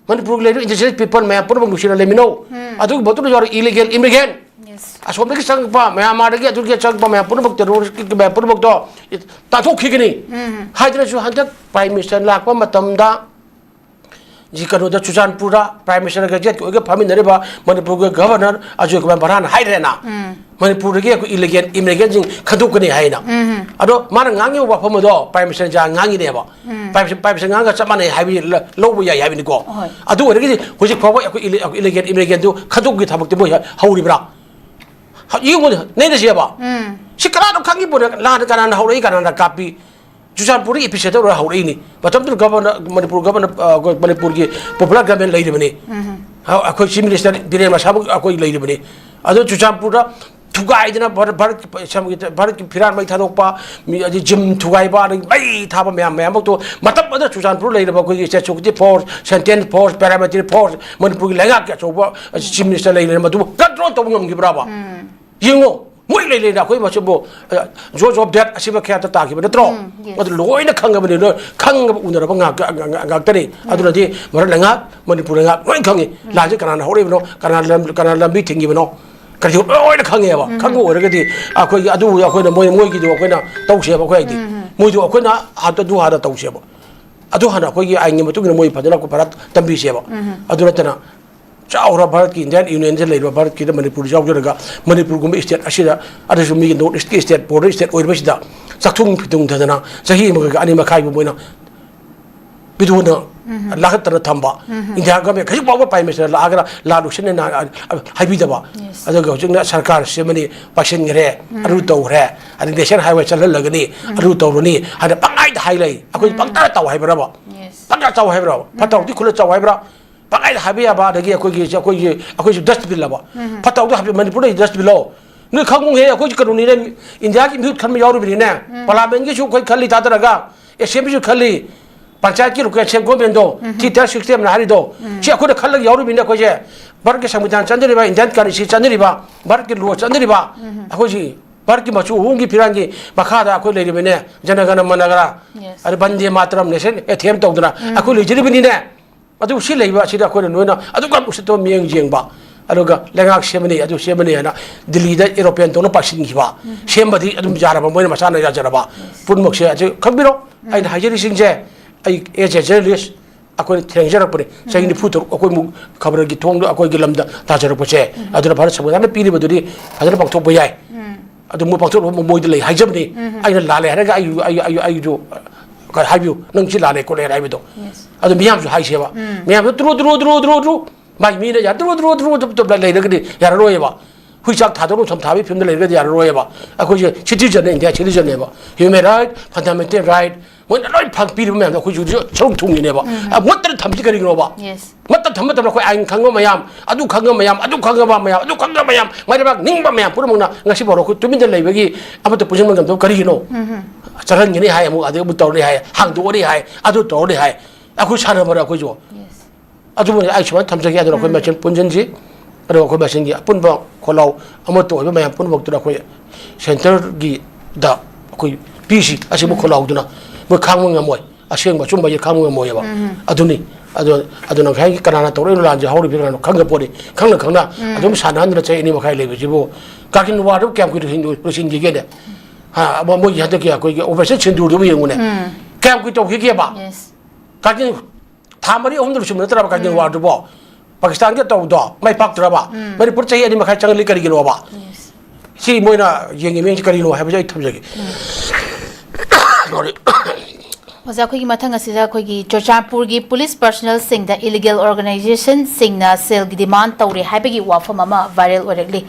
ꯃꯅꯤꯄꯨꯔꯒꯤ ꯂꯩꯔꯤꯕ indigenous people ꯃꯌꯥꯝ ꯄꯨꯝꯅꯃꯛ ꯅꯨꯡꯁꯤꯅ ꯂꯩꯃꯤꯟꯅꯧ꯫ ꯎꯝ꯫ ꯑꯗꯨꯒꯤ ꯃꯇꯨꯡꯗ ꯌꯥꯎꯔꯤ illegal immigrant꯫ Yes꯫ ꯑꯁꯣꯝꯗꯒꯤ ꯆꯪꯉꯛꯄ, ꯃ꯭ꯌꯥꯟꯃꯥꯔꯗꯒꯤ ꯑꯗꯨꯒꯤ ꯆꯪꯉꯛꯄ ꯃꯌꯥꯝ ꯄꯨꯝꯅꯃꯛ, terroristꯀꯤ ꯃꯌꯥꯝ ꯄꯨꯝꯅꯃꯛꯇꯣ ꯇꯥꯟꯊꯣꯛꯈꯤꯒꯅꯤ꯫ ꯎꯝ꯫ ꯍꯥꯏꯗꯅꯁꯨ ꯍꯟꯗꯛ Prime Minister ꯂꯥꯛꯄ ꯃꯇꯝꯗ ꯖꯤ ꯀꯩꯅꯣꯗ ꯆꯨꯔꯆꯥꯟꯄꯨꯔꯗ Prime Minister ꯒꯖꯦꯠꯀꯤ ꯑꯣꯏꯒ ꯐꯝꯃꯤꯟꯅꯔꯤꯕ ꯃꯅꯤꯄꯨꯔꯒꯤ Governor ꯑꯖꯣꯏ ꯀꯨꯃꯥꯔ ꯕꯔꯥꯅ ꯍꯥꯏꯔꯦꯅ꯫ ꯎꯝ꯫ ꯃꯅꯤꯄꯨꯔꯗꯒꯤ ꯑꯩꯈꯣꯏ illegal immigrantꯁꯤꯡ ꯈꯟꯗꯣꯛꯀꯅꯤ ꯍꯥꯏꯅ꯫ ꯎꯝ꯫ ꯑꯗꯣ ꯃꯥꯅ ꯉꯥꯡꯉꯤꯕ ꯋꯥꯐꯝ ꯑꯗꯣ Prime Minister ꯉꯥꯡꯉꯤꯅꯦꯕ꯫ ꯎꯝ꯫ Prime Minister, Prime Minister ꯉꯥꯡꯉꯒ ꯆꯞ ꯃꯥꯟꯅꯩ ꯍꯥꯏꯕ ꯂ-, ꯂꯧꯕ ꯌꯥꯏ ꯍꯥꯏꯕꯅꯤꯀꯣ꯫ ꯍꯣꯏ꯫ ꯑꯗꯨ ꯑꯣꯏꯔꯒꯗꯤ ꯍꯧꯖꯤꯛ ꯐꯥꯎꯕ ꯑꯩꯈꯣꯏ ille-, ꯑꯩꯈꯣꯏ illegal immigrantꯗꯨ ꯈꯟꯗꯣꯛꯄꯒꯤ ꯊꯕꯛꯇꯤ ꯃꯣꯏ ꯍ-, ꯍꯧꯔꯤꯕ꯭ꯔꯥ? ꯍ-, ꯌꯦꯡꯉꯨꯅꯦ, ꯅꯩꯅꯁꯦꯕ꯫ ꯎꯝ꯫ ꯁꯤ ꯀꯅꯥꯅꯣ ꯈꯪꯉꯤꯕꯣꯅꯦ? ꯂꯥꯟ ꯀꯅꯥꯅ ꯍꯧꯔꯛꯏ, ꯀꯅꯥꯅ ꯀꯥꯞꯄꯤ? ꯆꯨꯔꯆꯥꯟꯄꯨꯔꯗ epicentre ꯑꯣꯏꯔ ꯍꯧꯔꯛꯏꯅꯤ꯫ ꯃꯇꯝꯗꯨꯗ Governor, ꯃꯅꯤꯄꯨꯔ Governor, ꯑ, ꯑꯩꯈꯣꯏ ꯃꯅꯤꯄꯨꯔꯒꯤ popular government ꯂꯩꯔꯤꯕꯅꯤ꯫ ꯎꯝ꯫ ꯍ-, ꯑꯩꯈꯣꯏ Chief Minister ꯕꯤꯔꯦꯟ ꯃꯁꯥꯃꯛ ꯑꯩꯈꯣꯏ ꯂꯩꯔꯤꯕꯅꯤ꯫ ꯑꯗꯨ ꯆꯨꯔꯆꯥꯟꯄꯨꯔꯗ ꯊꯨꯒꯥꯏꯗꯅ ꯚꯥꯔꯠ- ꯚꯥꯔꯠꯀꯤ ꯁꯝꯒꯤ- ꯚꯥꯔꯠꯀꯤ ꯐꯤꯔꯥꯟ ꯃꯩ ꯊꯥꯗꯣꯛꯄ, ꯃꯤ ꯑꯗꯩ ꯖꯤꯝ ꯊꯨꯒꯥꯏꯕ, ꯑꯗꯒꯤ ꯃꯩ ꯊꯥꯕ ꯃꯌꯥꯝ ꯃꯌꯥꯝꯃꯛꯇꯣ ꯃꯇꯝ ꯑꯃꯗ ꯆꯨꯔꯆꯥꯟꯄꯨꯔ ꯂꯩꯔꯤꯕ ꯑꯩꯈꯣꯏꯒꯤ security force, central force, paramilitary force, ꯃꯅꯤꯄꯨꯔꯒꯤ ꯂꯩꯉꯥꯛꯀꯤ ꯑꯆꯧꯕ ꯆꯤꯐ ꯃꯤꯅꯤꯁꯇꯔ ꯂꯩꯔꯦ, ꯃꯗꯨꯕꯨ ꯀꯟꯇ꯭ꯔꯣꯜ ꯇꯧꯕ ꯉꯝꯈꯤꯕ꯭ꯔꯕ? ꯌꯦꯡꯉꯣ, ꯃꯣꯏ ꯂꯩ ꯂꯩꯅ ꯑꯩꯈꯣꯏ ꯃꯁꯤꯕꯨ ꯖꯣꯖ ꯑꯣꯐ ꯗꯦꯠ ꯑꯁꯤꯕ ꯈꯌꯥꯠꯇ ꯇꯥꯈꯤꯕ ꯅꯠꯇ꯭ꯔꯣ? ꯃꯗꯨ ꯂꯣꯏꯅ ꯈꯪꯉꯕꯅꯤ, ꯂꯣꯏ ꯈꯪꯉꯕ ꯎꯅꯔꯕ ꯉꯥꯛꯇ- ꯉꯥꯛꯇꯅꯤ꯫ ꯑꯗꯨꯅꯗꯤ ꯃꯔꯝ ꯂꯩꯉꯥꯛ, ꯃꯅꯤꯄꯨꯔ ꯂꯩꯉꯥꯛ ꯂꯣꯏ ꯈꯪꯉꯤ꯫ ꯂꯥꯟꯁꯦ ꯀꯅꯥꯅ ꯍꯧꯔꯛꯏꯕꯅꯣ, ꯀꯅꯥ ꯂꯝ- ꯀꯅꯥ ꯂꯝꯕꯤ ꯊꯤꯡꯉꯤꯕꯅꯣ, ꯀꯔꯤ ꯂꯣꯏꯅ ꯈꯪꯉꯦꯕ꯫ ꯈꯪꯕ ꯑꯣꯏꯔꯒꯗꯤ ꯑꯩꯈꯣꯏꯒꯤ ꯑꯗꯨ ꯑꯩꯈꯣꯏꯅ ꯃꯣꯏ- ꯃꯣꯏꯒꯤꯗꯨ ꯑꯩꯈꯣꯏꯅ ꯇꯧꯁꯦꯕ꯫ ꯑꯩꯈꯣꯏ ꯍꯥꯏꯗꯤ ꯃꯣꯏꯗꯨ ꯑꯩꯈꯣꯏꯅ ꯍꯥꯟꯅ ꯑꯗꯨ ꯍꯥꯟꯅ ꯇꯧꯁꯦꯕ꯫ ꯑꯗꯨ ꯍꯥꯟꯅ ꯑꯩꯈꯣꯏꯒꯤ ꯑꯥꯏꯟꯒꯤ ꯃꯇꯨꯡ ꯏꯟꯅ ꯃꯣꯏ ꯐꯖꯅ ꯑꯩꯈꯣꯏ ꯐꯔ ꯇꯝꯕꯤꯁꯦꯕ꯫ ꯑꯗꯨ ꯅꯠꯇꯅ ꯆꯥꯎꯔ ꯚꯥꯔꯠꯀꯤ ꯏꯟꯗꯤꯌꯥꯟ ꯌꯨꯅꯤꯌꯟꯗ ꯂꯩꯔꯤꯕ ꯚꯥꯔꯠꯀꯤꯗ ꯃꯅꯤꯄꯨꯔꯁꯨ ꯌꯥꯎꯖꯔꯒ ꯃꯅꯤꯄꯨꯔꯒꯨꯝꯕ ꯏꯁꯇꯦꯠ ꯑꯁꯤꯗ, ꯑꯗꯨꯁꯨ ꯃꯤꯒꯤ ꯅꯣꯔꯠ ꯏꯁꯀꯤ ꯏꯁꯇꯦꯠ, ꯕꯣꯔꯗꯔ ꯏꯁꯇꯦꯠ ꯑꯣꯏꯔꯤꯕꯁꯤꯗ ꯆꯥꯛꯊꯨꯡ ꯐꯤꯊꯨꯡꯊꯗꯅ ꯆꯍꯤ ꯑꯃꯒ ꯑꯅꯤ ꯃꯈꯥꯏꯕꯨ ꯃꯣꯏꯅ ꯄꯤꯗꯨꯅ ꯂꯥꯈꯠꯇꯅ ꯊꯝꯕ꯫ ꯏꯟꯗꯤꯌꯥ ꯒꯃꯦꯟ ꯍꯧꯖꯤꯛ ꯐꯥꯎꯕ ꯄ꯭ꯔꯥꯏꯝ ꯃꯤꯅꯤꯁꯇꯔ ꯂꯥꯛꯑꯒ ꯂꯥꯜꯂꯨ ꯁꯤꯅ ꯍꯥꯏꯕꯤꯗꯕ꯫ ꯑꯗꯨꯒ ꯍꯧꯖꯤꯛꯅ ꯁꯔꯀꯥꯔ ꯁꯦꯝꯃꯅꯤ, ꯄꯥꯏꯁꯤꯟꯈ꯭ꯔꯦ, ꯑꯗꯨ ꯇꯧꯈ꯭ꯔꯦ, ꯑꯗꯩ ꯅꯦꯁꯅꯦꯜ ꯍꯥꯏꯋꯦ ꯆꯠꯍꯜꯂꯒꯅꯤ, ꯑꯗꯨ ꯇꯧꯔꯅꯤ ꯍꯥꯏꯅ ꯄꯪꯍꯥꯏꯗ ꯍꯥꯏ ꯂꯩ꯫ ꯑꯩꯈꯣꯏ ꯄꯪꯇꯥ ꯇꯧ ꯍꯥꯏꯕ꯭ꯔꯕ? ꯄꯪꯇꯥ ꯆꯥꯎ ꯍꯥꯏꯕ꯭ꯔꯕ? ꯐꯠꯇ ꯍꯥꯎꯗꯤ ꯈꯨꯜꯂ ꯆꯥꯎ ꯍꯥꯏꯕ꯭ꯔꯥ? ꯄꯪꯍꯥꯏꯗ ꯍꯥꯏꯕ ꯌꯥꯕ꯫ ꯑꯗꯒꯤ ꯑꯩꯈꯣꯏꯒꯤ ꯑꯩꯈꯣꯏꯒꯤ ꯑꯩꯈꯣꯏꯁꯨ ꯗꯁꯕꯤꯟ ꯑꯃ ꯐꯠꯇ ꯍꯥꯎꯗꯤ ꯍꯥꯏꯕ ꯃꯅꯤꯄꯨꯔꯗ ꯗꯁꯕꯤꯟ ꯂꯣ꯫ ꯅꯣꯏ ꯈꯪꯉꯨꯍꯦ, ꯑꯩꯈꯣꯏꯁꯨ ꯀꯩꯅꯣꯅꯤꯅꯦ, ꯏꯟꯗꯤꯌꯥꯒꯤ ꯃꯤꯍꯨꯠ ꯈꯟꯕ ꯌꯥꯎꯔꯤꯕꯅꯤꯅꯦ꯫ ꯄꯥꯔꯂꯥꯃꯦꯟꯒꯤꯁꯨ ꯑꯩꯈꯣꯏ ꯈꯜꯂꯤ ꯊꯥꯗꯔꯒ, ꯑꯦꯁꯦꯝꯕ꯭ꯂꯤꯁꯨ ꯈꯜꯂꯤ, ꯄꯟꯆꯥꯌꯠꯀꯤ ꯂꯣꯀꯦꯜ ꯁꯦꯜꯐ ꯒꯣꯔꯃꯦꯟꯗꯣ, ꯊ꯭ꯔꯤ ꯇꯤꯌꯔ ꯁꯤꯁꯇꯦꯝꯅ ꯍꯥꯏꯔꯤꯗꯣ, ꯁꯤ ꯑꯩꯈꯣꯏꯅ ꯈꯜꯂꯒ ꯌꯥꯎꯔꯤꯕꯅꯤꯅꯦ ꯑꯩꯈꯣꯏꯁꯦ꯫ ꯚꯥꯔꯠꯀꯤ ꯁꯪꯕꯤꯙꯥꯟ ꯆꯠꯅꯔꯤꯕ, ꯏꯟꯗꯤꯌꯥꯟ ꯀꯔꯦꯟꯁꯤ ꯆꯠꯅꯔꯤꯕ, ꯚꯥꯔꯠꯀꯤ ꯂꯣ ꯆꯠꯅꯔꯤꯕ, ꯑꯩꯈꯣꯏꯁꯤ ꯚꯥꯔꯠꯀꯤ ꯃꯆꯨ ꯑꯍꯨꯝꯒꯤ ꯐꯤꯔꯥꯟꯒꯤ ꯃꯈꯥꯗ ꯑꯩꯈꯣꯏ ꯂꯩꯔꯤꯕꯅꯦ꯫ ꯖꯅꯒꯅ ꯃꯅꯒꯔ, ꯑꯗ ꯕꯟꯗꯦ ꯃꯥꯇꯔꯝ, ꯅꯦꯁꯅꯦꯜ ꯑꯦꯊꯦꯝ ꯇꯧꯗꯅ ꯑꯩꯈꯣꯏ ꯂꯩꯖꯔꯤꯕꯅꯤꯅꯦ꯫ ꯑꯗꯨ ꯁꯤ ꯂꯩꯕ ꯑꯁꯤꯗ ꯑꯩꯈꯣꯏꯅ ꯅꯣꯏꯅ ꯑꯗꯨꯛ ꯌꯥꯝ ꯎꯁꯤꯠꯇꯕ ꯃꯤꯠꯌꯦꯡ ꯌꯦꯡꯕ, ꯑꯗꯨꯒ ꯂꯩꯉꯥꯛ ꯁꯦꯝꯃꯅꯤ, ꯑꯗꯨ ꯁꯦꯝꯃꯅꯤ ꯍꯥꯏꯅ ꯗꯤꯜꯂꯤꯗ ꯑꯦꯔꯣꯄ꯭ꯂꯦꯟ ꯇꯧꯅ ꯄꯥꯏꯁꯤꯟꯈꯤꯕ, ꯁꯦꯝꯕꯗꯤ ꯑꯗꯨꯝ ꯌꯥꯔꯕ, ꯃꯣꯏꯅ ꯃꯁꯥꯅ ꯌꯥꯖꯔꯕ ꯄꯨꯝꯅꯃꯛꯁꯦ ꯑꯁꯤ ꯈꯪꯕꯤꯔꯣ꯫ ꯑꯩꯅ ꯍꯥꯏꯖꯔꯤꯁꯤꯡꯁꯦ, ꯑꯩ ꯑꯦꯖ ꯑꯦ ꯖꯔꯅꯦꯂꯤꯁ ꯑꯩꯈꯣꯏꯅ ꯊꯦꯡꯖꯔꯛꯄꯅꯤ꯫ ꯆꯍꯤ ꯅꯤꯐꯨ ꯇꯔꯨꯛ ꯑꯩꯈꯣꯏ ꯃꯨꯛ ꯈꯕꯔꯒꯤ ꯊꯣꯡꯗ ꯑꯩꯈꯣꯏꯒꯤ ꯂꯝꯗ ꯇꯥꯖꯔꯛꯄꯁꯦ꯫ ꯑꯗꯨꯅ ꯚꯥꯔꯠ ꯁꯪꯕꯤꯙꯥꯟꯅ ꯄꯤꯔꯤꯕꯗꯨꯗꯤ ꯐꯖꯅ ꯄꯥꯡꯊꯣꯛꯄ ꯌꯥꯏ꯫ ꯑꯗꯨ ꯃꯣꯏ ꯄꯥꯡꯊꯣꯛꯅꯕ ꯃꯣꯏꯗ ꯂꯩ ꯍꯥꯏꯖꯕꯅꯤ꯫ ꯑꯩꯅ ꯂꯥꯜꯂꯦ ꯍꯥꯏꯔꯒ ꯑꯩ ꯑꯩ ꯑꯩ ꯑꯩꯁꯨ ꯀꯩ ꯍꯥꯏꯕꯤꯌꯨ, ꯅꯪ ꯁꯤ ꯂꯥꯜꯂꯦ ꯈꯣꯠꯂꯦ ꯍꯥꯏꯕꯗꯣ꯫ ꯑꯗꯨ ꯃꯤꯌꯥꯝꯁꯨ ꯍꯥꯏꯁꯦꯕ꯫ ꯃꯤꯌꯥꯝꯁꯨ ꯇ꯭ꯔꯨ ꯇ꯭ꯔꯨ ꯇ꯭ꯔꯨ ꯇ꯭ꯔꯨ ꯇ꯭ꯔꯨ ꯃꯥꯏ ꯃꯤꯅ ꯌꯥ ꯇ꯭ꯔꯨ ꯇ꯭ꯔꯨ ꯇ꯭ꯔꯨ ꯇ꯭ꯔꯨ ꯇ꯭ꯔꯨ ꯂꯩꯔꯒꯗꯤ ꯌꯥꯔꯔꯣꯏꯕ꯫ ꯍꯨꯏ ꯆꯥꯛ ꯊꯥꯗꯣꯛꯅ ꯁꯝ ꯊꯥꯕꯒꯤ ꯐꯤꯕꯝꯗ ꯂꯩꯔꯒꯗꯤ ꯌꯥꯔꯔꯣꯏꯕ꯫ ꯑꯩꯈꯣꯏꯁꯦ ꯁꯤꯇꯤꯖꯟꯅꯦ, ꯏꯟꯗꯤꯌꯥ ꯁꯤꯇꯤꯖꯟꯅꯦꯕ꯫ ꯍ꯭ꯌꯨꯃꯦꯟ ꯔꯥꯏꯠ, ꯐꯟꯗꯥꯃꯦꯟꯇꯦꯜ ꯔꯥꯏꯠ, ꯃꯣꯏꯅ ꯂꯣꯏ ꯐꯪ ꯄꯤꯔꯤꯕ ꯃꯌꯥꯝꯗꯣ ꯑꯩꯈꯣꯏꯁꯨ ꯁꯔꯨꯛ ꯊꯨꯡꯉꯤꯅꯦꯕ꯫ ꯎꯝ꯫ ꯑ, ꯃꯣꯠꯇꯅ ꯊꯝꯁꯤ ꯀꯔꯤꯒꯤꯅꯣꯕ? Yes꯫ ꯃꯠꯇ ꯊꯝꯕ ꯃꯇꯝꯗ ꯑꯩꯈꯣꯏ ꯑꯥꯏꯟ ꯈꯪꯕ ꯃꯌꯥꯝ, ꯑꯗꯨ ꯈꯪꯕ ꯃꯌꯥꯝ, ꯑꯗꯨ ꯈꯪꯕ ꯃꯌꯥꯝ, ꯑꯗꯨ ꯈꯪꯕ ꯃꯌꯥꯝ, ꯃꯥꯏ ꯂꯩꯕꯥꯛ ꯅꯤꯡꯕ ꯃꯌꯥꯝ ꯄꯨꯝꯅꯃꯛꯅ ꯉꯁꯤ ꯐꯥꯎ ꯑꯩꯈꯣꯏ ꯇꯨꯃꯤꯟꯅ ꯂꯩꯕꯒꯤ ꯑꯃꯠꯇ ꯄꯨꯟꯁꯤꯟꯕ ꯉꯝꯗꯕ ꯀꯔꯤꯒꯤꯅꯣ? ꯎꯝ꯫ ꯆꯪꯍꯟꯒꯅꯤ ꯍꯥꯏ, ꯑꯃꯨꯛ ꯑꯗꯩ ꯑꯃꯨꯛ ꯇꯧꯔꯅꯤ ꯍꯥꯏ, ꯍꯥꯡꯗꯣꯛꯑꯅꯤ ꯍꯥꯏ, ꯑꯗꯨ ꯇꯧꯔꯅꯤ ꯍꯥꯏ꯫ ꯑꯩꯈꯣꯏ ꯁꯥꯟꯅꯕꯔ ꯑꯩꯈꯣꯏꯁꯨ? Yes꯫ ꯑꯗꯨꯕꯨꯅꯤ ꯑꯩ ꯁꯨꯃꯥꯏꯅ ꯊꯝꯖꯒꯦ꯫ ꯑꯗꯨꯅ ꯑꯩꯈꯣꯏ ꯎꯝ꯫ ꯃꯁꯦꯟ ꯄꯨꯟꯁꯤꯟꯁꯤ, ꯑꯗꯨꯒ ꯑꯩꯈꯣꯏ ꯃꯁꯦꯟꯒꯤ ꯑꯄꯨꯟꯕ ꯈꯣꯜꯂꯥꯎ ꯑꯃꯠꯇ ꯑꯣꯏꯕ ꯃꯌꯥꯝ ꯄꯨꯝꯅꯃꯛꯇꯨꯅ ꯑꯩꯈꯣꯏ centreꯒꯤꯗ ꯑꯩꯈꯣꯏ ꯄꯤꯁꯤ꯫ ꯑꯁꯤꯕꯨ ꯎꯝ꯫ ꯈꯣꯜꯂꯥꯎꯗꯨꯅ ꯃꯣꯏ ꯈꯥꯡꯕ ꯉꯝꯃꯣꯏ, ꯑꯁꯦꯡꯕ ꯑꯆꯨꯝꯕꯁꯦ ꯈꯥꯡꯕ ꯉꯝꯃꯣꯏꯑꯕ꯫ ꯎꯝ꯫ ꯑꯗꯨꯅꯤ꯫ ꯑꯗꯨ, ꯑꯗꯨꯅ ꯉꯁꯥꯏꯒꯤ ꯀꯅꯥꯅ ꯇꯧꯔꯛꯏꯅꯣ ꯂꯥꯟꯁꯦ ꯍꯧꯔꯤꯕꯁꯦ ꯀꯅꯥꯅꯣ ꯈꯪꯗ ꯄꯣꯠꯅꯤ꯫ ꯈꯪꯅ ꯈꯪꯅ ꯎꯝ꯫ ꯑꯗꯨꯝ ꯁꯥꯟꯅꯍꯟꯗꯅ ꯆꯍꯤ ꯑꯅꯤ ꯃꯈꯥꯏ ꯂꯩꯕꯁꯤꯕꯨ ꯀꯥꯔꯒꯤꯜ warꯗꯨ ꯀꯌꯥꯝ ꯀꯨꯏꯅ ꯂꯣꯏꯁꯤꯟꯈꯤꯒꯦꯅꯦ? ꯍꯥ, ꯃꯣꯏꯒꯤ ꯍꯟꯗꯛꯀꯤ ꯑꯩꯈꯣꯏꯒꯤ Operation Sindoorꯗꯨꯕꯨ ꯌꯦꯡꯉꯨꯅꯦ꯫ ꯎꯝ꯫ ꯀꯌꯥꯝ ꯀꯨꯏꯅ ꯇꯧꯈꯤꯒꯦꯕ? Yes꯫ ꯀꯥꯔꯒꯤꯜ ꯊꯥ ꯃꯔꯤ ꯑꯍꯨꯝꯗ ꯂꯣꯏꯁꯤꯟꯕ ꯅꯠꯇ꯭ꯔꯕ ꯀꯥꯔꯒꯤꯜ ꯎꯝ꯫ warꯗꯨꯕꯣ? ꯄꯥꯀꯤꯁꯇꯥꯟꯒ ꯇꯧꯕꯗꯣ ꯃꯥꯏ ꯄꯥꯛꯇ꯭ꯔꯕ? ꯎꯝ꯫ ꯃꯅꯤꯄꯨꯔ ꯆꯍꯤ ꯑꯅꯤ ꯃꯈꯥꯏ ꯆꯪꯍꯜꯂꯤ ꯀꯔꯤꯒꯤꯅꯣꯕ? Yes꯫ ꯁꯤ ꯃꯣꯏꯅ ꯌꯦꯡꯉꯤ ꯃꯤꯠꯌꯦꯡꯁꯤ ꯀꯔꯤꯅꯣ ꯍꯥꯏꯕꯁꯦ ꯑꯩ ꯊꯝꯖꯒꯦ꯫ ꯎꯝ꯫ Sorry꯫ ꯑꯣꯖꯥ, ꯑꯩꯈꯣꯏꯒꯤ ꯃꯊꯪ ꯑꯁꯤꯗ ꯑꯩꯈꯣꯏꯒꯤ ꯆꯨꯔꯆꯥꯟꯄꯨꯔꯒꯤ police personnelꯁꯤꯡꯗ illegal organizationꯁꯤꯡꯅ ꯁꯦꯜꯒꯤ demand ꯇꯧꯔꯦ ꯍꯥꯏꯕꯒꯤ ꯋꯥꯐꯝ ꯑꯃ viral ꯑꯣꯏꯔꯛꯂꯤ꯫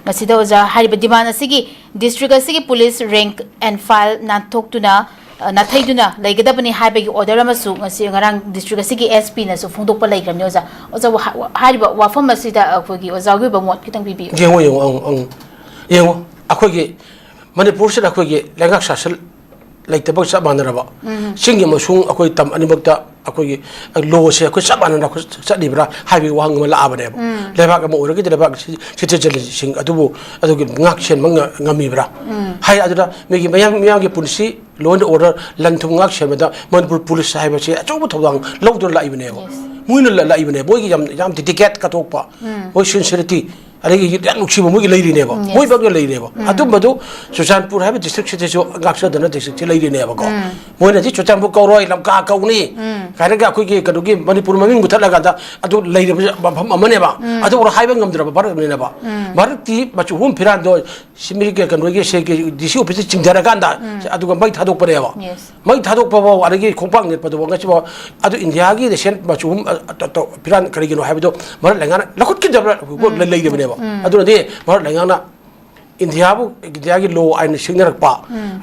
ꯃꯁꯤꯗ ꯑꯣꯖꯥ, ꯍꯥꯏꯔꯤꯕ demand ꯑꯁꯤꯒꯤ district ꯑꯁꯤꯒꯤ police rank and file ꯅꯥꯟꯊꯣꯛꯇꯨꯅ, ꯑ, ꯅꯥꯊꯩꯗꯨꯅ ꯂꯩꯒꯗꯕꯅꯤ ꯍꯥꯏꯕꯒꯤ order ꯑꯃꯁꯨ ꯉꯁꯤ, ꯉꯔꯥꯡ district ꯑꯁꯤꯒꯤ S Pꯅꯁꯨ ꯐꯣꯡꯗꯣꯛꯄ ꯂꯩꯈ꯭ꯔꯕꯅꯤ꯫ ꯑꯣꯖꯥ, ꯑꯣꯖꯥ, ꯋꯥ-, ꯍꯥꯏꯔꯤꯕ ꯋꯥꯐꯝ ꯑꯁꯤꯗ ꯑꯩꯈꯣꯏꯒꯤ ꯑꯣꯖꯥꯒꯤ ꯑꯣꯏꯕ ꯃꯣꯠ ꯈꯤꯇꯪ ꯄꯤꯕꯤꯌꯨ꯫ ꯌꯦꯡꯉꯣ, ꯌꯦꯡꯉꯣ, ꯑꯪ, ꯑꯪ꯫ ꯌꯦꯡꯉꯣ, ꯑꯩꯈꯣꯏꯒꯤ ꯃꯅꯤꯄꯨꯔꯁꯤꯗ ꯑꯩꯈꯣꯏꯒꯤ ꯂꯩꯉꯥꯛ ꯁꯥꯁꯟ ꯂꯩꯇꯕꯒ ꯆꯞ ꯃꯥꯟꯅꯔꯕ꯫ ꯎꯝ꯫ ꯆꯤꯡ ꯑꯃꯁꯨꯡ ꯑꯩꯈꯣꯏ ꯇꯝ ꯑꯅꯤꯃꯛꯇ ꯑꯩꯈꯣꯏꯒꯤ lawꯁꯦ ꯑꯩꯈꯣꯏ ꯆꯞ ꯃꯥꯟꯅꯅ ꯑꯩꯈꯣꯏ ꯆꯠꯂꯤꯕ꯭ꯔꯥ ꯍꯥꯏꯕꯒꯤ ꯋꯥꯍꯪ ꯑꯃ ꯂꯥꯛꯑꯕꯅꯦꯕ꯫ ꯎꯝ꯫ ꯂꯩꯕꯥꯛ ꯑꯃ ꯑꯣꯏꯔꯒꯗꯤ ꯂꯩꯕꯥꯛ citizenꯁꯤꯡ ꯑꯗꯨꯕꯨ ꯑꯗꯨꯒꯤ ꯉꯥꯛ ꯁꯦꯟꯕ ꯉ-, ꯉꯝꯃꯤꯕ꯭ꯔꯥ? ꯎꯝ꯫ ꯍꯥꯏ ꯑꯗꯨꯅ ꯃꯤꯒꯤ ꯃꯌꯥꯝ, ꯃꯤꯌꯥꯝꯒꯤ ꯄꯨꯟꯁꯤ, law and order, ꯂꯟ ꯊꯨꯝ ꯉꯥꯛ ꯁꯦꯟꯕꯗ ꯃꯅꯤꯄꯨꯔ police ꯍꯥꯏꯕꯁꯦ ꯑꯆꯧꯕ ꯊꯧꯗꯥꯡ ꯂꯧꯗꯨꯅ ꯂꯥꯛꯏꯕꯅꯦꯕ꯫ Yes꯫ ꯃꯣꯏꯅ ꯂ-, ꯂꯥꯛꯏꯕꯅꯦ꯫ ꯃꯣꯏꯒꯤ ꯌꯥꯝ, ꯌꯥꯝ dedicate ꯀꯠꯊꯣꯛꯄ, ꯎꯝ꯫ ꯃꯣꯏ sincerity, ꯑꯗꯒꯤ ꯌꯥꯝ ꯅꯨꯡꯁꯤꯕ ꯃꯣꯏꯒꯤ ꯂꯩꯔꯤꯅꯦꯕ꯫ ꯎꯝ, yes꯫ ꯃꯣꯏ ꯐꯥꯎꯒꯤ ꯂꯩꯔꯤꯅꯦꯕ꯫ ꯎꯝ꯫ ꯑꯗꯨꯝꯕꯗꯨ ꯆꯨꯔꯆꯥꯟꯄꯨꯔ ꯍꯥꯏꯕ districtꯁꯤꯗꯁꯨ ꯉꯥꯛꯆꯗꯅ districtꯁꯤ ꯂꯩꯔꯤꯅꯦꯕꯀꯣ꯫ ꯎꯝ꯫ ꯃꯣꯏꯅꯗꯤ ꯆꯨꯔꯆꯥꯟꯄꯨꯔ ꯀꯧꯔꯣꯏ, ꯂꯝꯀꯥ ꯀꯧꯅꯤ ꯎꯝ꯫ ꯀꯥꯏꯅꯒ ꯑꯩꯈꯣꯏꯒꯤ ꯀꯩꯅꯣꯒꯤ ꯃꯅꯤꯄꯨꯔ ꯃꯃꯤꯡ ꯃꯨꯊꯠꯂꯀꯥꯟꯗ ꯑꯗꯨ ꯂꯩꯔꯤꯕ ꯃꯐꯝ ꯑꯃꯅꯦꯕ꯫ ꯎꯝ꯫ ꯑꯗꯨ ꯍꯥꯏꯕ ꯉꯝꯗ꯭ꯔꯕ ꯚꯥꯔꯠꯅꯦꯕ꯫ ꯎꯝ꯫ ꯚꯥꯔꯠꯀꯤ ꯃꯆꯨ ꯑꯍꯨꯝ ꯐꯤꯔꯥꯟꯗꯣ ꯁꯤꯃꯤ ꯀꯩꯅꯣꯒꯤ ꯁꯦ-, DC officeꯇ ꯆꯤꯡꯊꯔꯀꯥꯟꯗ ꯎꯝ꯫ ꯑꯗꯨꯒ ꯃꯩ ꯊꯥꯗꯣꯛꯄꯅꯦꯕ꯫ Yes꯫ ꯃꯩ ꯊꯥꯗꯣꯛꯄ ꯐꯥꯎ ꯑꯗꯒꯤ ꯈꯣꯡꯄꯥꯛ ꯅꯦꯠꯄꯗꯨꯐꯥꯎ ꯉꯁꯤꯐꯥꯎ ꯑꯗꯨ ꯏꯟꯗꯤꯌꯥꯒꯤ ꯅꯦꯁꯅꯦꯜ ꯃꯆꯨ ꯑꯍꯨꯝ, ꯑ, ꯑ, ꯇ-, ꯐꯤꯔꯥꯟ ꯀꯔꯤꯒꯤꯅꯣ ꯍꯥꯏꯕꯗꯣ ꯚꯥꯔꯠ ꯂꯩꯉꯥꯛꯅ ꯂꯧꯈꯠꯈꯤꯗꯕ ꯎꯝ꯫ ꯂꯩꯔꯤꯕꯅꯦꯕ꯫ ꯎꯝ꯫ ꯑꯗꯨꯅꯗꯤ ꯚꯥꯔꯠ ꯂꯩꯉꯥꯛꯅ ꯏꯟꯗꯤꯌꯥꯕꯨ, ꯏꯟꯗꯤꯌꯥꯒꯤ ꯂꯣ ꯑꯥꯏꯟꯅ ꯁꯤꯡꯅꯔꯛꯄ,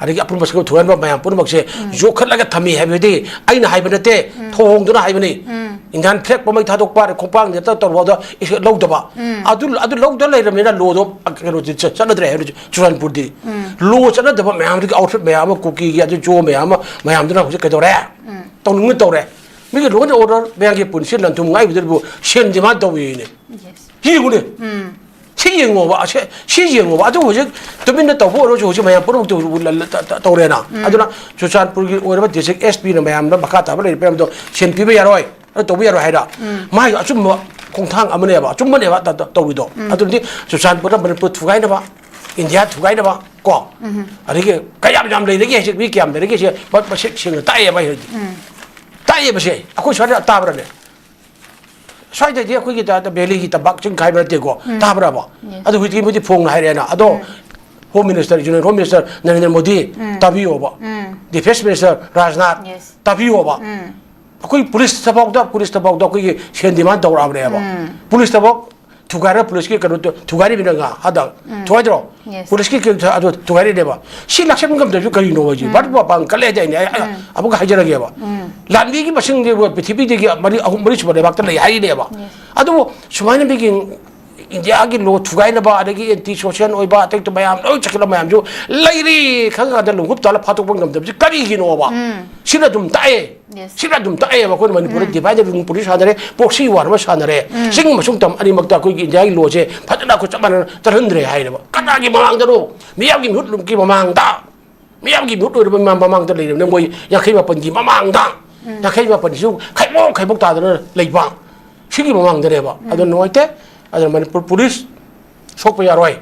ꯑꯗꯒꯤ ꯑꯄꯨꯟꯕ ꯁꯔꯨꯛ ꯊꯨꯒꯥꯏꯅꯕ ꯃꯌꯥꯝ ꯄꯨꯝꯅꯃꯛꯁꯦ ꯌꯣꯛꯈꯠꯂꯒ ꯊꯝꯃꯤ ꯍꯥꯏꯕꯗꯤ ꯑꯩꯅ ꯍꯥꯏꯕ ꯅꯠꯇꯦ, ꯊꯧꯑꯣꯡꯗꯨꯅ ꯍꯥꯏꯕꯅꯤ꯫ ꯏꯟꯗꯤꯌꯥꯟ ꯐ꯭ꯂꯦꯒ ꯃꯃꯩ ꯊꯥꯗꯣꯛꯄ, ꯑꯗꯩ ꯈꯣꯡꯄꯥꯛꯅ ꯍꯦꯛꯇ ꯇꯧꯔꯨꯕꯗ ꯏꯁ-, ꯂꯧꯗꯕ꯫ ꯑꯗꯨ, ꯑꯗꯨ ꯂꯧꯗ ꯂꯩꯔꯕꯅꯤꯅ ꯂꯣꯗꯣ, ꯑ, ꯀꯩꯅꯣꯗꯤ ꯆ-, ꯆꯠꯅꯗ꯭ꯔꯦ ꯍꯥꯏꯕꯗꯤ ꯆꯨꯔꯆꯥꯟꯄꯨꯔꯗꯤ꯫ ꯂꯣ ꯆꯠꯅꯗꯕ ꯃꯌꯥꯝꯗꯨꯒꯤ ꯑꯥꯎꯠꯐꯤꯠ ꯃꯌꯥꯝ ꯑꯃ, ꯀꯨꯀꯤꯒꯤ ꯑꯗꯨ ꯖꯣ ꯃꯌꯥꯝ ꯑꯃ, ꯃꯌꯥꯝꯗꯨꯅ ꯍꯧꯖꯤꯛ ꯀꯩꯗꯧꯔꯦ? ꯇꯧꯅꯤꯡꯕ ꯇꯧꯔꯦ꯫ ꯃꯤꯒꯤ law and order, ꯃꯌꯥꯝꯒꯤ ꯄꯨꯟꯁꯤ ꯂꯟ-ꯊꯨꯝ ꯉꯥꯛꯏꯕꯗꯨꯕꯨ ꯁꯦꯟ demand ꯇꯧꯏꯅꯦ꯫ ꯌꯦꯡꯉꯨꯅꯦ꯫ ꯁꯤ ꯌꯦꯡꯉꯣꯕ, ꯑꯁꯦ-, ꯁꯤ ꯌꯦꯡꯉꯣꯕ꯫ ꯑꯗꯨ ꯍꯧꯖꯤꯛ ꯇꯨꯃꯤꯟꯅ ꯇꯧꯕ ꯑꯣꯏꯔꯁꯨ ꯍꯧꯖꯤꯛ ꯃꯌꯥꯝ ꯄꯨꯝꯅꯃꯛꯇꯨ ꯎ-, ꯎ-, ꯇ-, ꯇ-, ꯇꯧꯔꯦꯅ꯫ ꯑꯗꯨꯅ ꯆꯨꯔꯆꯥꯟꯄꯨꯔꯒꯤ ꯑꯣꯏꯔꯤꯕ district S P ꯅ ꯃꯌꯥꯝꯗ ꯃꯈꯥ ꯇꯥꯕ ꯂꯩꯔꯤꯕ ꯃꯌꯥꯝꯗꯣ ꯁꯦꯟ ꯄꯤꯕ ꯌꯥꯔꯣꯏ, ꯑꯗꯨ ꯇꯧꯕ ꯌꯥꯔꯣꯏ ꯍꯥꯏꯔ ꯃꯥꯒꯤ ꯑꯆꯨꯝꯕ ꯈꯣꯡꯊꯥꯡ ꯑꯃꯅꯦꯕ, ꯑꯆꯨꯝꯕꯅꯦꯕ ꯇ-, ꯇ-, ꯇꯧꯔꯤꯗꯣ꯫ ꯑꯗꯨꯅꯗꯤ ꯆꯨꯔꯆꯥꯟꯄꯨꯔꯗ ꯃꯅꯤꯄꯨꯔ ꯊꯨꯒꯥꯏꯅꯕ, ꯏꯟꯗꯤꯌꯥ ꯊꯨꯒꯥꯏꯅꯕ ꯀꯣ, ꯑꯗꯒꯤ ꯀꯌꯥꯝ ꯌꯥꯝ ꯂꯩꯔꯒꯦ ꯍꯧꯖꯤꯛ, ꯃꯤ ꯀꯌꯥꯝ ꯂꯩꯔꯒꯦ ꯁꯦ ꯃ-, ꯃꯁꯤꯡ ꯁꯦꯡꯅ ꯇꯥꯛꯑꯦꯕ ꯑꯩ ꯍꯧꯖꯤꯛ꯫ ꯇꯥꯛꯑꯦꯕꯁꯦ ꯑꯩꯈꯣꯏ ꯁ꯭ꯋꯥꯏꯗ ꯇꯥꯕ꯭ꯔꯅꯦ? ꯁ꯭ꯋꯥꯏꯗꯗꯤ ꯑꯩꯈꯣꯏꯒꯤ ꯇ-, ꯇ-, valley ꯒꯤ ꯇꯝꯄꯥꯛ ꯆꯤꯡ ꯈꯥꯏꯕ ꯅꯠꯇꯦꯀꯣ, ꯇꯥꯕ꯭ꯔꯕ? Yes. ꯑꯗꯨ ꯍꯧꯖꯤꯛꯇꯤ ꯃꯣꯏꯗꯤ ꯐꯣꯡꯅ ꯍꯥꯏꯔꯛꯑꯦꯅ꯫ ꯑꯗꯣ Home Minister, Union Home Minister Narendra Modi, ꯇꯥꯕꯤꯌꯣꯕ꯫ Defence Minister Rajnath, Yes. ꯇꯥꯕꯤꯌꯣꯕ꯫ ꯑꯩꯈꯣꯏ ꯄꯨꯂꯤꯁꯇꯐꯥꯎꯗ, ꯄꯨꯂꯤꯁꯇꯐꯥꯎꯗ ꯑꯩꯈꯣꯏꯒꯤ ꯁꯦꯟ demand ꯇꯧꯔꯛꯑꯕꯅꯦꯕ꯫ ꯄꯨꯂꯤꯁꯇꯐꯥꯎ ꯊꯨꯒꯥꯏꯔ, ꯄꯨꯂꯤꯁꯀꯤ ꯀꯩꯅꯣ ꯇ-, ꯊꯨꯒꯥꯏꯔꯤꯕꯅ ꯉꯥ ꯍꯟꯗꯛ꯫ ꯊꯨꯒꯥꯏꯗ꯭ꯔꯣ? Yes. ꯄꯨꯂꯤꯁꯀꯤ ꯀꯩ-, ꯑꯗꯨ ꯊꯨꯒꯥꯏꯔꯤꯅꯦꯕ꯫ ꯁꯤ ꯂꯥꯛꯁꯟꯕ ꯉꯝꯗꯕꯁꯨ ꯀꯔꯤꯅꯣ ꯍꯥꯏꯁꯦ? ꯚꯥꯔꯠꯄꯨ ꯃꯄꯥꯡ ꯀꯜꯂꯦ ꯍꯥꯏꯗꯥꯏꯅꯦ? ꯑꯩ, ꯑꯩ ꯑꯃꯨꯛꯀ ꯍꯥꯏꯖꯔꯒꯦꯕ꯫ ꯂꯥꯟꯃꯤꯒꯤ ꯃꯁꯤꯡꯗꯤ ꯄ꯭ꯔꯤꯊꯤꯕꯤꯗꯒꯤ ꯃꯔꯤ, ꯑꯍꯨꯝ, ꯃꯔꯤ ꯁꯨꯕ ꯂꯩꯕꯥꯛꯇ ꯂꯩ ꯍꯥꯏꯔꯤꯅꯦꯕ꯫ Yes. ꯑꯗꯨꯕꯨ ꯁꯨꯃꯥꯏꯅ ꯃꯤꯒꯤ ꯏꯟꯗꯤꯌꯥꯒꯤ ꯂꯣ ꯊꯨꯒꯥꯏꯅꯕ, ꯑꯗꯒꯤ anti social ꯑꯣꯏꯕ ꯑꯇꯩ ꯃꯌꯥꯝ ꯂꯣꯏ ꯆꯠꯈꯠꯂ ꯃꯌꯥꯝꯁꯨ ꯂꯩꯔꯤ ꯈꯪꯉꯀꯥꯟꯗ ꯂꯣꯡꯍꯨꯞ ꯇꯥꯜꯂ ꯐꯥꯗꯣꯛꯄ ꯉꯝꯗꯕꯁꯤ ꯀꯔꯤꯒꯤꯅꯣꯕ? ꯁꯤꯅ ꯑꯗꯨꯝ ꯇꯥꯛꯑꯦ꯫ Yes. ꯁꯤꯅ ꯑꯗꯨꯝ ꯇꯥꯛꯑꯦꯕ ꯑꯩꯈꯣꯏꯅ ꯃꯅꯤꯄꯨꯔꯗ divide and rule policy ꯁꯥꯟꯅꯔꯦ, proxy war ꯑꯃ ꯁꯥꯟꯅꯔꯦ꯫ ꯆꯤꯡ ꯑꯃꯁꯨꯡ ꯇꯝ ꯑꯅꯤꯃꯛꯇ ꯑꯩꯈꯣꯏꯒꯤ ꯏꯟꯗꯤꯌꯥꯒꯤ ꯂꯣꯁꯦ ꯐꯖꯅ ꯑꯩꯈꯣꯏ ꯆꯞ ꯃꯥꯟꯅꯅ ꯆꯠꯍꯟꯗ꯭ꯔꯦ ꯍꯥꯏꯔꯦꯕ꯫ ꯀꯅꯥꯒꯤ ꯃꯃꯥꯡꯗꯅꯣ? ꯃꯤꯌꯥꯝꯒꯤ ꯃꯤꯍꯨꯠꯀꯤ ꯃꯃꯥꯡꯗ꯫ ꯃꯤꯌꯥꯝꯒꯤ ꯃꯤꯍꯨꯠ ꯑꯣꯏꯔꯕ ꯃꯃꯥꯡ-, ꯃꯃꯥꯡꯗ ꯂꯩꯔꯕꯅꯦ ꯃꯣꯏ ꯌꯥꯡꯈꯩ ꯃꯥꯄꯟꯒꯤ ꯃꯃꯥꯡꯗ꯫ ꯌꯥꯡꯈꯩ ꯃꯥꯄꯟꯁꯤꯁꯨ ꯈꯥꯏꯕꯣꯛ ꯈꯥꯏꯕꯣꯛ ꯇꯥꯗꯅ ꯂꯩꯕ꯫ ꯁꯤꯒꯤ ꯃꯃꯥꯡꯗꯅꯦꯕ꯫ ꯑꯗꯨꯅ ꯅꯨꯡꯉꯥꯏꯇꯦ꯫ ꯑꯗꯨꯅ ꯃꯅꯤꯄꯨꯔ ꯄꯨꯂꯤꯁ ꯁꯣꯛꯄ ꯌꯥꯔꯣꯏ꯫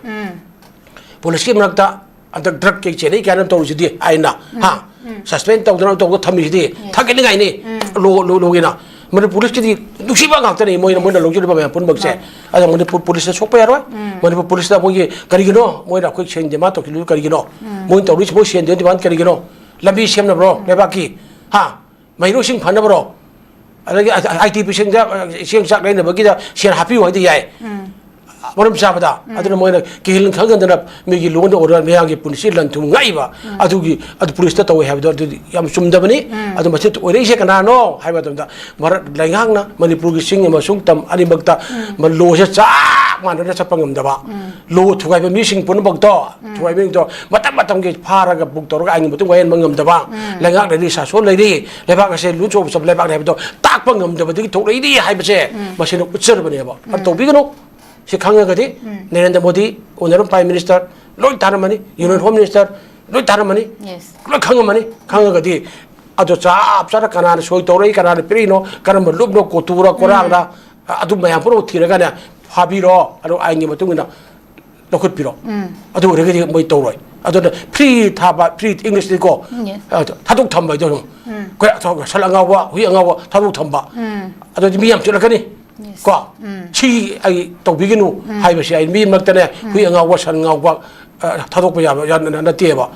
ꯄꯨꯂꯤꯁꯀꯤ ꯃꯔꯛꯇ ꯍꯟꯗꯛ drug ꯀꯩ ꯆꯦꯟꯅꯩ ꯀꯥꯏꯅ ꯇꯧꯔꯤꯁꯤꯗꯤ ꯑꯥꯏꯟꯅ, ꯍꯥ? Suspend ꯇꯧꯗꯅ ꯇꯧꯗꯅ ꯊꯝꯃꯤꯁꯤꯗꯤ ꯊꯥꯒꯠꯅꯤꯡꯉꯥꯏꯅꯤ꯫ ꯂꯣ-, ꯂꯣ-, ꯂꯣꯒꯤꯅ꯫ ꯃꯅꯤꯄꯨꯔ ꯄꯨꯂꯤꯁꯀꯤꯗꯤ ꯅꯨꯡꯁꯤꯕ ꯉꯥꯛꯇꯅꯤ ꯃꯣꯏꯅ, ꯃꯣꯏꯅ ꯂꯧꯖꯔꯤꯕ ꯃꯌꯥꯝ ꯄꯨꯝꯅꯃꯛꯁꯦ꯫ ꯃꯥꯅꯤ꯫ ꯑꯗ ꯃꯅꯤꯄꯨꯔ ꯄꯨꯂꯤꯁꯇ ꯁꯣꯛꯄ ꯌꯥꯔꯣꯏ꯫ ꯃꯅꯤꯄꯨꯔ ꯄꯨꯂꯤꯁꯇ ꯃꯣꯏꯒꯤ ꯀꯔꯤꯒꯤꯅꯣ? ꯃꯣꯏꯅ ꯑꯩꯈꯣꯏ ꯁꯦꯟ demand ꯇꯧꯁꯤꯜꯂꯤꯗꯨ ꯀꯔꯤꯒꯤꯅꯣ? ꯃꯣꯏꯅ ꯇꯧꯔꯤꯁꯤ ꯃꯣꯏ ꯁꯦꯟ demand ꯀꯔꯤꯒꯤꯅꯣ? ꯂꯝꯕꯤ ꯁꯦꯝꯅꯕ꯭ꯔꯣ? ꯂꯩꯕꯥꯛꯀꯤ? ꯍꯥ? ꯃꯍꯩꯔꯣꯏꯁꯤꯡ ꯐꯅꯕꯔꯣ? ꯑꯗꯒꯤ ꯑꯥꯏ ꯇꯤ ꯄꯤꯁꯤꯡꯗ, ꯑ, ꯆꯦꯡ ꯆꯥꯛ ꯂꯩꯅꯕꯒꯤꯗ ꯁꯦꯜ ꯍꯥꯞꯄꯤꯌꯨ ꯍꯥꯏꯗꯤ ꯌꯥꯏ꯫ ꯃꯔꯝ ꯆꯥꯕꯗ꯫ ꯑꯗꯨꯅ ꯃꯣꯏꯅ ꯀꯤꯍꯤꯜ ꯈꯪꯍꯟꯗꯅ ꯃꯤꯒꯤ ꯂꯣꯟꯗ ꯑꯣꯏꯔꯣ ꯃꯌꯥꯝꯒꯤ ꯄꯨꯟꯁꯤ ꯂꯟ ꯊꯨꯝ ꯉꯥꯛꯏꯕ꯫ ꯑꯗꯨꯒꯤ ꯑꯗꯨ ꯄꯨꯂꯤꯁꯇ ꯇꯧꯋꯦ ꯍꯥꯏꯕꯗꯣ ꯑꯗꯨꯗꯤ ꯌꯥꯝ ꯆꯨꯝꯗꯕꯅꯤ꯫ ꯑꯗꯨ ꯃꯁꯤ ꯑꯣꯏꯔꯛꯏꯁꯦ ꯀꯅꯥꯅꯣ ꯍꯥꯏꯕ ꯃꯇꯝꯗ ꯃꯔꯛ ꯂꯩꯉꯥꯛꯅ ꯃꯅꯤꯄꯨꯔꯒꯤ ꯆꯤꯡ ꯑꯃꯁꯨꯡ ꯇꯝ ꯑꯅꯤꯃꯛꯇ ꯃ-, ꯂꯣꯁꯦ ꯆꯞ ꯃꯥꯟꯅꯅ ꯆꯠꯄ ꯉꯝꯗꯕ꯫ ꯂꯣ ꯊꯨꯒꯥꯏꯕ ꯃꯤꯁꯤꯡ ꯄꯨꯝꯅꯃꯛꯇꯣ, ꯊꯨꯒꯥꯏꯕ ꯃꯤꯁꯤꯡꯗꯣ ꯃꯇꯝ ꯃꯇꯝꯒꯤ ꯐꯥꯔꯒ ꯕꯨꯛ ꯇꯧꯔꯒ ꯑꯥꯏꯟꯒꯤ ꯃꯇꯨꯡ ꯋꯥꯌꯦꯟꯕ ꯉꯝꯗꯕ, ꯂꯩꯉꯥꯛ ꯂꯩꯔꯤ, ꯁꯥꯁꯣꯟ ꯂꯩꯔꯤ, ꯂꯩꯕꯥꯛ ꯑꯁꯦ ꯂꯨ ꯆꯣꯛ ꯆꯣꯛꯄ ꯂꯩꯕꯥꯛꯅꯤ ꯍꯥꯏꯕꯗꯣ ꯇꯥꯛꯄ ꯉꯝꯗꯕꯗꯒꯤ ꯊꯣꯛꯂꯛꯏꯅꯤ ꯍꯥꯏꯕꯁꯦ ꯃꯁꯤꯅ ꯎꯠꯆꯔꯕꯅꯦꯕ꯫ ꯑꯗꯨ ꯇꯧꯕꯤꯒꯅꯨ꯫ ꯁꯤ ꯈꯪꯉꯒꯗꯤ Narendra Modi, honourable prime minister, ꯂꯣꯏ ꯇꯥꯔꯝꯃꯅꯤ, ꯌꯨꯅꯤꯌꯟ ꯍꯣꯝ ꯃꯤꯅꯤꯁꯇꯔ, ꯂꯣꯏ ꯇꯥꯔꯝꯃꯅꯤ꯫ ꯂꯣꯏ ꯈꯪꯉꯝꯃꯅꯤ꯫ ꯈꯪꯉꯒꯗꯤ ꯑꯗꯣ ꯆꯞ ꯆꯥꯅ ꯀꯅꯥꯅ ꯁꯣꯏ ꯇꯧꯔꯛꯏ, ꯀꯅꯥꯅ ꯄꯤꯔꯛꯏꯅꯣ, ꯀꯔꯝꯕ ꯂꯨꯞꯅꯣ, ꯀꯣꯇꯨꯔ ꯀꯣꯔꯥꯡꯔ, ꯑꯗꯨ ꯃꯌꯥꯝ ꯄꯨꯝꯅꯃꯛ ꯊꯤꯔꯒꯅꯦ ꯐꯥꯕꯤꯔꯣ, ꯑꯗꯨ ꯑꯥꯏꯟꯒꯤ ꯃꯇꯨꯡ ꯏꯟꯅ ꯂꯧꯈꯠꯄꯤꯔꯣ꯫ ꯑꯗꯨ ꯑꯣꯏꯔꯒꯗꯤ ꯃꯣꯏ ꯇꯧꯔꯣꯏ꯫ ꯑꯗꯨꯅ ꯐ꯭ꯔꯤ ꯊꯥꯕ, ꯐ꯭ꯔꯤ ꯏꯪꯂꯤꯁꯇꯤꯀꯣ, ꯊꯥꯗꯣꯛ ꯊꯝꯕ ꯍꯥꯏꯗꯣ ꯑꯗꯨꯝ꯫ ꯑꯩꯈꯣꯏ ꯑꯊ-, ꯁꯟ ꯑꯉꯥꯎꯕ, ꯍꯨꯏ ꯑꯉꯥꯎꯕ ꯊꯥꯗꯣꯛ ꯊꯝꯕ꯫ ꯑꯗꯨꯗꯤ ꯃꯤ ꯌꯥꯝ ꯆꯠꯂꯛꯀꯅꯤ꯫ ꯀꯣ? ꯁꯤ ꯑꯩ ꯇꯧꯕꯤꯒꯅꯨ ꯍꯥꯏꯕꯁꯤ ꯑꯩ ꯃꯤ ꯃꯔꯛꯇꯅꯦ ꯍꯨꯏ ꯑꯉꯥꯎꯕ, ꯁꯟ ꯉꯥꯎꯕ, ꯑ, ꯊꯥꯗꯣꯛꯄ ꯌꯥꯕ, ꯌꯥ-, ꯅ-, ꯅꯠꯇꯦꯕ꯫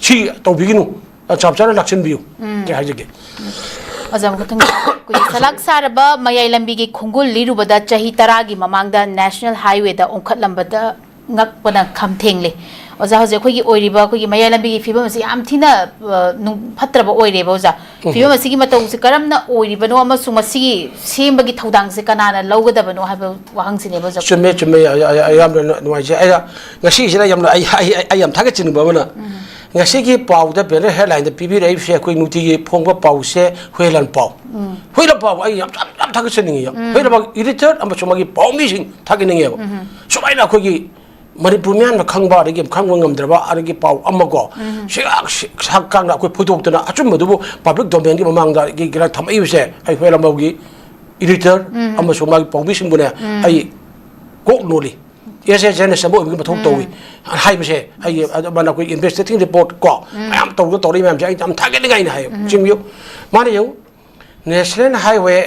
ꯁꯤ ꯇꯧꯕꯤꯒꯅꯨ꯫ ꯑ, ꯆꯞ ꯆꯥꯅ ꯂꯥꯛꯁꯤꯟꯕꯤꯌꯨ꯫ ꯑꯩ ꯍꯥꯏꯖꯒꯦ꯫ ꯑꯣꯖꯥ, ꯃꯊꯪ ꯑꯩꯈꯣꯏꯒꯤ ꯁꯂꯥꯛ ꯁꯥꯔꯕ ꯃꯌꯥꯏ ꯂꯝꯕꯤꯒꯤ ꯈꯣꯡꯒꯨꯜ ꯂꯤꯔꯨꯕꯗ ꯆꯍꯤ ꯇꯔꯥꯒꯤ ꯃꯃꯥꯡꯗ ꯅꯦꯁꯅꯦꯜ ꯍꯥꯏꯋꯦꯗ ꯑꯣꯟꯈꯠꯂꯝꯕꯗ ꯉꯛꯄꯅ ꯈꯝ ꯊꯦꯡꯂꯦ꯫ ꯑꯣꯖꯥ, ꯍꯧꯖꯤꯛ ꯑꯩꯈꯣꯏꯒꯤ ꯑꯣꯏꯔꯤꯕ ꯑꯩꯈꯣꯏꯒꯤ ꯃꯌꯥꯏ ꯂꯝꯕꯤꯒꯤ ꯐꯤꯕꯝ ꯑꯁꯤ ꯌꯥꯝ ꯊꯤꯅ, ꯑ, ꯅꯨꯡ-, ꯐꯠꯇ꯭ꯔꯕ ꯑꯣꯏꯔꯦꯕ, ꯑꯣꯖꯥ꯫ ꯐꯤꯕꯝ ꯑꯁꯤꯒꯤ ꯃꯇꯧꯁꯤ ꯀꯔꯝꯅ ꯑꯣꯏꯔꯤꯕꯅꯣ ꯑꯃꯁꯨꯡ ꯃꯁꯤꯒꯤ ꯁꯦꯝꯕꯒꯤ ꯊꯧꯗꯥꯡꯁꯦ ꯀꯅꯥꯅ ꯂꯧꯒꯗꯕꯅꯣ ꯍꯥꯏꯕ ꯋꯥꯍꯪꯁꯤꯅꯦꯕ, ꯑꯣꯖꯥ꯫ ꯆꯨꯝꯃꯦ, ꯆꯨꯝꯃꯦ꯫ ꯑ-, ꯑ-, ꯑ-, ꯌꯥꯝꯅ ꯅꯨꯡꯉꯥꯏꯖꯩ꯫ ꯑꯩꯅ ꯉꯁꯤꯁꯤꯅ ꯌꯥꯝꯅ ꯑꯩ, ꯑꯩ, ꯑꯩ, ꯑꯩ ꯌꯥꯝ ꯊꯥꯒꯠꯆꯅꯤꯡꯕ ꯑꯃꯅ, ꯉꯁꯤꯒꯤ ꯄꯥꯎꯗ banner headlineꯗ ꯄꯤꯕꯤꯔꯛꯏꯕꯁꯦ ꯑꯩꯈꯣꯏ ꯅꯨꯡꯇꯤꯒꯤ ꯐꯣꯡꯕ ꯄꯥꯎꯁꯦ ꯍꯨꯏꯂꯥꯟ ꯄꯥꯎ꯫ ꯍꯨꯏꯂꯥꯟ ꯄꯥꯎ ꯑꯩ ꯌꯥꯝ, ꯌꯥꯝ, ꯌꯥꯝ ꯊꯥꯒꯠꯆꯅꯤꯡꯉꯤ꯫ ꯍꯨꯏꯂꯥꯟ ꯄꯥꯎ editor ꯑꯃꯁꯨꯡ ꯃꯥꯒꯤ ꯄꯥꯎꯃꯤꯁꯤꯡ ꯊꯥꯒꯠꯅꯤꯡꯉꯦꯕ꯫ ꯁꯨꯃꯥꯏꯅ ꯑꯩꯈꯣꯏꯒꯤ ꯃꯅꯤꯄꯨꯔ ꯃꯤꯌꯥꯝꯅ ꯈꯪꯕ ꯑꯗꯒꯤ ꯈꯪꯕ ꯉꯝꯗ꯭ꯔꯕ ꯑꯗꯒꯤ ꯄꯥꯎ ꯑꯃꯀꯣ, ꯁꯤ-, ꯁꯤ-, ꯁꯛ ꯀꯥꯡꯅ ꯑꯩꯈꯣꯏ ꯐꯣꯏꯗꯣꯛꯇꯅ ꯑꯆꯨꯝꯕꯗꯨꯕꯨ public domainꯒꯤ ꯃꯃꯥꯡꯗ ꯒꯤ-, ꯒꯤꯔ ꯊꯝꯃꯛꯏꯕꯁꯦ ꯑꯩ ꯍꯨꯏꯂꯥꯟ ꯄꯥꯎꯒꯤ editor ꯑꯃꯁꯨꯡ ꯃꯥꯒꯤ ꯄꯥꯎꯃꯤꯁꯤꯡꯕꯨꯅꯦ ꯑꯩ ꯀꯣꯛ ꯅꯣꯜꯂꯤ꯫ As a journalist ꯑꯃ ꯑꯣꯏꯕꯒꯤ ꯃꯊꯧ ꯇꯧꯏ ꯍꯥꯏꯕꯁꯦ ꯑꯩ, ꯑꯗꯨ ꯃꯥꯅ ꯑꯩꯈꯣꯏ investigating report ꯀꯣ ꯃꯌꯥꯝ ꯇꯧꯔꯒ ꯇꯧꯔꯛꯏ ꯃꯌꯥꯝꯁꯦ ꯑꯩ ꯌꯥꯝ ꯊꯥꯒꯠꯅꯤꯡꯉꯥꯏꯅꯤ ꯍꯥꯏꯌꯦꯕ꯫ ꯆꯤꯡꯕꯤꯌꯨ꯫ ꯃꯥꯅ ꯌꯦꯡꯉꯨ, National Highway,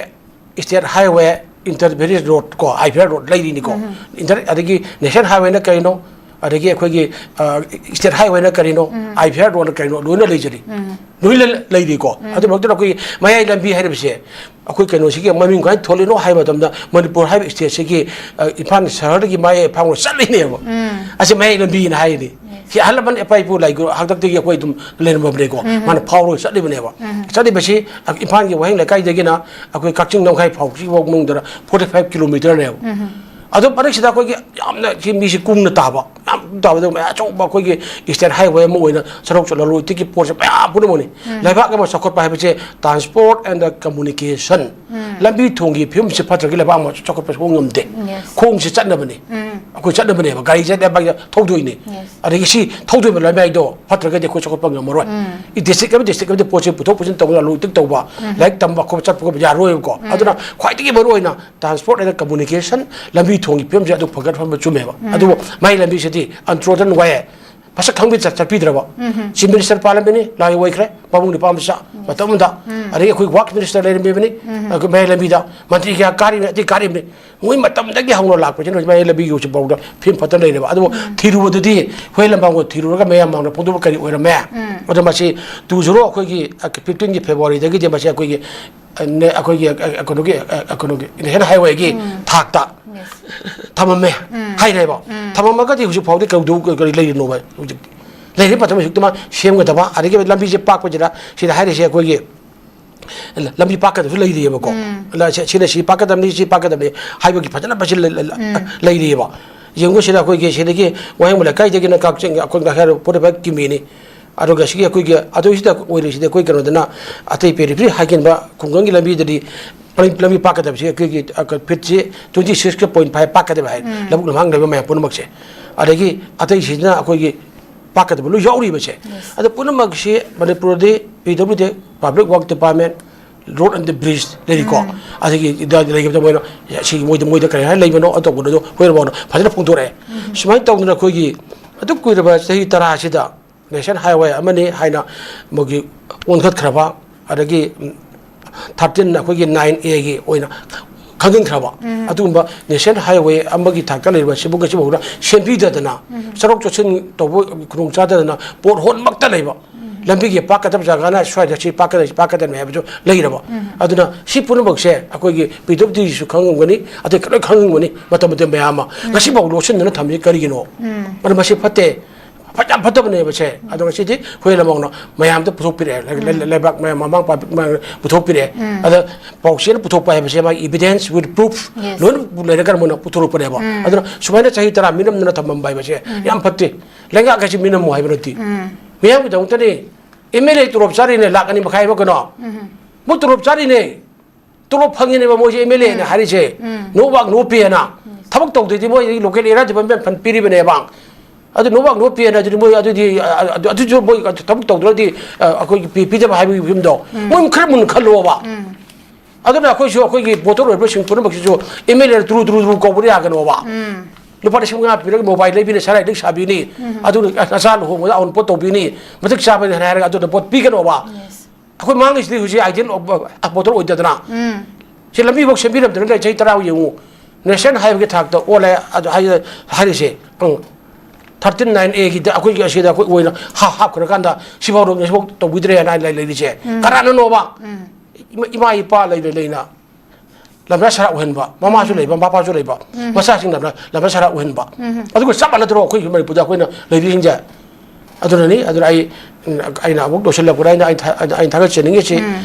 State Highway, Inter Village Road ꯀꯣ, I V R road ꯂꯩꯔꯤꯅꯤꯀꯣ꯫ Inter-, ꯑꯗꯒꯤ National Highwayꯅ ꯀꯩꯅꯣ? ꯑꯗꯒꯤ ꯑꯩꯈꯣꯏꯒꯤ ꯁ꯭ꯇꯦꯠ ꯍꯥꯏꯋꯦꯅ ꯀꯔꯤꯅꯣ, ꯑꯥꯏ ꯄꯤ ꯑꯥꯔ ꯔꯣꯗꯅ ꯀꯔꯤꯅꯣ, ꯂꯣꯏꯅ ꯂꯩꯖꯔꯤ꯫ ꯂꯣꯏꯅ ꯂꯩꯔꯤꯀꯣ꯫ ꯑꯗꯨ ꯃꯔꯛꯇꯗ ꯑꯩꯈꯣꯏꯒꯤ ꯃꯌꯥꯏ ꯂꯝꯕꯤ ꯍꯥꯏꯔꯤꯕꯁꯦ, ꯑꯩꯈꯣꯏ ꯀꯩꯅꯣꯁꯤꯒꯤ ꯃꯃꯤꯡ ꯀꯃꯥꯏꯅ ꯊꯣꯜꯂꯤꯅꯣ ꯍꯥꯏꯕ ꯃꯇꯝꯗ, ꯃꯅꯤꯄꯨꯔ ꯍꯥꯏꯕ ꯁ꯭ꯇꯦꯠꯁꯤꯒꯤ, ꯑ, ꯏꯝꯐꯥꯜ ꯁꯍꯔꯗꯒꯤ ꯃꯌꯥꯏ ꯐꯥꯎꯕ ꯆꯠꯂꯤꯅꯦꯕ꯫ ꯑꯁꯤ ꯃꯌꯥꯏ ꯂꯝꯕꯤꯅ ꯍꯥꯏꯔꯤꯅꯤ꯫ ꯁꯤ ꯑꯍꯜ ꯂꯃꯟ ꯏꯄꯥ ꯏꯄꯨ ꯂꯥꯏꯒꯨ ꯍꯥꯛꯇꯛꯇꯒꯤ ꯑꯩꯈꯣꯏ ꯑꯗꯨꯝ ꯂꯩꯔꯝꯃꯕꯅꯦꯀꯣ꯫ ꯃꯥꯅ ꯐꯥꯎꯔꯒ ꯆꯠꯂꯤꯕꯅꯦꯕ꯫ ꯆꯠꯂꯤꯕꯁꯤ ꯏꯝꯐꯥꯜꯒꯤ ꯋꯥꯍꯦꯡ ꯂꯩꯀꯥꯏꯗꯒꯤꯅ ꯑꯩꯈꯣꯏ ꯀꯛꯆꯤꯡ ꯂꯝꯈꯥꯏ ꯐꯥꯎꯕꯁꯤꯐꯥꯎ ꯃꯅꯨꯡꯗ ꯐꯣꯔꯇꯤ ꯐꯥꯏꯚ ꯀꯤꯂꯣꯃꯤꯇꯔꯅꯦꯕ꯫ ꯑꯗꯣ ꯃꯔꯛꯁꯤꯗ ꯑꯩꯈꯣꯏꯒꯤ ꯌꯥꯝꯅ ꯁꯤ ꯃꯤꯁꯤ ꯀꯨꯡꯅ ꯇꯥꯕ, ꯌꯥꯝ ꯇꯥꯕꯗ ꯃꯌꯥꯝ ꯑꯆꯧꯕ ꯑꯩꯈꯣꯏꯒꯤ ꯁ꯭ꯇꯦꯠ ꯍꯥꯏꯋꯦ ꯑꯃ ꯑꯣꯏꯅ ꯁꯔꯨꯛ ꯂꯂꯣꯟ ꯏꯇꯤꯛꯀꯤ ꯄꯣꯠꯁꯦ ꯃꯌꯥꯝ ꯄꯨꯝꯅꯃꯛꯅꯤ꯫ ꯂꯩꯕꯥꯛ ꯑꯃ ꯆꯥꯎꯈꯠꯄ ꯍꯥꯏꯕꯁꯦ transport and the communication, ꯂꯝꯕꯤ ꯊꯣꯡꯒꯤ ꯐꯤꯕꯝꯁꯦ ꯐꯠꯇ꯭ꯔꯒꯗꯤ ꯂꯩꯕꯥꯛ ꯑꯃ ꯆꯥꯎꯈꯠꯄ ꯁꯨꯡꯉꯝ ꯉꯝꯗꯦ꯫ ꯈꯣꯡꯁꯦ ꯆꯠꯅꯕꯅꯤ꯫ ꯑꯩꯈꯣꯏ ꯆꯠꯅꯕꯅꯦꯕ, ꯒꯥꯔꯤ ꯆꯠꯅꯕ ꯊꯧꯗꯣꯏꯅꯤ꯫ ꯑꯗꯒꯤ ꯁꯤ ꯊꯧꯗꯣꯏꯕ ꯂꯝꯕꯤꯗꯣ ꯐꯠꯇ꯭ꯔꯒꯗꯤ ꯑꯩꯈꯣꯏ ꯆꯥꯎꯈꯠꯄ ꯉꯝꯃꯔꯣꯏ꯫ ꯏ district ꯑꯃ district ꯑꯃꯗ ꯄꯣꯠꯁꯦ ꯄꯨꯊꯣꯛ ꯄꯨꯁꯤꯟ ꯇꯧꯕ, ꯂꯂꯣꯟ ꯏꯇꯤꯛ ꯇꯧꯕ, ꯂꯥꯏꯔꯤꯛ ꯇꯝꯕ ꯈꯣꯠꯄ ꯆꯠꯄ ꯈꯣꯠꯄ ꯌꯥꯔꯣꯏꯕꯀꯣ꯫ ꯑꯗꯨꯅ ꯈ꯭ꯋꯥꯏꯗꯒꯤ ꯃꯔꯨ ꯑꯣꯏꯅ transport and communication, ꯂꯝꯕꯤ ꯊꯣꯡꯒꯤ ꯐꯤꯕꯝꯁꯦ ꯑꯗꯨ ꯐꯒꯠꯍꯟꯕ ꯆꯨꯝꯃꯦꯕ꯫ ꯑꯗꯨꯕꯨ ꯃꯥꯏ ꯂꯝꯕꯤꯁꯤꯗꯤ untrodden way, ꯃꯁꯛ ꯈꯪꯕꯤ ꯆꯠ-, ꯆꯠꯄꯤꯗ꯭ꯔꯕ꯫ Chief minister ꯄꯥꯜꯂꯝꯃꯤꯅꯤ, ꯂꯥꯏ ꯑꯣꯏꯈ꯭ꯔꯦ, ꯃꯕꯨꯡ ꯅꯤꯄꯥ ꯃꯆꯥ ꯃꯇꯝ ꯑꯃꯗ꯫ ꯑꯗꯒꯤ ꯑꯩꯈꯣꯏ works minister ꯂꯩꯔꯝꯃꯤꯕꯅꯤ, ꯑꯩꯈꯣꯏ ꯃꯌꯥꯏ ꯂꯝꯕꯤꯗ ꯃꯟꯇ꯭ꯔꯤ ꯀꯌꯥ ꯀꯥꯔꯤꯕꯅꯤ, ꯑꯇꯩ ꯀꯥꯔꯤꯕꯅꯤ꯫ ꯃꯣꯏ ꯃꯇꯝꯗꯒꯤ ꯍꯧꯅ ꯂꯥꯛꯄꯁꯤꯅ ꯍꯧꯖꯤꯛ ꯃꯌꯥꯏ ꯂꯝꯕꯤꯒꯤ ꯍꯧꯖꯤꯛ ꯐꯥꯎꯗ ꯐꯤꯕꯝ ꯐꯠꯇ ꯂꯩꯔꯦꯕ꯫ ꯑꯗꯨꯕꯨ ꯊꯤꯔꯨꯕꯗꯗꯤ ꯍꯨꯏ ꯂꯝꯕꯥꯡꯒ ꯊꯤꯔꯨꯔꯒ ꯃꯌꯥꯝ ꯃꯥꯡꯗ ꯐꯣꯡꯗꯣꯛꯄ ꯀꯔꯤ ꯑꯣꯏꯔꯝꯃꯦ? ꯑꯗꯣ ꯃꯁꯤ two zero, ꯑꯩꯈꯣꯏꯒꯤ, ꯑ, fifteenꯒꯤ Februaryꯗꯒꯤꯗꯤ ꯃꯁꯤ ꯑꯩꯈꯣꯏꯒꯤ, ꯑ, ꯅꯦ-, ꯑꯩꯈꯣꯏꯒꯤ, ꯑ, ꯑ, ꯀꯩꯅꯣꯒꯤ, ꯑ, ꯑ, ꯀꯩꯅꯣꯒꯤ national highwayꯒꯤ ꯊꯥꯛꯇ ꯊꯝꯃꯝꯃꯦ ꯍꯥꯏꯔꯦꯕ꯫ ꯊꯝꯃꯝꯃꯒꯗꯤ ꯍꯧꯖꯤꯛ ꯐꯥꯎꯗꯤ ꯀꯩꯗꯧ-, ꯀꯔꯤ ꯂꯩꯔꯤꯅꯣꯕ ꯍꯧꯖꯤꯛ? ꯂꯩꯔꯤꯕ ꯃꯇꯝ ꯍꯧꯖꯤꯛꯇꯃ ꯁꯦꯝꯒꯗꯕ, ꯑꯗꯒꯤ ꯂꯝꯕꯤꯁꯦ ꯄꯥꯛꯄꯁꯤꯗ ꯁꯤꯗ ꯍꯥꯏꯔꯤꯁꯦ ꯑꯩꯈꯣꯏꯒꯤ ꯂꯝꯕꯤ ꯄꯥꯛꯀꯗꯕꯁꯨ ꯂꯩꯔꯤꯑꯕꯀꯣ꯫ ꯂ-, ꯁꯤ-, ꯁꯤꯅ ꯁꯤ ꯄꯥꯛꯀꯗꯕꯅꯤ, ꯁꯤ ꯄꯥꯛꯀꯗꯕꯅꯤ ꯍꯥꯏꯕꯒꯤ ꯐꯖꯅ ꯃꯁꯤ ꯂ-, ꯂ-, ꯂ-, ꯂꯩꯔꯤꯑꯕ꯫ ꯌꯦꯡꯉꯨ ꯁꯤꯗ ꯑꯩꯈꯣꯏꯒꯤ ꯁꯤꯗꯒꯤ ꯋꯥꯍꯦꯡꯕ ꯂꯩꯀꯥꯏꯗꯒꯤꯅ ꯀꯛꯆꯤꯡ ꯑꯩꯈꯣꯏ ꯉꯁꯥꯏ forty five ꯀꯤꯃꯤꯅꯤ꯫ ꯑꯗꯨꯒ ꯁꯤꯒꯤ ꯑꯩꯈꯣꯏꯒꯤ ꯑꯗꯨ ꯁꯤꯗ ꯑꯣꯏꯔꯤꯁꯤꯗꯤ ꯑꯩꯈꯣꯏ ꯀꯩꯅꯣꯗꯅ ꯑꯇꯩ periphery ꯍꯥꯏꯒꯟꯕ ꯈꯨꯡꯒꯪꯒꯤ ꯂꯝꯕꯤꯗꯗꯤ ꯂꯝꯕꯤ, ꯂꯝꯕꯤ ꯄꯥꯛꯀꯗꯕꯁꯤ ꯑꯩꯈꯣꯏꯒꯤ, ꯑ, ꯀ-, feetꯁꯤ twenty six point five ꯄꯥꯛꯀꯗꯕ ꯍꯥꯏ꯫ ꯂꯧꯕꯨꯛ ꯂꯝꯍꯥꯡ ꯂꯩꯕ ꯃꯌꯥꯝ ꯄꯨꯝꯅꯃꯛꯁꯦ꯫ ꯑꯗꯒꯤ ꯑꯇꯩꯁꯤꯅ ꯑꯩꯈꯣꯏꯒꯤ ꯄꯥꯛꯀꯗꯕ ꯂꯣꯏ ꯌꯥꯎꯔꯤꯕꯁꯦ꯫ ꯑꯗꯣ ꯄꯨꯝꯅꯃꯛꯁꯤ ꯃꯅꯤꯄꯨꯔꯗꯤ P W D, Public Work Department, Road and the Bridge ꯂꯩꯔꯤꯀꯣ꯫ ꯑꯗꯒꯤ ꯏꯗ-, ꯂꯩꯒꯗꯕ ꯃꯣꯏꯅ ꯁꯤ ꯃꯣꯏꯗ, ꯃꯣꯏꯗ ꯀꯔꯤ ꯍꯥꯏꯅ ꯂꯩꯕꯅꯣ, ꯑꯇꯧꯕꯗꯣ ꯍꯣꯏꯔꯕꯅꯣ ꯐꯖꯅ ꯐꯣꯡꯗꯣꯔꯛꯑꯦ꯫ ꯁꯨꯃꯥꯏꯅ ꯇꯧꯗꯅ ꯑꯩꯈꯣꯏꯒꯤ ꯑꯗꯨꯛ ꯀꯨꯏꯔꯕ ꯆꯍꯤ ꯇꯔꯥꯁꯤꯗ national highway ꯑꯃꯅꯤ ꯍꯥꯏꯅ ꯃꯣꯏꯒꯤ ꯑꯣꯟꯈꯠꯈ꯭ꯔꯕ, ꯑꯗꯒꯤ, ꯎꯝ, thirteen ꯑꯩꯈꯣꯏꯒꯤ nine Aꯒꯤ ꯑꯣꯏꯅ ꯈꯪꯍꯟꯈ꯭ꯔꯕ ꯑꯗꯨꯒꯨꯝꯕ ꯅꯦꯁꯅꯦꯜ ꯍꯥꯏꯋꯦ ꯑꯃꯒꯤ ꯊꯥꯛꯇ ꯂꯩꯔꯤꯕ ꯁꯤꯕꯨ ꯉꯁꯤ ꯐꯥꯎꯗ ꯁꯦꯝꯕꯤꯗꯗꯅ ꯆꯠꯊꯣꯛ ꯆꯠꯁꯤꯟ ꯇꯧꯕ ꯈꯨꯗꯣꯡ ꯆꯥꯗꯗꯅ ꯄꯣꯠ ꯍꯣꯟꯃꯛꯇ ꯂꯩꯕ꯫ ꯂꯝꯕꯤꯒꯤ ꯄꯥꯛꯀꯗꯕ ꯖꯒꯥꯅ ꯁ꯭ꯋꯥꯏꯗ ꯁꯤ ꯄꯥꯛꯀꯗꯕ, ꯁꯤ ꯄꯥꯛꯀꯗꯕꯅꯤ ꯍꯥꯏꯕꯗꯨ ꯂꯩꯔꯕ꯫ ꯑꯗꯨꯅ ꯁꯤ ꯄꯨꯝꯅꯃꯛꯁꯦ ꯑꯩꯈꯣꯏꯒꯤ ꯄꯤ ꯗꯕ꯭ꯂꯤꯎ ꯗꯤꯁꯨ ꯈꯪꯉꯝꯒꯅꯤ, ꯑꯇꯩ ꯂꯣꯏ ꯈꯪꯉꯝꯒꯅꯤ꯫ ꯃꯇꯝ ꯃꯇꯝ ꯃꯌꯥꯝ ꯑꯃ ꯉꯁꯤꯐꯥꯎ ꯂꯣꯠꯁꯤꯟꯗꯅ ꯊꯝꯃꯤ ꯀꯔꯤꯒꯤꯅꯣ? ꯑꯗꯨ ꯃꯁꯤ ꯐꯠꯇꯦ꯫ ꯐꯠ-, ꯌꯥꯝ ꯐꯠꯇꯕꯅꯦꯕ ꯁꯦ꯫ ꯑꯗꯣ ꯉꯁꯤꯗꯤ ꯍꯨꯏ ꯂꯃꯥꯎꯅ ꯃꯌꯥꯝꯗ ꯄꯨꯊꯣꯛꯄꯤꯔꯛꯑꯦ꯫ ꯂꯩ-, ꯂꯩ-, ꯂꯩꯕꯥꯛ ꯃꯌꯥꯝ, ꯃꯃꯥ ꯃꯄꯥ ꯃꯌꯥꯝ ꯄꯨꯊꯣꯛꯄꯤꯔꯛꯑꯦ꯫ ꯑꯗ ꯄꯥꯎꯆꯦꯅ ꯄꯨꯊꯣꯛꯄ ꯍꯥꯏꯕꯁꯦ ꯃꯥꯒꯤ evidence with proof ꯂꯣꯏꯅ ꯂꯩꯔꯒ ꯃꯣꯏꯅ ꯄꯨꯊꯣꯔꯛꯄꯅꯦꯕ꯫ ꯑꯗꯨꯅ ꯁꯨꯃꯥꯏꯅ ꯆꯍꯤ ꯇꯔꯥ ꯃꯤꯅꯝꯗꯅ ꯊꯝꯃꯝꯕ ꯍꯥꯏꯕꯁꯦ ꯌꯥꯝ ꯐꯠꯇꯦ꯫ ꯂꯩꯉꯥꯛ ꯍꯥꯏꯁꯤ ꯃꯤꯅꯝꯃꯨ ꯍꯥꯏꯕ ꯅꯠꯇꯦ꯫ ꯃꯤꯌꯥꯝꯒꯤꯗꯃꯛꯇꯅꯤ꯫ ꯑꯦꯝ ꯑꯦꯜ ꯑꯦ ꯇꯣꯂꯣꯞ ꯆꯥꯔꯤꯅꯦ, ꯂꯥꯛ ꯑꯅꯤ ꯃꯈꯥꯏ ꯑꯃ ꯀꯩꯅꯣ꯫ ꯃꯣꯏ ꯇꯣꯂꯣꯞ ꯆꯥꯔꯤꯅꯦ꯫ ꯇꯣꯂꯣꯞ ꯐꯪꯉꯤꯅꯦꯕ ꯃꯣꯏꯁꯦ ꯑꯦꯝ ꯑꯦꯜ ꯑꯦꯅ ꯍꯥꯏꯔꯤꯁꯦ꯫ No work, no pay ꯍꯥꯏꯅ꯫ ꯊꯕꯛ ꯇꯧꯗ꯭ꯔꯗꯤ ꯃꯣꯏ local area development fund ꯄꯤꯔꯤꯕꯅꯦꯕ꯫ ꯑꯗꯨ no work, no pay ꯍꯥꯏꯅ ꯑꯗꯨꯗꯤ ꯃꯣꯏ ꯑꯗꯨꯗꯤ, ꯑ, ꯑ, ꯑꯗꯨꯁꯨ ꯃꯣꯏ ꯊꯕꯛ ꯇꯧꯗ꯭ꯔꯗꯤ, ꯑ, ꯑꯩꯈꯣꯏꯒꯤ ꯄꯤ-, ꯄꯤꯗꯕ ꯍꯥꯏꯕꯒꯤ ꯐꯤꯕꯝꯗꯣ꯫ ꯃꯣꯏ ꯈꯔ ꯃꯨꯟꯅ ꯈꯜꯂꯣꯕ꯫ ꯑꯗꯨꯅ ꯑꯩꯈꯣꯏꯁꯨ ꯑꯩꯈꯣꯏꯒꯤ ꯚꯣꯇꯔ ꯑꯣꯏꯕꯁꯤꯡ ꯄꯨꯝꯅꯃꯛꯁꯤꯁꯨ ꯑꯦꯝ ꯑꯦꯜ ꯑꯦ ꯇꯨꯔꯨ ꯇꯨꯔꯨ ꯇꯨꯔꯨ ꯀꯧꯕꯗꯤ ꯌꯥꯒꯅꯣꯕ꯫ ꯂꯨꯄꯥ ꯂꯤꯁꯤꯡ ꯃꯉꯥ ꯄꯤꯔꯒ mobile ꯂꯩꯕꯤꯅꯦ, ꯁꯅꯥ ꯂꯤꯛ ꯁꯥꯕꯤꯅꯤ꯫ ꯑꯗꯨꯅ ꯅꯆꯥ ꯂꯨꯍꯣꯡꯕꯗ ꯑꯎꯟꯄꯣꯠ ꯇꯧꯕꯤꯅꯤ꯫ ꯃꯇꯤꯛ ꯆꯥꯕꯅꯤ ꯍꯥꯏꯔꯒ ꯑꯗꯨꯅ ꯚꯣꯠ ꯄꯤꯒꯅꯣꯕ꯫ ꯑꯩꯈꯣꯏ ꯃꯥꯡꯉꯤꯁꯤꯗꯤ ꯍꯧꯖꯤꯛ ideal of voter ꯑꯣꯏꯗꯗꯅ꯫ ꯁꯤ ꯂꯝꯕꯤꯐꯥꯎ ꯁꯦꯝꯕꯤꯔꯝꯗꯅ ꯂꯩ, ꯆꯍꯤ ꯇꯔꯥ ꯌꯦꯡꯉꯨ꯫ National highway ꯒꯤ ꯊꯥꯛꯇ ꯑꯣꯜꯂꯦ ꯑꯗꯨ ꯍꯥꯏ-, ꯍꯥꯏꯔꯤꯁꯦ꯫ ꯎꯝ꯫ Thirteen nine A ꯒꯤꯗ ꯑꯩꯈꯣꯏꯒꯤ ꯑꯁꯤꯗ ꯑꯩꯈꯣꯏ ꯑꯣꯏꯅ ꯍꯥ-, ꯍꯥꯞꯈ꯭ꯔꯀꯥꯟꯗ ꯁꯤꯐꯥꯎ ꯉꯁꯤꯐꯥꯎ ꯇꯧꯕꯤꯗ꯭ꯔꯦꯅ ꯂꯩ-, ꯂꯩꯔꯤꯁꯦ꯫ ꯀꯅꯥꯅꯅꯣꯕ? ꯏꯃꯥ, ꯏꯃꯥ ꯏꯄꯥ ꯂꯩꯅ ꯂꯩꯅ ꯂꯝꯖꯥ ꯁꯔꯥ ꯑꯣꯏꯍꯟꯕ, ꯃꯃꯥꯁꯨ ꯂꯩꯕ, ꯃꯄꯥꯁꯨ ꯂꯩꯕ, ꯃꯆꯥꯁꯤꯡꯅ ꯂꯝꯖꯥ ꯁꯔꯥ ꯑꯣꯏꯍꯟꯕ꯫ ꯑꯗꯨꯒ ꯆꯞ ꯃꯥꯟꯅꯗ꯭ꯔꯣ ꯑꯩꯈꯣꯏꯒꯤ ꯃꯅꯤꯄꯨꯔꯗ ꯑꯩꯈꯣꯏꯅ ꯂꯩꯔꯤꯁꯤꯡꯁꯦ? ꯑꯗꯨꯅꯅꯤ꯫ ꯑꯗꯨꯅ ꯑꯩ, ꯑꯩꯅ ꯑꯃꯨꯛ ꯂꯣꯏꯁꯤꯜꯂꯛꯄꯗ ꯑꯩꯅ, ꯑꯩꯅ ꯊꯥ-, ꯑꯩꯅ ꯊꯥꯒꯠꯆꯅꯤꯡꯉꯤꯁꯤ,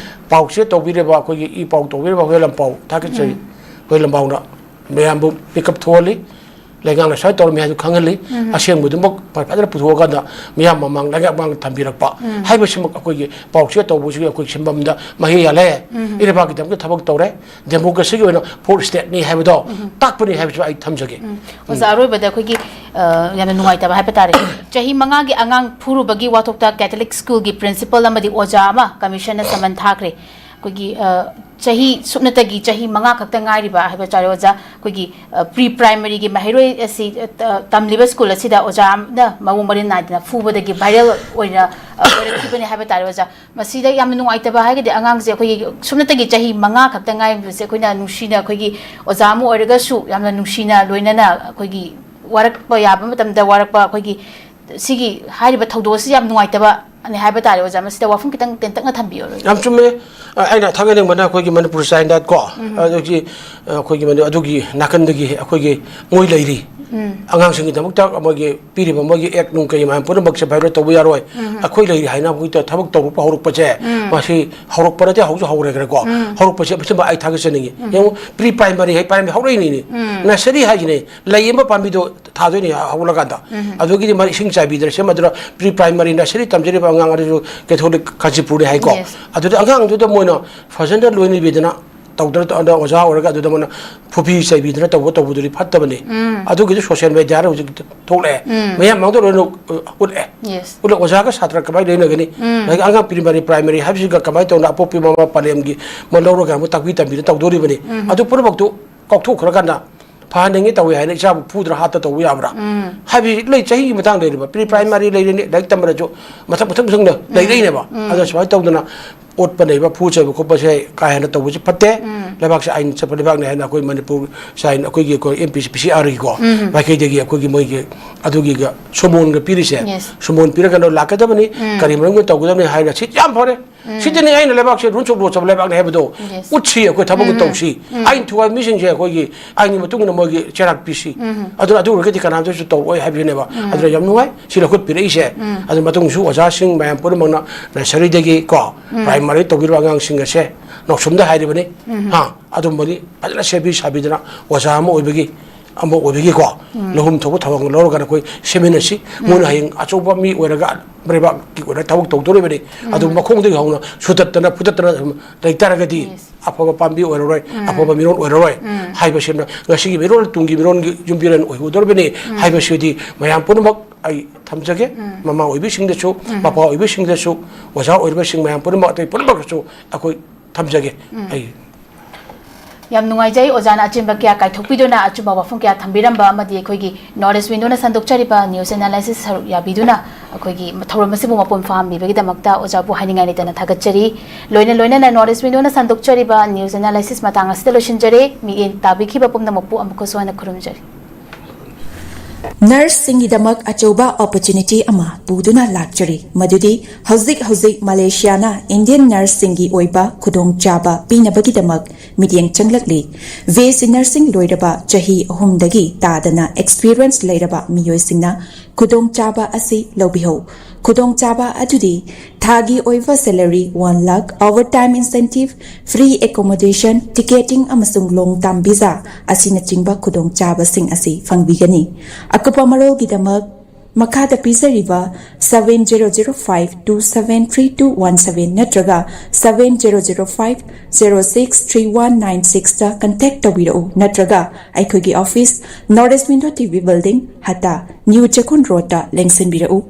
ꯄꯥꯎꯆꯦ ꯇꯧꯕꯤꯔꯤꯕ ꯑꯩꯈꯣꯏꯒꯤ ꯏ ꯄꯥꯎ ꯇꯧꯕꯤꯔꯤꯕ ꯍꯨꯏ ꯂꯝꯄꯥꯎ ꯊꯥꯒꯠꯆꯔꯤ꯫ ꯍꯨꯏ ꯂꯝꯄꯥꯎꯅ ꯃꯌꯥꯝꯕꯨ pick up ꯊꯣꯛꯍꯜꯂꯤ꯫ ꯂꯩꯉꯥꯛꯅ ꯁꯨꯃꯥꯏꯅ ꯇꯧꯔꯝꯃꯤ ꯍꯥꯏꯗꯨ ꯈꯪꯍꯜꯂꯤ꯫ ꯑꯁꯦꯡꯕꯗꯨꯃꯛ ꯐꯖꯅ ꯄꯨꯊꯣꯛꯑꯀꯥꯟꯗ ꯃꯤꯌꯥꯝ ꯃꯃꯥꯡ, ꯂꯩꯉꯥꯛ ꯃꯃꯥꯡꯗ ꯊꯝꯕꯤꯔꯛꯄ ꯍꯥꯏꯕꯁꯤꯃꯛ ꯑꯩꯈꯣꯏꯒꯤ ꯄꯥꯎꯆꯦ ꯇꯧꯕꯁꯤꯒꯤ ꯑꯩꯈꯣꯏ ꯁꯤꯟꯐꯝꯗ ꯃꯍꯩ ꯌꯥꯜꯂꯦ꯫ ꯏꯔꯩꯄꯥꯛꯀꯤꯗꯃꯛꯇ ꯊꯕꯛ ꯇꯧꯔꯦ꯫ Democracy ꯒꯤ ꯑꯣꯏꯅ fourth state ꯅꯤ ꯍꯥꯏꯕꯗꯣ ꯇꯥꯛꯄꯅꯤ ꯍꯥꯏꯕꯁꯨ ꯑꯩ ꯊꯝꯖꯒꯦ꯫ ꯑꯣꯖꯥ, ꯑꯔꯣꯏꯕꯗ ꯑꯩꯈꯣꯏꯒꯤ, ꯑ, ꯌꯥꯝꯅ ꯅꯨꯡꯉꯥꯏꯇꯕ ꯍꯥꯏꯕ ꯇꯥꯔꯦ꯫ ꯆꯍꯤ ꯃꯉꯥꯒꯤ ꯑꯉꯥꯡ ꯐꯨꯔꯨꯕꯒꯤ ꯋꯥꯊꯣꯛꯇ Catholic school ꯒꯤ principal ꯑꯃꯗꯤ ꯑꯣꯖꯥ ꯑꯃ commission ꯅ summon ꯊꯥꯈ꯭ꯔꯦ꯫ ꯑꯩꯈꯣꯏꯒꯤ, ꯑ, ꯆꯍꯤ ꯁꯨꯞꯅꯇꯒꯤ ꯆꯍꯤ ꯃꯉꯥ ꯈꯛꯇ ꯉꯥꯏꯔꯤꯕ ꯍꯥꯏꯕ ꯇꯥꯔꯦ ꯑꯣꯖꯥ, ꯑꯩꯈꯣꯏꯒꯤ, ꯑ, pre primary ꯒꯤ ꯃꯍꯩꯔꯣꯏ ꯑꯁꯤ, ꯑ, ꯇ-, ꯇꯝꯂꯤꯕ ꯁ꯭ꯀꯨꯜ ꯑꯁꯤꯗ ꯑꯣꯖꯥ ꯑꯃꯅ ꯃꯑꯣꯡ ꯃꯔꯤꯟ ꯅꯥꯏꯗꯅ ꯐꯨꯕꯗꯒꯤ viral ꯑꯣꯏꯅ, ꯑ, ꯑꯣꯏꯔꯛꯈꯤꯕꯅꯤ ꯍꯥꯏꯕ ꯇꯥꯔꯦ ꯑꯣꯖꯥ꯫ ꯃꯁꯤꯗ ꯌꯥꯝꯅ ꯅꯨꯡꯉꯥꯏꯇꯕ ꯍꯥꯏꯔꯒꯗꯤ ꯑꯉꯥꯡꯁꯦ ꯑꯩꯈꯣꯏꯒꯤ ꯁꯨꯞꯅꯇꯒꯤ ꯆꯍꯤ ꯃꯉꯥ ꯈꯛꯇ ꯉꯥꯏꯔꯤꯕꯁꯦ ꯑꯩꯈꯣꯏꯅ ꯅꯨꯡꯁꯤꯅ, ꯑꯩꯈꯣꯏꯒꯤ ꯑꯣꯖꯥ ꯑꯃ ꯑꯣꯏꯔꯒꯁꯨ ꯌꯥꯝꯅ ꯅꯨꯡꯁꯤꯅ ꯂꯣꯏꯅꯅ ꯑꯩꯈꯣꯏꯒꯤ ꯋꯥꯔꯛꯄ ꯌꯥꯕ ꯃꯇꯝꯗ ꯋꯥꯔꯛꯄ ꯑꯩꯈꯣꯏꯒꯤ ꯁꯤꯒꯤ ꯍꯥꯏꯔꯤꯕ ꯊꯧꯗꯣꯛ ꯑꯁꯤ ꯌꯥꯝ ꯅꯨꯡꯉꯥꯏꯇꯕꯅꯤ ꯍꯥꯏꯕ ꯇꯥꯔꯦ ꯑꯣꯖꯥ꯫ ꯃꯁꯤꯗ ꯋꯥꯐꯝ ꯈꯤꯇꯪ ꯇꯦꯟꯇꯛꯅ ꯊꯝꯕꯤꯌꯨ꯫ ꯌꯥꯝ ꯆꯨꯝꯃꯦ꯫ ꯑ, ꯑꯩꯅ ꯊꯥꯒꯠꯅꯤꯡꯕꯅ ꯑꯩꯈꯣꯏꯒꯤ ꯃꯅꯤꯄꯨꯔ ꯆꯥꯏꯜ ꯂꯥꯏꯟ ꯀꯣ, ꯎꯝ꯫ ꯑꯗꯨꯒꯤ, ꯑ, ꯑꯩꯈꯣꯏꯒꯤ ꯃꯅꯤ-, ꯑꯗꯨꯒꯤ ꯅꯥꯀꯟꯗꯒꯤ ꯑꯩꯈꯣꯏꯒꯤ ꯃꯣꯏ ꯂꯩꯔꯤ꯫ ꯎꯝ꯫ ꯑꯉꯥꯡꯁꯤꯡꯒꯤꯗꯃꯛꯇ ꯃꯣꯏꯒꯤ ꯄꯤꯔꯤꯕ ꯃꯣꯏꯒꯤ ꯑꯦꯛ ꯅꯨꯡ ꯀꯩ ꯃꯌꯥꯝ ꯄꯨꯝꯅꯃꯛꯁꯦ violate ꯇꯧꯕ ꯌꯥꯔꯣꯏ꯫ ꯎꯝ꯫ ꯑꯩꯈꯣꯏ ꯂꯩꯔꯤ ꯍꯥꯏꯅ ꯑꯩꯈꯣꯏꯗ ꯊꯕꯛ ꯇꯧꯔꯛꯄ ꯍꯧꯔꯛꯄꯁꯦ, ꯎꯝ꯫ ꯃꯁꯤ ꯍꯧꯔꯛꯄ ꯅꯠꯇꯦ, ꯍꯧꯁꯨ ꯍꯧꯔꯦꯈ꯭ꯔꯦꯀꯣ꯫ ꯎꯝ꯫ ꯍꯧꯔꯛꯄꯁꯦ ꯑꯁꯤꯃ ꯑꯩ ꯊꯥꯒꯠꯆꯅꯤꯡꯉꯤ꯫ ꯎꯝ꯫ ꯌꯦꯡꯉꯨ, pre primary ꯍꯥꯏ, primary ꯍꯧꯔꯛꯏꯅꯤꯅꯦ꯫ ꯎꯝ꯫ Nursery ꯍꯥꯏꯁꯤꯅꯦ, ꯂꯩ ꯑꯃ ꯄꯥꯝꯕꯤꯗꯣ ꯊꯥꯗꯣꯏꯅꯦ ꯍꯧꯒꯠꯂꯀꯥꯟꯗ꯫ ꯎꯝ꯫ ꯑꯗꯨꯒꯤꯗꯤ ꯃꯥ ꯏꯁꯤꯡ ꯆꯥꯏꯕꯤꯗ꯭ꯔꯦ꯫ ꯁꯦꯝꯕꯗꯨꯅ pre primary nursery ꯇꯝꯖꯔꯤꯕ ꯑꯉꯥꯡ ꯑꯗꯨꯁꯨ ꯀꯦꯊꯣꯂꯤꯛ ꯀꯥꯟꯆꯤꯄꯨꯔꯅꯤ ꯍꯥꯏꯀꯣ꯫ Yes. ꯑꯗꯨꯗ ꯑꯉꯥꯡꯗꯨꯗ ꯃꯣꯏꯅ ꯐꯖꯅ ꯂꯣꯏꯅꯕꯤꯗꯅ ꯇꯧꯗꯅ, ꯑꯗ ꯑꯣꯖꯥ ꯑꯣꯏꯔꯒ ꯑꯗꯨꯗ ꯃꯣꯏꯅ ꯐꯨꯕꯤ ꯆꯩꯕꯤꯗꯅ ꯇꯧꯕ, ꯇꯧꯕꯗꯨꯗꯤ ꯐꯠꯇꯕꯅꯤ꯫ ꯎꯝ꯫ ꯑꯗꯨꯒꯤꯗꯤ social media ꯗ ꯍꯧꯖꯤꯛ ꯊꯣꯛꯂꯛꯑꯦ꯫ ꯎꯝ꯫ ꯃꯌꯥꯝ ꯃꯥꯡꯗ ꯂꯣꯏꯅ, ꯑ, ꯎꯠꯂꯦ꯫ Yes. ꯎꯠꯂꯦ, ꯑꯣꯖꯥꯒ ꯁꯥꯇ꯭ꯔ ꯀꯃꯥꯏꯅ ꯂꯣꯏꯅꯒꯅꯤ? ꯎꯝ꯫ ꯑꯗꯒꯤ ꯑꯉꯥꯡ pre primary, primary ꯍꯥꯏꯕꯁꯤꯒ ꯀꯃꯥꯏꯅ ꯇꯧꯅ ꯑꯄꯣꯛꯄꯤ ꯃꯃꯥ ꯃꯄꯥ ꯂꯦꯝꯒꯤ ꯃꯣꯏ ꯂꯧꯔꯒ ꯑꯃꯨꯛ ꯇꯥꯛꯄꯤ ꯇꯝꯕꯤꯗꯅ ꯇꯧꯗꯣꯔꯤꯕꯅꯤ꯫ ꯎꯝ꯫ ꯑꯗꯨ ꯄꯨꯝꯅꯃꯛꯇꯨ ꯀꯥꯎꯊꯣꯛꯈ꯭ꯔꯀꯥꯟꯗ ꯐꯍꯟꯅꯤꯡꯉꯤ ꯇꯧꯏ ꯍꯥꯏꯅ ꯏꯆꯥꯕꯨ ꯐꯨꯗ꯭ꯔꯥ ꯍꯥꯠꯇ ꯇꯧꯕ ꯌꯥꯕ꯭ꯔꯥ? ꯎꯝ꯫ ꯍꯥꯏꯕꯁꯤ ꯂꯩ, ꯆꯍꯤꯒꯤ ꯃꯇꯥꯡ ꯂꯩꯔꯤꯕ꯫ Pre primary ꯂꯩꯔꯤꯅꯤ, ꯂꯥꯏꯔꯤꯛ ꯇꯝꯕꯗꯁꯨ ꯃꯊꯪ, ꯃꯊꯪ, ꯃꯊꯪꯗ ꯎꯝ꯫ ꯂꯩꯔꯛꯏꯅꯦꯕ꯫ ꯎꯝ꯫ ꯑꯗ ꯁꯨꯃꯥꯏꯅ ꯇꯧꯗꯅ ꯑꯣꯠꯄ ꯅꯩꯕ, ꯐꯨ ꯆꯩꯕ ꯈꯣꯠꯄꯁꯦ ꯀꯥ ꯍꯦꯟꯅ ꯇꯧꯕꯁꯤ ꯐꯠꯇꯦ꯫ ꯎꯝ꯫ ꯂꯩꯕꯥꯛꯁꯦ ꯑꯥꯏꯟ ꯆꯠꯄ ꯂꯩꯕꯥꯛꯅꯤ ꯍꯥꯏꯅ ꯑꯩꯈꯣꯏ ꯃꯅꯤꯄꯨꯔ ꯁꯥꯏꯟ, ꯑꯩꯈꯣꯏꯒꯤ, ꯑꯩꯈꯣꯏ M P C, P C R ꯒꯤꯀꯣ, ꯎꯝ꯫ ꯃꯥꯏꯀꯩꯗꯒꯤ ꯑꯩꯈꯣꯏꯒꯤ ꯃꯣꯏꯒꯤ ꯑꯗꯨꯒꯤꯒ ꯁꯣꯃꯣꯟꯒ ꯄꯤꯔꯤꯁꯦ, Yes. ꯁꯣꯃꯣꯟ ꯄꯤꯔꯒꯅ ꯂꯥꯛꯀꯗꯕꯅꯤ, ꯎꯝ꯫ ꯀꯔꯤ ꯃꯔꯝꯒꯤ ꯇꯧꯒꯗꯕꯅꯤ ꯍꯥꯏꯅ ꯁꯤ ꯌꯥꯝ ꯐꯔꯦ꯫ ꯎꯝ꯫ ꯁꯤꯗꯅꯤ ꯑꯩꯅ ꯂꯩꯕꯥꯛꯁꯦ rules of law ꯆꯠꯄ ꯂꯩꯕꯥꯛꯅꯤ ꯍꯥꯏꯕꯗꯣ Yes. ꯎꯠꯁꯤ, ꯑꯩꯈꯣꯏ ꯊꯕꯛ ꯎꯝ, ꯎꯝ꯫ ꯇꯧꯁꯤ꯫ ꯎꯝ꯫ ꯑꯥꯏꯟ ꯊꯨꯒꯥꯏꯕ ꯃꯤꯁꯤꯡꯁꯦ ꯑꯩꯈꯣꯏꯒꯤ ꯑꯥꯏꯟꯒꯤ ꯃꯇꯨꯡ ꯏꯟꯅ ꯃꯣꯏꯒꯤ ꯆꯩꯔꯥꯛ ꯄꯤꯁꯤ꯫ ꯎꯝ꯫ ꯑꯗꯨꯅ ꯑꯗꯨ ꯑꯣꯏꯔꯒꯗꯤ ꯀꯅꯥꯝꯇꯁꯨ ꯇꯧꯔꯛꯑꯣꯏ ꯍꯥꯏꯕꯁꯤꯅꯦꯕ꯫ ꯎꯝ꯫ ꯑꯗꯨꯅ ꯌꯥꯝ ꯅꯨꯡꯉꯥꯏ ꯁꯤ ꯂꯧꯈꯠꯄꯤꯔꯛꯏꯁꯦ꯫ ꯎꯝ꯫ ꯑꯗꯨ ꯃꯇꯨꯡꯁꯨ ꯑꯣꯖꯥꯁꯤꯡ ꯃꯌꯥꯝ ꯄꯨꯝꯅꯃꯛꯅ nursery ꯗꯒꯤ ꯀꯣ, ꯎꯝ꯫ Primary ꯇꯧꯕꯤꯔꯤꯕ ꯑꯉꯥꯡꯁꯤꯡ ꯑꯁꯦ ꯅꯥꯎꯁꯨꯝꯗ ꯍꯥꯏꯔꯤꯕꯅꯤ꯫ ꯎꯝ꯫ ꯍꯥ, ꯑꯗꯨꯝꯕꯒꯤ ꯐꯖꯅ ꯁꯦꯝꯕꯤ ꯁꯥꯕꯤꯗꯅ ꯑꯣꯖꯥ ꯑꯃ ꯑꯣꯏꯕꯒꯤ ꯑꯃ ꯑꯣꯏꯕꯒꯤꯀꯣ, ꯎꯝ꯫ ꯂꯧꯐꯝ ꯊꯣꯛꯄ ꯊꯧꯗꯥꯡ ꯂꯧꯔꯒꯅ ꯑꯩꯈꯣꯏ ꯁꯦꯝꯃꯤꯟꯅꯁꯤ꯫ ꯎꯝ꯫ ꯃꯣꯏꯅ ꯍꯌꯦꯡ ꯑꯆꯧꯕ ꯃꯤ ꯑꯣꯏꯔꯒ ꯂꯩꯕꯥꯛꯀꯤ ꯑꯣꯏꯅ ꯊꯕꯛ ꯇꯧꯗꯣꯔꯤꯕꯅꯤ꯫ ꯎꯝ꯫ ꯑꯗꯨ ꯃꯈꯣꯡꯗꯒꯤ ꯍꯧꯅ ꯁꯨꯇꯠꯇꯅ ꯐꯨꯇꯠꯇꯅ ꯂꯩ ꯇꯥꯔꯒꯗꯤ Yes. ꯑꯐꯕ ꯄꯥꯝꯕꯤ ꯑꯣꯏꯔꯔꯣꯏ, ꯎꯝ꯫ ꯑꯐꯕ ꯃꯤꯔꯣꯜ ꯑꯣꯏꯔꯔꯣꯏ꯫ ꯎꯝ꯫ ꯍꯥꯏꯕꯁꯤꯅ ꯉꯁꯤꯒꯤ ꯃꯤꯔꯣꯜ, ꯇꯨꯡꯒꯤ ꯃꯤꯔꯣꯜꯒꯤ ꯌꯨꯝꯕꯤꯔꯦꯟ ꯑꯣꯏꯍꯧꯗꯣꯔꯤꯕꯅꯤ ꯎꯝ꯫ ꯍꯥꯏꯕꯁꯤꯗꯤ ꯃꯌꯥꯝ ꯄꯨꯝꯅꯃꯛ ꯑꯩ ꯊꯝꯖꯒꯦ꯫ ꯎꯝ꯫ ꯃꯃꯥ ꯑꯣꯏꯕꯤꯁꯤꯡꯗꯁꯨ, ꯎꯝ꯫ ꯃꯄꯥ ꯑꯣꯏꯕꯤꯁꯤꯡꯗꯁꯨ, ꯑꯣꯖꯥ ꯑꯣꯏꯔꯤꯕꯁꯤꯡ ꯃꯌꯥꯝ ꯄꯨꯝꯅꯃꯛ, ꯑꯇꯩ ꯄꯨꯝꯅꯃꯛꯇꯁꯨ ꯑꯩꯈꯣꯏ ꯊꯝꯖꯒꯦ꯫ ꯑꯩ ꯌꯥꯝ ꯅꯨꯡꯉꯥꯏꯖꯩ, ꯑꯣꯖꯥꯅ ꯑꯆꯤꯟꯕ ꯀꯌꯥ ꯀꯥꯏꯊꯣꯛꯄꯤꯗꯨꯅ ꯑꯆꯨꯝꯕ ꯋꯥꯐꯝ ꯀꯌꯥ ꯊꯝꯕꯤꯔꯝꯕ ꯑꯃꯗꯤ ꯑꯩꯈꯣꯏꯒꯤ North East Windowꯅ ꯁꯟꯗꯣꯛꯆꯔꯤꯕ news analysis ꯁꯔꯨꯛ ꯌꯥꯕꯤꯗꯨꯅ ꯑꯩꯈꯣꯏꯒꯤ ꯊꯧꯔꯝ ꯑꯁꯤꯕꯨ ꯃꯄꯨꯡ ꯐꯥꯍꯟꯕꯤꯕꯒꯤꯗꯃꯛꯇ ꯑꯣꯖꯥꯕꯨ ꯍꯥꯏꯅꯤꯡꯉꯥꯏ ꯂꯩꯇꯅ ꯊꯥꯒꯠꯆꯔꯤ꯫ ꯂꯣꯏꯅ ꯂꯣꯏꯅꯅ North East Windowꯅ ꯁꯟꯗꯣꯛꯆꯔꯤꯕ news analysis ꯃꯇꯥꯡ ꯑꯁꯤꯗ ꯂꯣꯏꯁꯤꯟꯖꯔꯦ꯫ ꯃꯤꯠꯌꯦꯡ ꯇꯥꯕꯤꯈꯤꯕ ꯄꯨꯝꯅꯃꯛꯄꯨ ꯑꯃꯨꯛꯀꯁꯨ ꯍꯟꯅ ꯈꯨꯔꯨꯝꯖꯔꯤ꯫ Nurseꯁꯤꯡꯒꯤꯗꯃꯛ ꯑꯆꯧꯕ opportunity ꯑꯃ ꯄꯨꯗꯨꯅ ꯂꯥꯛꯆꯔꯤ, ꯃꯗꯨꯗꯤ ꯍꯧꯖꯤꯛ ꯍꯧꯖꯤꯛ ꯃꯂꯦꯁꯤꯌꯥꯅ Indian nurseꯁꯤꯡꯒꯤ ꯑꯣꯏꯕ ꯈꯨꯗꯣꯡꯆꯥꯕ ꯄꯤꯅꯕꯒꯤꯗꯃꯛ ꯃꯤꯠꯌꯦꯡ ꯆꯪꯂꯛꯂꯤ꯫ ꯕꯤ ꯑꯦꯁ ꯁꯤ nursing ꯂꯣꯏꯔꯕ ꯆꯍꯤ ꯑꯍꯨꯝꯗꯒꯤ ꯇꯥꯗꯅ experience ꯂꯩꯔꯕ ꯃꯤꯑꯣꯏꯁꯤꯡꯅ ꯈꯨꯗꯣꯡꯆꯥꯕ ꯑꯁꯤ ꯂꯧꯕꯤꯍꯧ꯫ ꯈꯨꯗꯣꯡꯆꯥꯕ ꯑꯗꯨꯗꯤ ꯊꯥꯒꯤ ꯑꯣꯏꯕ salary one lakh, overtime incentive, free accommodation, ticketing ꯑꯃꯁꯨꯡ long term visa ꯑꯁꯤꯅꯆꯤꯡꯕ ꯈꯨꯗꯣꯡꯆꯥꯕꯁꯤꯡ ꯑꯁꯤ ꯐꯪꯕꯤꯒꯅꯤ꯫ ꯑꯀꯨꯞꯄ ꯃꯔꯣꯜꯒꯤꯗꯃꯛ ꯃꯈꯥꯗ ꯄꯤꯖꯔꯤꯕ seven zero zero five two seven three two one seven ꯅꯠꯇ꯭ꯔꯒ seven zero zero five zero six three one nine sixꯇ contact ꯇꯧꯕꯤꯔꯛꯎ, ꯅꯠꯇ꯭ꯔꯒ ꯑꯩꯈꯣꯏꯒꯤ office North East Window T V Building, ꯍꯇꯥ, New Chekkon Roadꯇ ꯂꯦꯡꯁꯤꯟꯕꯤꯔꯛꯎ꯫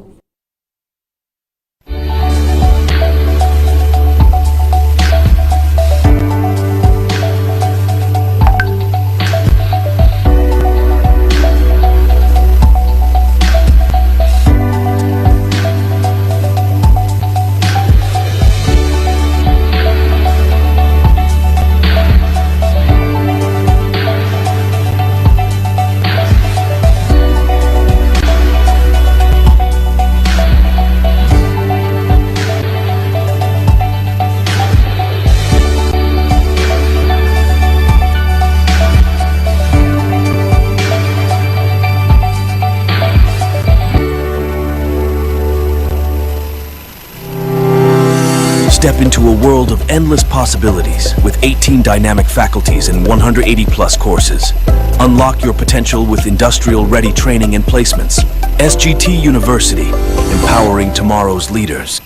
Step into a world of endless possibilities with eighteen dynamic faculties and one hundred eighty plus courses. Unlock your potential with industrial ready training and placements. S G T University, empowering tomorrow's leaders.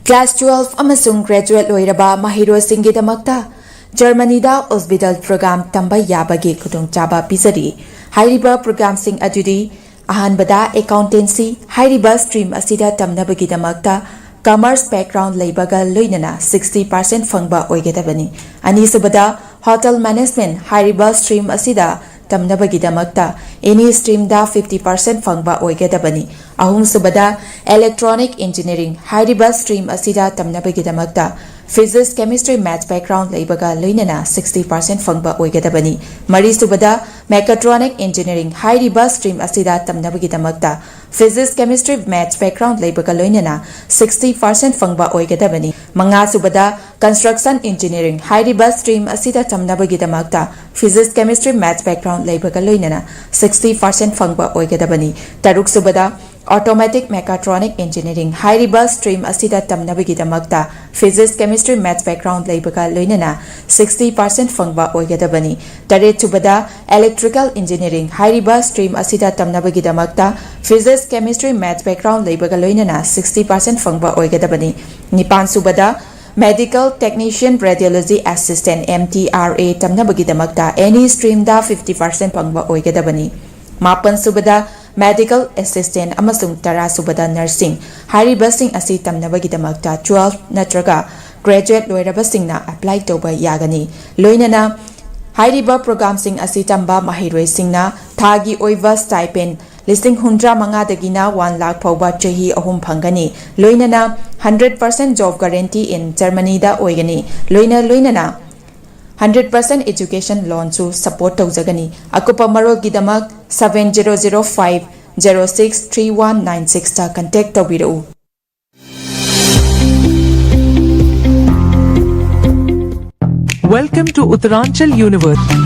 Class twelve ꯑꯃꯁꯨꯡ graduate ꯂꯣꯏꯔꯕ ꯃꯍꯩꯔꯣꯏꯁꯤꯡꯒꯤꯗꯃꯛꯇ ꯖꯔꯃꯅꯤꯗ Ausbildung program ꯇꯝꯕ ꯌꯥꯕꯒꯤ ꯈꯨꯗꯣꯡꯆꯥꯕ ꯄꯤꯖꯔꯤ꯫ ꯍꯥꯏꯔꯤꯕ programꯁꯤꯡ ꯑꯗꯨꯗꯤ ꯑꯍꯥꯟꯕꯗ, ꯑꯦꯀꯥꯎꯟꯇꯦꯟꯁꯤ ꯍꯥꯏꯔꯤꯕ ꯁ꯭ꯇ꯭ꯔꯤꯝ ꯑꯁꯤꯗ ꯇꯝꯅꯕꯒꯤꯗꯃꯛꯇ ꯀꯃꯔꯁ ꯕꯦꯛꯒ꯭ꯔꯥꯎꯟ ꯂꯩꯕꯒ ꯂꯣꯏꯅꯅ ꯁꯤꯛꯁꯇꯤ ꯄꯥꯔꯁꯦꯟ ꯐꯪꯕ ꯑꯣꯏꯒꯗꯕꯅꯤ꯫ ꯑꯅꯤꯁꯨꯕꯗ, ꯍꯣꯇꯦꯜ ꯃꯦꯅꯦꯖꯃꯦꯟꯠ ꯍꯥꯏꯔꯤꯕ ꯁ꯭ꯇ꯭ꯔꯤꯝ ꯑꯁꯤꯗ ꯇꯝꯅꯕꯒꯤꯗꯃꯛꯇ ꯑꯦꯅꯤ ꯁ꯭ꯇ꯭ꯔꯤꯝꯗ ꯐꯤꯐꯇꯤ ꯄꯥꯔꯁꯦꯟ ꯐꯪꯕ ꯑꯣꯏꯒꯗꯕꯅꯤ꯫ ꯑꯍꯨꯝꯁꯨꯕꯗ, ꯏꯂꯦꯛꯇ꯭ꯔꯣꯅꯤꯛ ꯏꯟꯖꯤꯅꯤꯌꯥꯔꯤꯡ ꯍꯥꯏꯔꯤꯕ ꯁ꯭ꯇ꯭ꯔꯤꯝ ꯑꯁꯤꯗ ꯇꯝꯅꯕꯒꯤꯗꯃꯛꯇ ꯐꯤꯖꯤꯛꯁ, ꯀꯦꯃꯤꯁꯇ꯭ꯔꯤ, ꯃꯦꯊꯁ ꯕꯦꯛꯒ꯭ꯔꯥꯎꯟ ꯂꯩꯕꯒ ꯂꯣꯏꯅꯅ ꯁꯤꯛꯁꯇꯤ ꯄꯥꯔꯁꯦꯟ ꯐꯪꯕ ꯑꯣꯏꯒꯗꯕꯅꯤ꯫ ꯃꯔꯤꯁꯨꯕꯗ, ꯃꯦꯀꯥꯇ꯭ꯔꯣꯅꯤꯛ ꯏꯟꯖꯤꯅꯤꯌꯥꯔꯤꯡ ꯍꯥꯏꯔꯤꯕ ꯁ꯭ꯇ꯭ꯔꯤꯝ ꯑꯁꯤꯗ ꯇꯝꯅꯕꯒꯤꯗꯃꯛꯇ ꯐꯤꯖꯤꯛꯁ, ꯀꯦꯃꯤꯁꯇ꯭ꯔꯤ, ꯃꯦꯊꯁ ꯕꯦꯛꯒ꯭ꯔꯥꯎꯟ ꯂꯩꯕꯒ ꯂꯣꯏꯅꯅ ꯁꯤꯛꯁꯇꯤ ꯄꯥꯔꯁꯦꯟ ꯐꯪꯕ ꯑꯣꯏꯒꯗꯕꯅꯤ꯫ ꯃꯉꯥꯁꯨꯕꯗ, ꯀꯟꯁꯇ꯭ꯔꯛꯁꯟ ꯏꯟꯖꯤꯅꯤꯌꯥꯔꯤꯡ ꯍꯥꯏꯔꯤꯕ ꯁ꯭ꯇ꯭ꯔꯤꯝ ꯑꯁꯤꯗ ꯇꯝꯅꯕꯒꯤꯗꯃꯛꯇ ꯐꯤꯖꯤꯛꯁ, ꯀꯦꯃꯤꯁꯇ꯭ꯔꯤ, ꯃꯦꯊꯁ ꯕꯦꯛꯒ꯭ꯔꯥꯎꯟ ꯂꯩꯕꯒ ꯂꯣꯏꯅꯅ ꯁꯤꯛꯁꯇꯤ ꯄꯥꯔꯁꯦꯟ ꯐꯪꯕ ꯑꯣꯏꯒꯗꯕꯅꯤ꯫ ꯇꯔꯨꯛꯁꯨꯕꯗ, ꯑꯣꯇꯣꯃꯦꯇꯤꯛ ꯃꯦꯀꯥꯇ꯭ꯔꯣꯅꯤꯛ ꯏꯟꯖꯤꯅꯤꯌꯥꯔꯤꯡ ꯍꯥꯏꯔꯤꯕ ꯁ꯭ꯇ꯭ꯔꯤꯝ ꯑꯁꯤꯗ ꯇꯝꯅꯕꯒꯤꯗꯃꯛꯇ ꯐꯤꯖꯤꯛꯁ, ꯀꯦꯃꯤꯁꯇ꯭ꯔꯤ, ꯃꯦꯊꯁ ꯕꯦꯛꯒ꯭ꯔꯥꯎꯟ ꯂꯩꯕꯒ ꯂꯣꯏꯅꯅ ꯁꯤꯛꯁꯇꯤ ꯄꯥꯔꯁꯦꯟ ꯐꯪꯕ ꯑꯣꯏꯒꯗꯕꯅꯤ꯫ ꯇꯔꯦꯠꯁꯨꯕꯗ, ꯏꯂꯦꯛꯇ꯭ꯔꯤꯀꯦꯜ ꯏꯟꯖꯤꯅꯤꯌꯥꯔꯤꯡ ꯍꯥꯏꯔꯤꯕ ꯁ꯭ꯇ꯭ꯔꯤꯝ ꯑꯁꯤꯗ ꯇꯝꯅꯕꯒꯤꯗꯃꯛꯇ ꯐꯤꯖꯤꯛꯁ, ꯀꯦꯃꯤꯁꯇ꯭ꯔꯤ, ꯃꯦꯊꯁ ꯕꯦꯛꯒ꯭ꯔꯥꯎꯟ ꯂꯩꯕꯒ ꯂꯣꯏꯅꯅ ꯁꯤꯛꯁꯇꯤ ꯄꯥꯔꯁꯦꯟ ꯐꯪꯕ ꯑꯣꯏꯒꯗꯕꯅꯤ꯫ ꯅꯤꯄꯥꯟꯁꯨꯕꯗ, medical technician, radiology assistant, M T R A, ꯇꯝꯅꯕꯒꯤꯗꯃꯛꯇ ꯑꯦꯅꯤ ꯁ꯭ꯇ꯭ꯔꯤꯝꯗ ꯐꯤꯐꯇꯤ ꯄꯥꯔꯁꯦꯟ ꯐꯪꯕ ꯑꯣꯏꯒꯗꯕꯅꯤ꯫ ꯃꯥꯄꯟꯁꯨꯕꯗ, ꯃꯦꯗꯤꯀꯦꯜ ꯑꯦꯁꯤꯁꯇꯦꯟꯠ ꯑꯃꯁꯨꯡ ꯇꯔꯥꯁꯨꯕꯗ, ꯅꯔꯁꯤꯡ ꯍꯥꯏꯔꯤꯕꯁꯤꯡ ꯑꯁꯤ ꯇꯝꯅꯕꯒꯤꯗꯃꯛꯇ ꯇꯨꯋꯦꯜꯐ ꯅꯠꯇ꯭ꯔꯒ ꯒ꯭ꯔꯦꯖꯨꯑꯦꯠ ꯂꯣꯏꯔꯕꯁꯤꯡꯅ ꯑꯦꯄ꯭ꯂꯥꯏ ꯇꯧꯕ ꯌꯥꯒꯅꯤ꯫ ꯂꯣꯏꯅꯅ ꯍꯥꯏꯔꯤꯕ ꯄ꯭ꯔꯣꯒ꯭ꯔꯥꯝꯁꯤꯡ ꯑꯁꯤ ꯇꯝꯕ ꯃꯍꯩꯔꯣꯏꯁꯤꯡꯅ ꯊꯥꯒꯤ ꯑꯣꯏꯕ ꯁ꯭ꯇꯥꯏꯄꯦꯟ ꯂꯤꯁꯤꯡ ꯍꯨꯝꯗ꯭ꯔꯥ ꯃꯉꯥꯗꯒꯤꯅ ꯋꯥꯟ ꯂꯥꯈ ꯐꯥꯎꯕ ꯆꯍꯤ ꯑꯍꯨꯝ ꯐꯪꯒꯅꯤ꯫ ꯂꯣꯏꯅꯅ hundred percent job guarantee in ꯖꯔꯃꯅꯤꯗ ꯑꯣꯏꯒꯅꯤ꯫ ꯂꯣꯏꯅ ꯂꯣꯏꯅꯅ ꯍꯟꯗ꯭ꯔꯦꯠ ꯄꯥꯔꯁꯦꯟ ꯑꯦꯖꯨꯀꯦꯁꯟ ꯂꯣꯟꯁꯨ ꯁꯄꯣꯔꯠ ꯇꯧꯖꯒꯅꯤ꯫ ꯑꯀꯨꯞꯄ ꯃꯔꯣꯜꯒꯤꯗꯃꯛ seven zero zero five zero six three one nine sixꯇ ꯀꯟꯇꯦꯛ ꯇꯧꯕꯤꯔꯛꯎ꯫ Welcome to Uttaranchal University.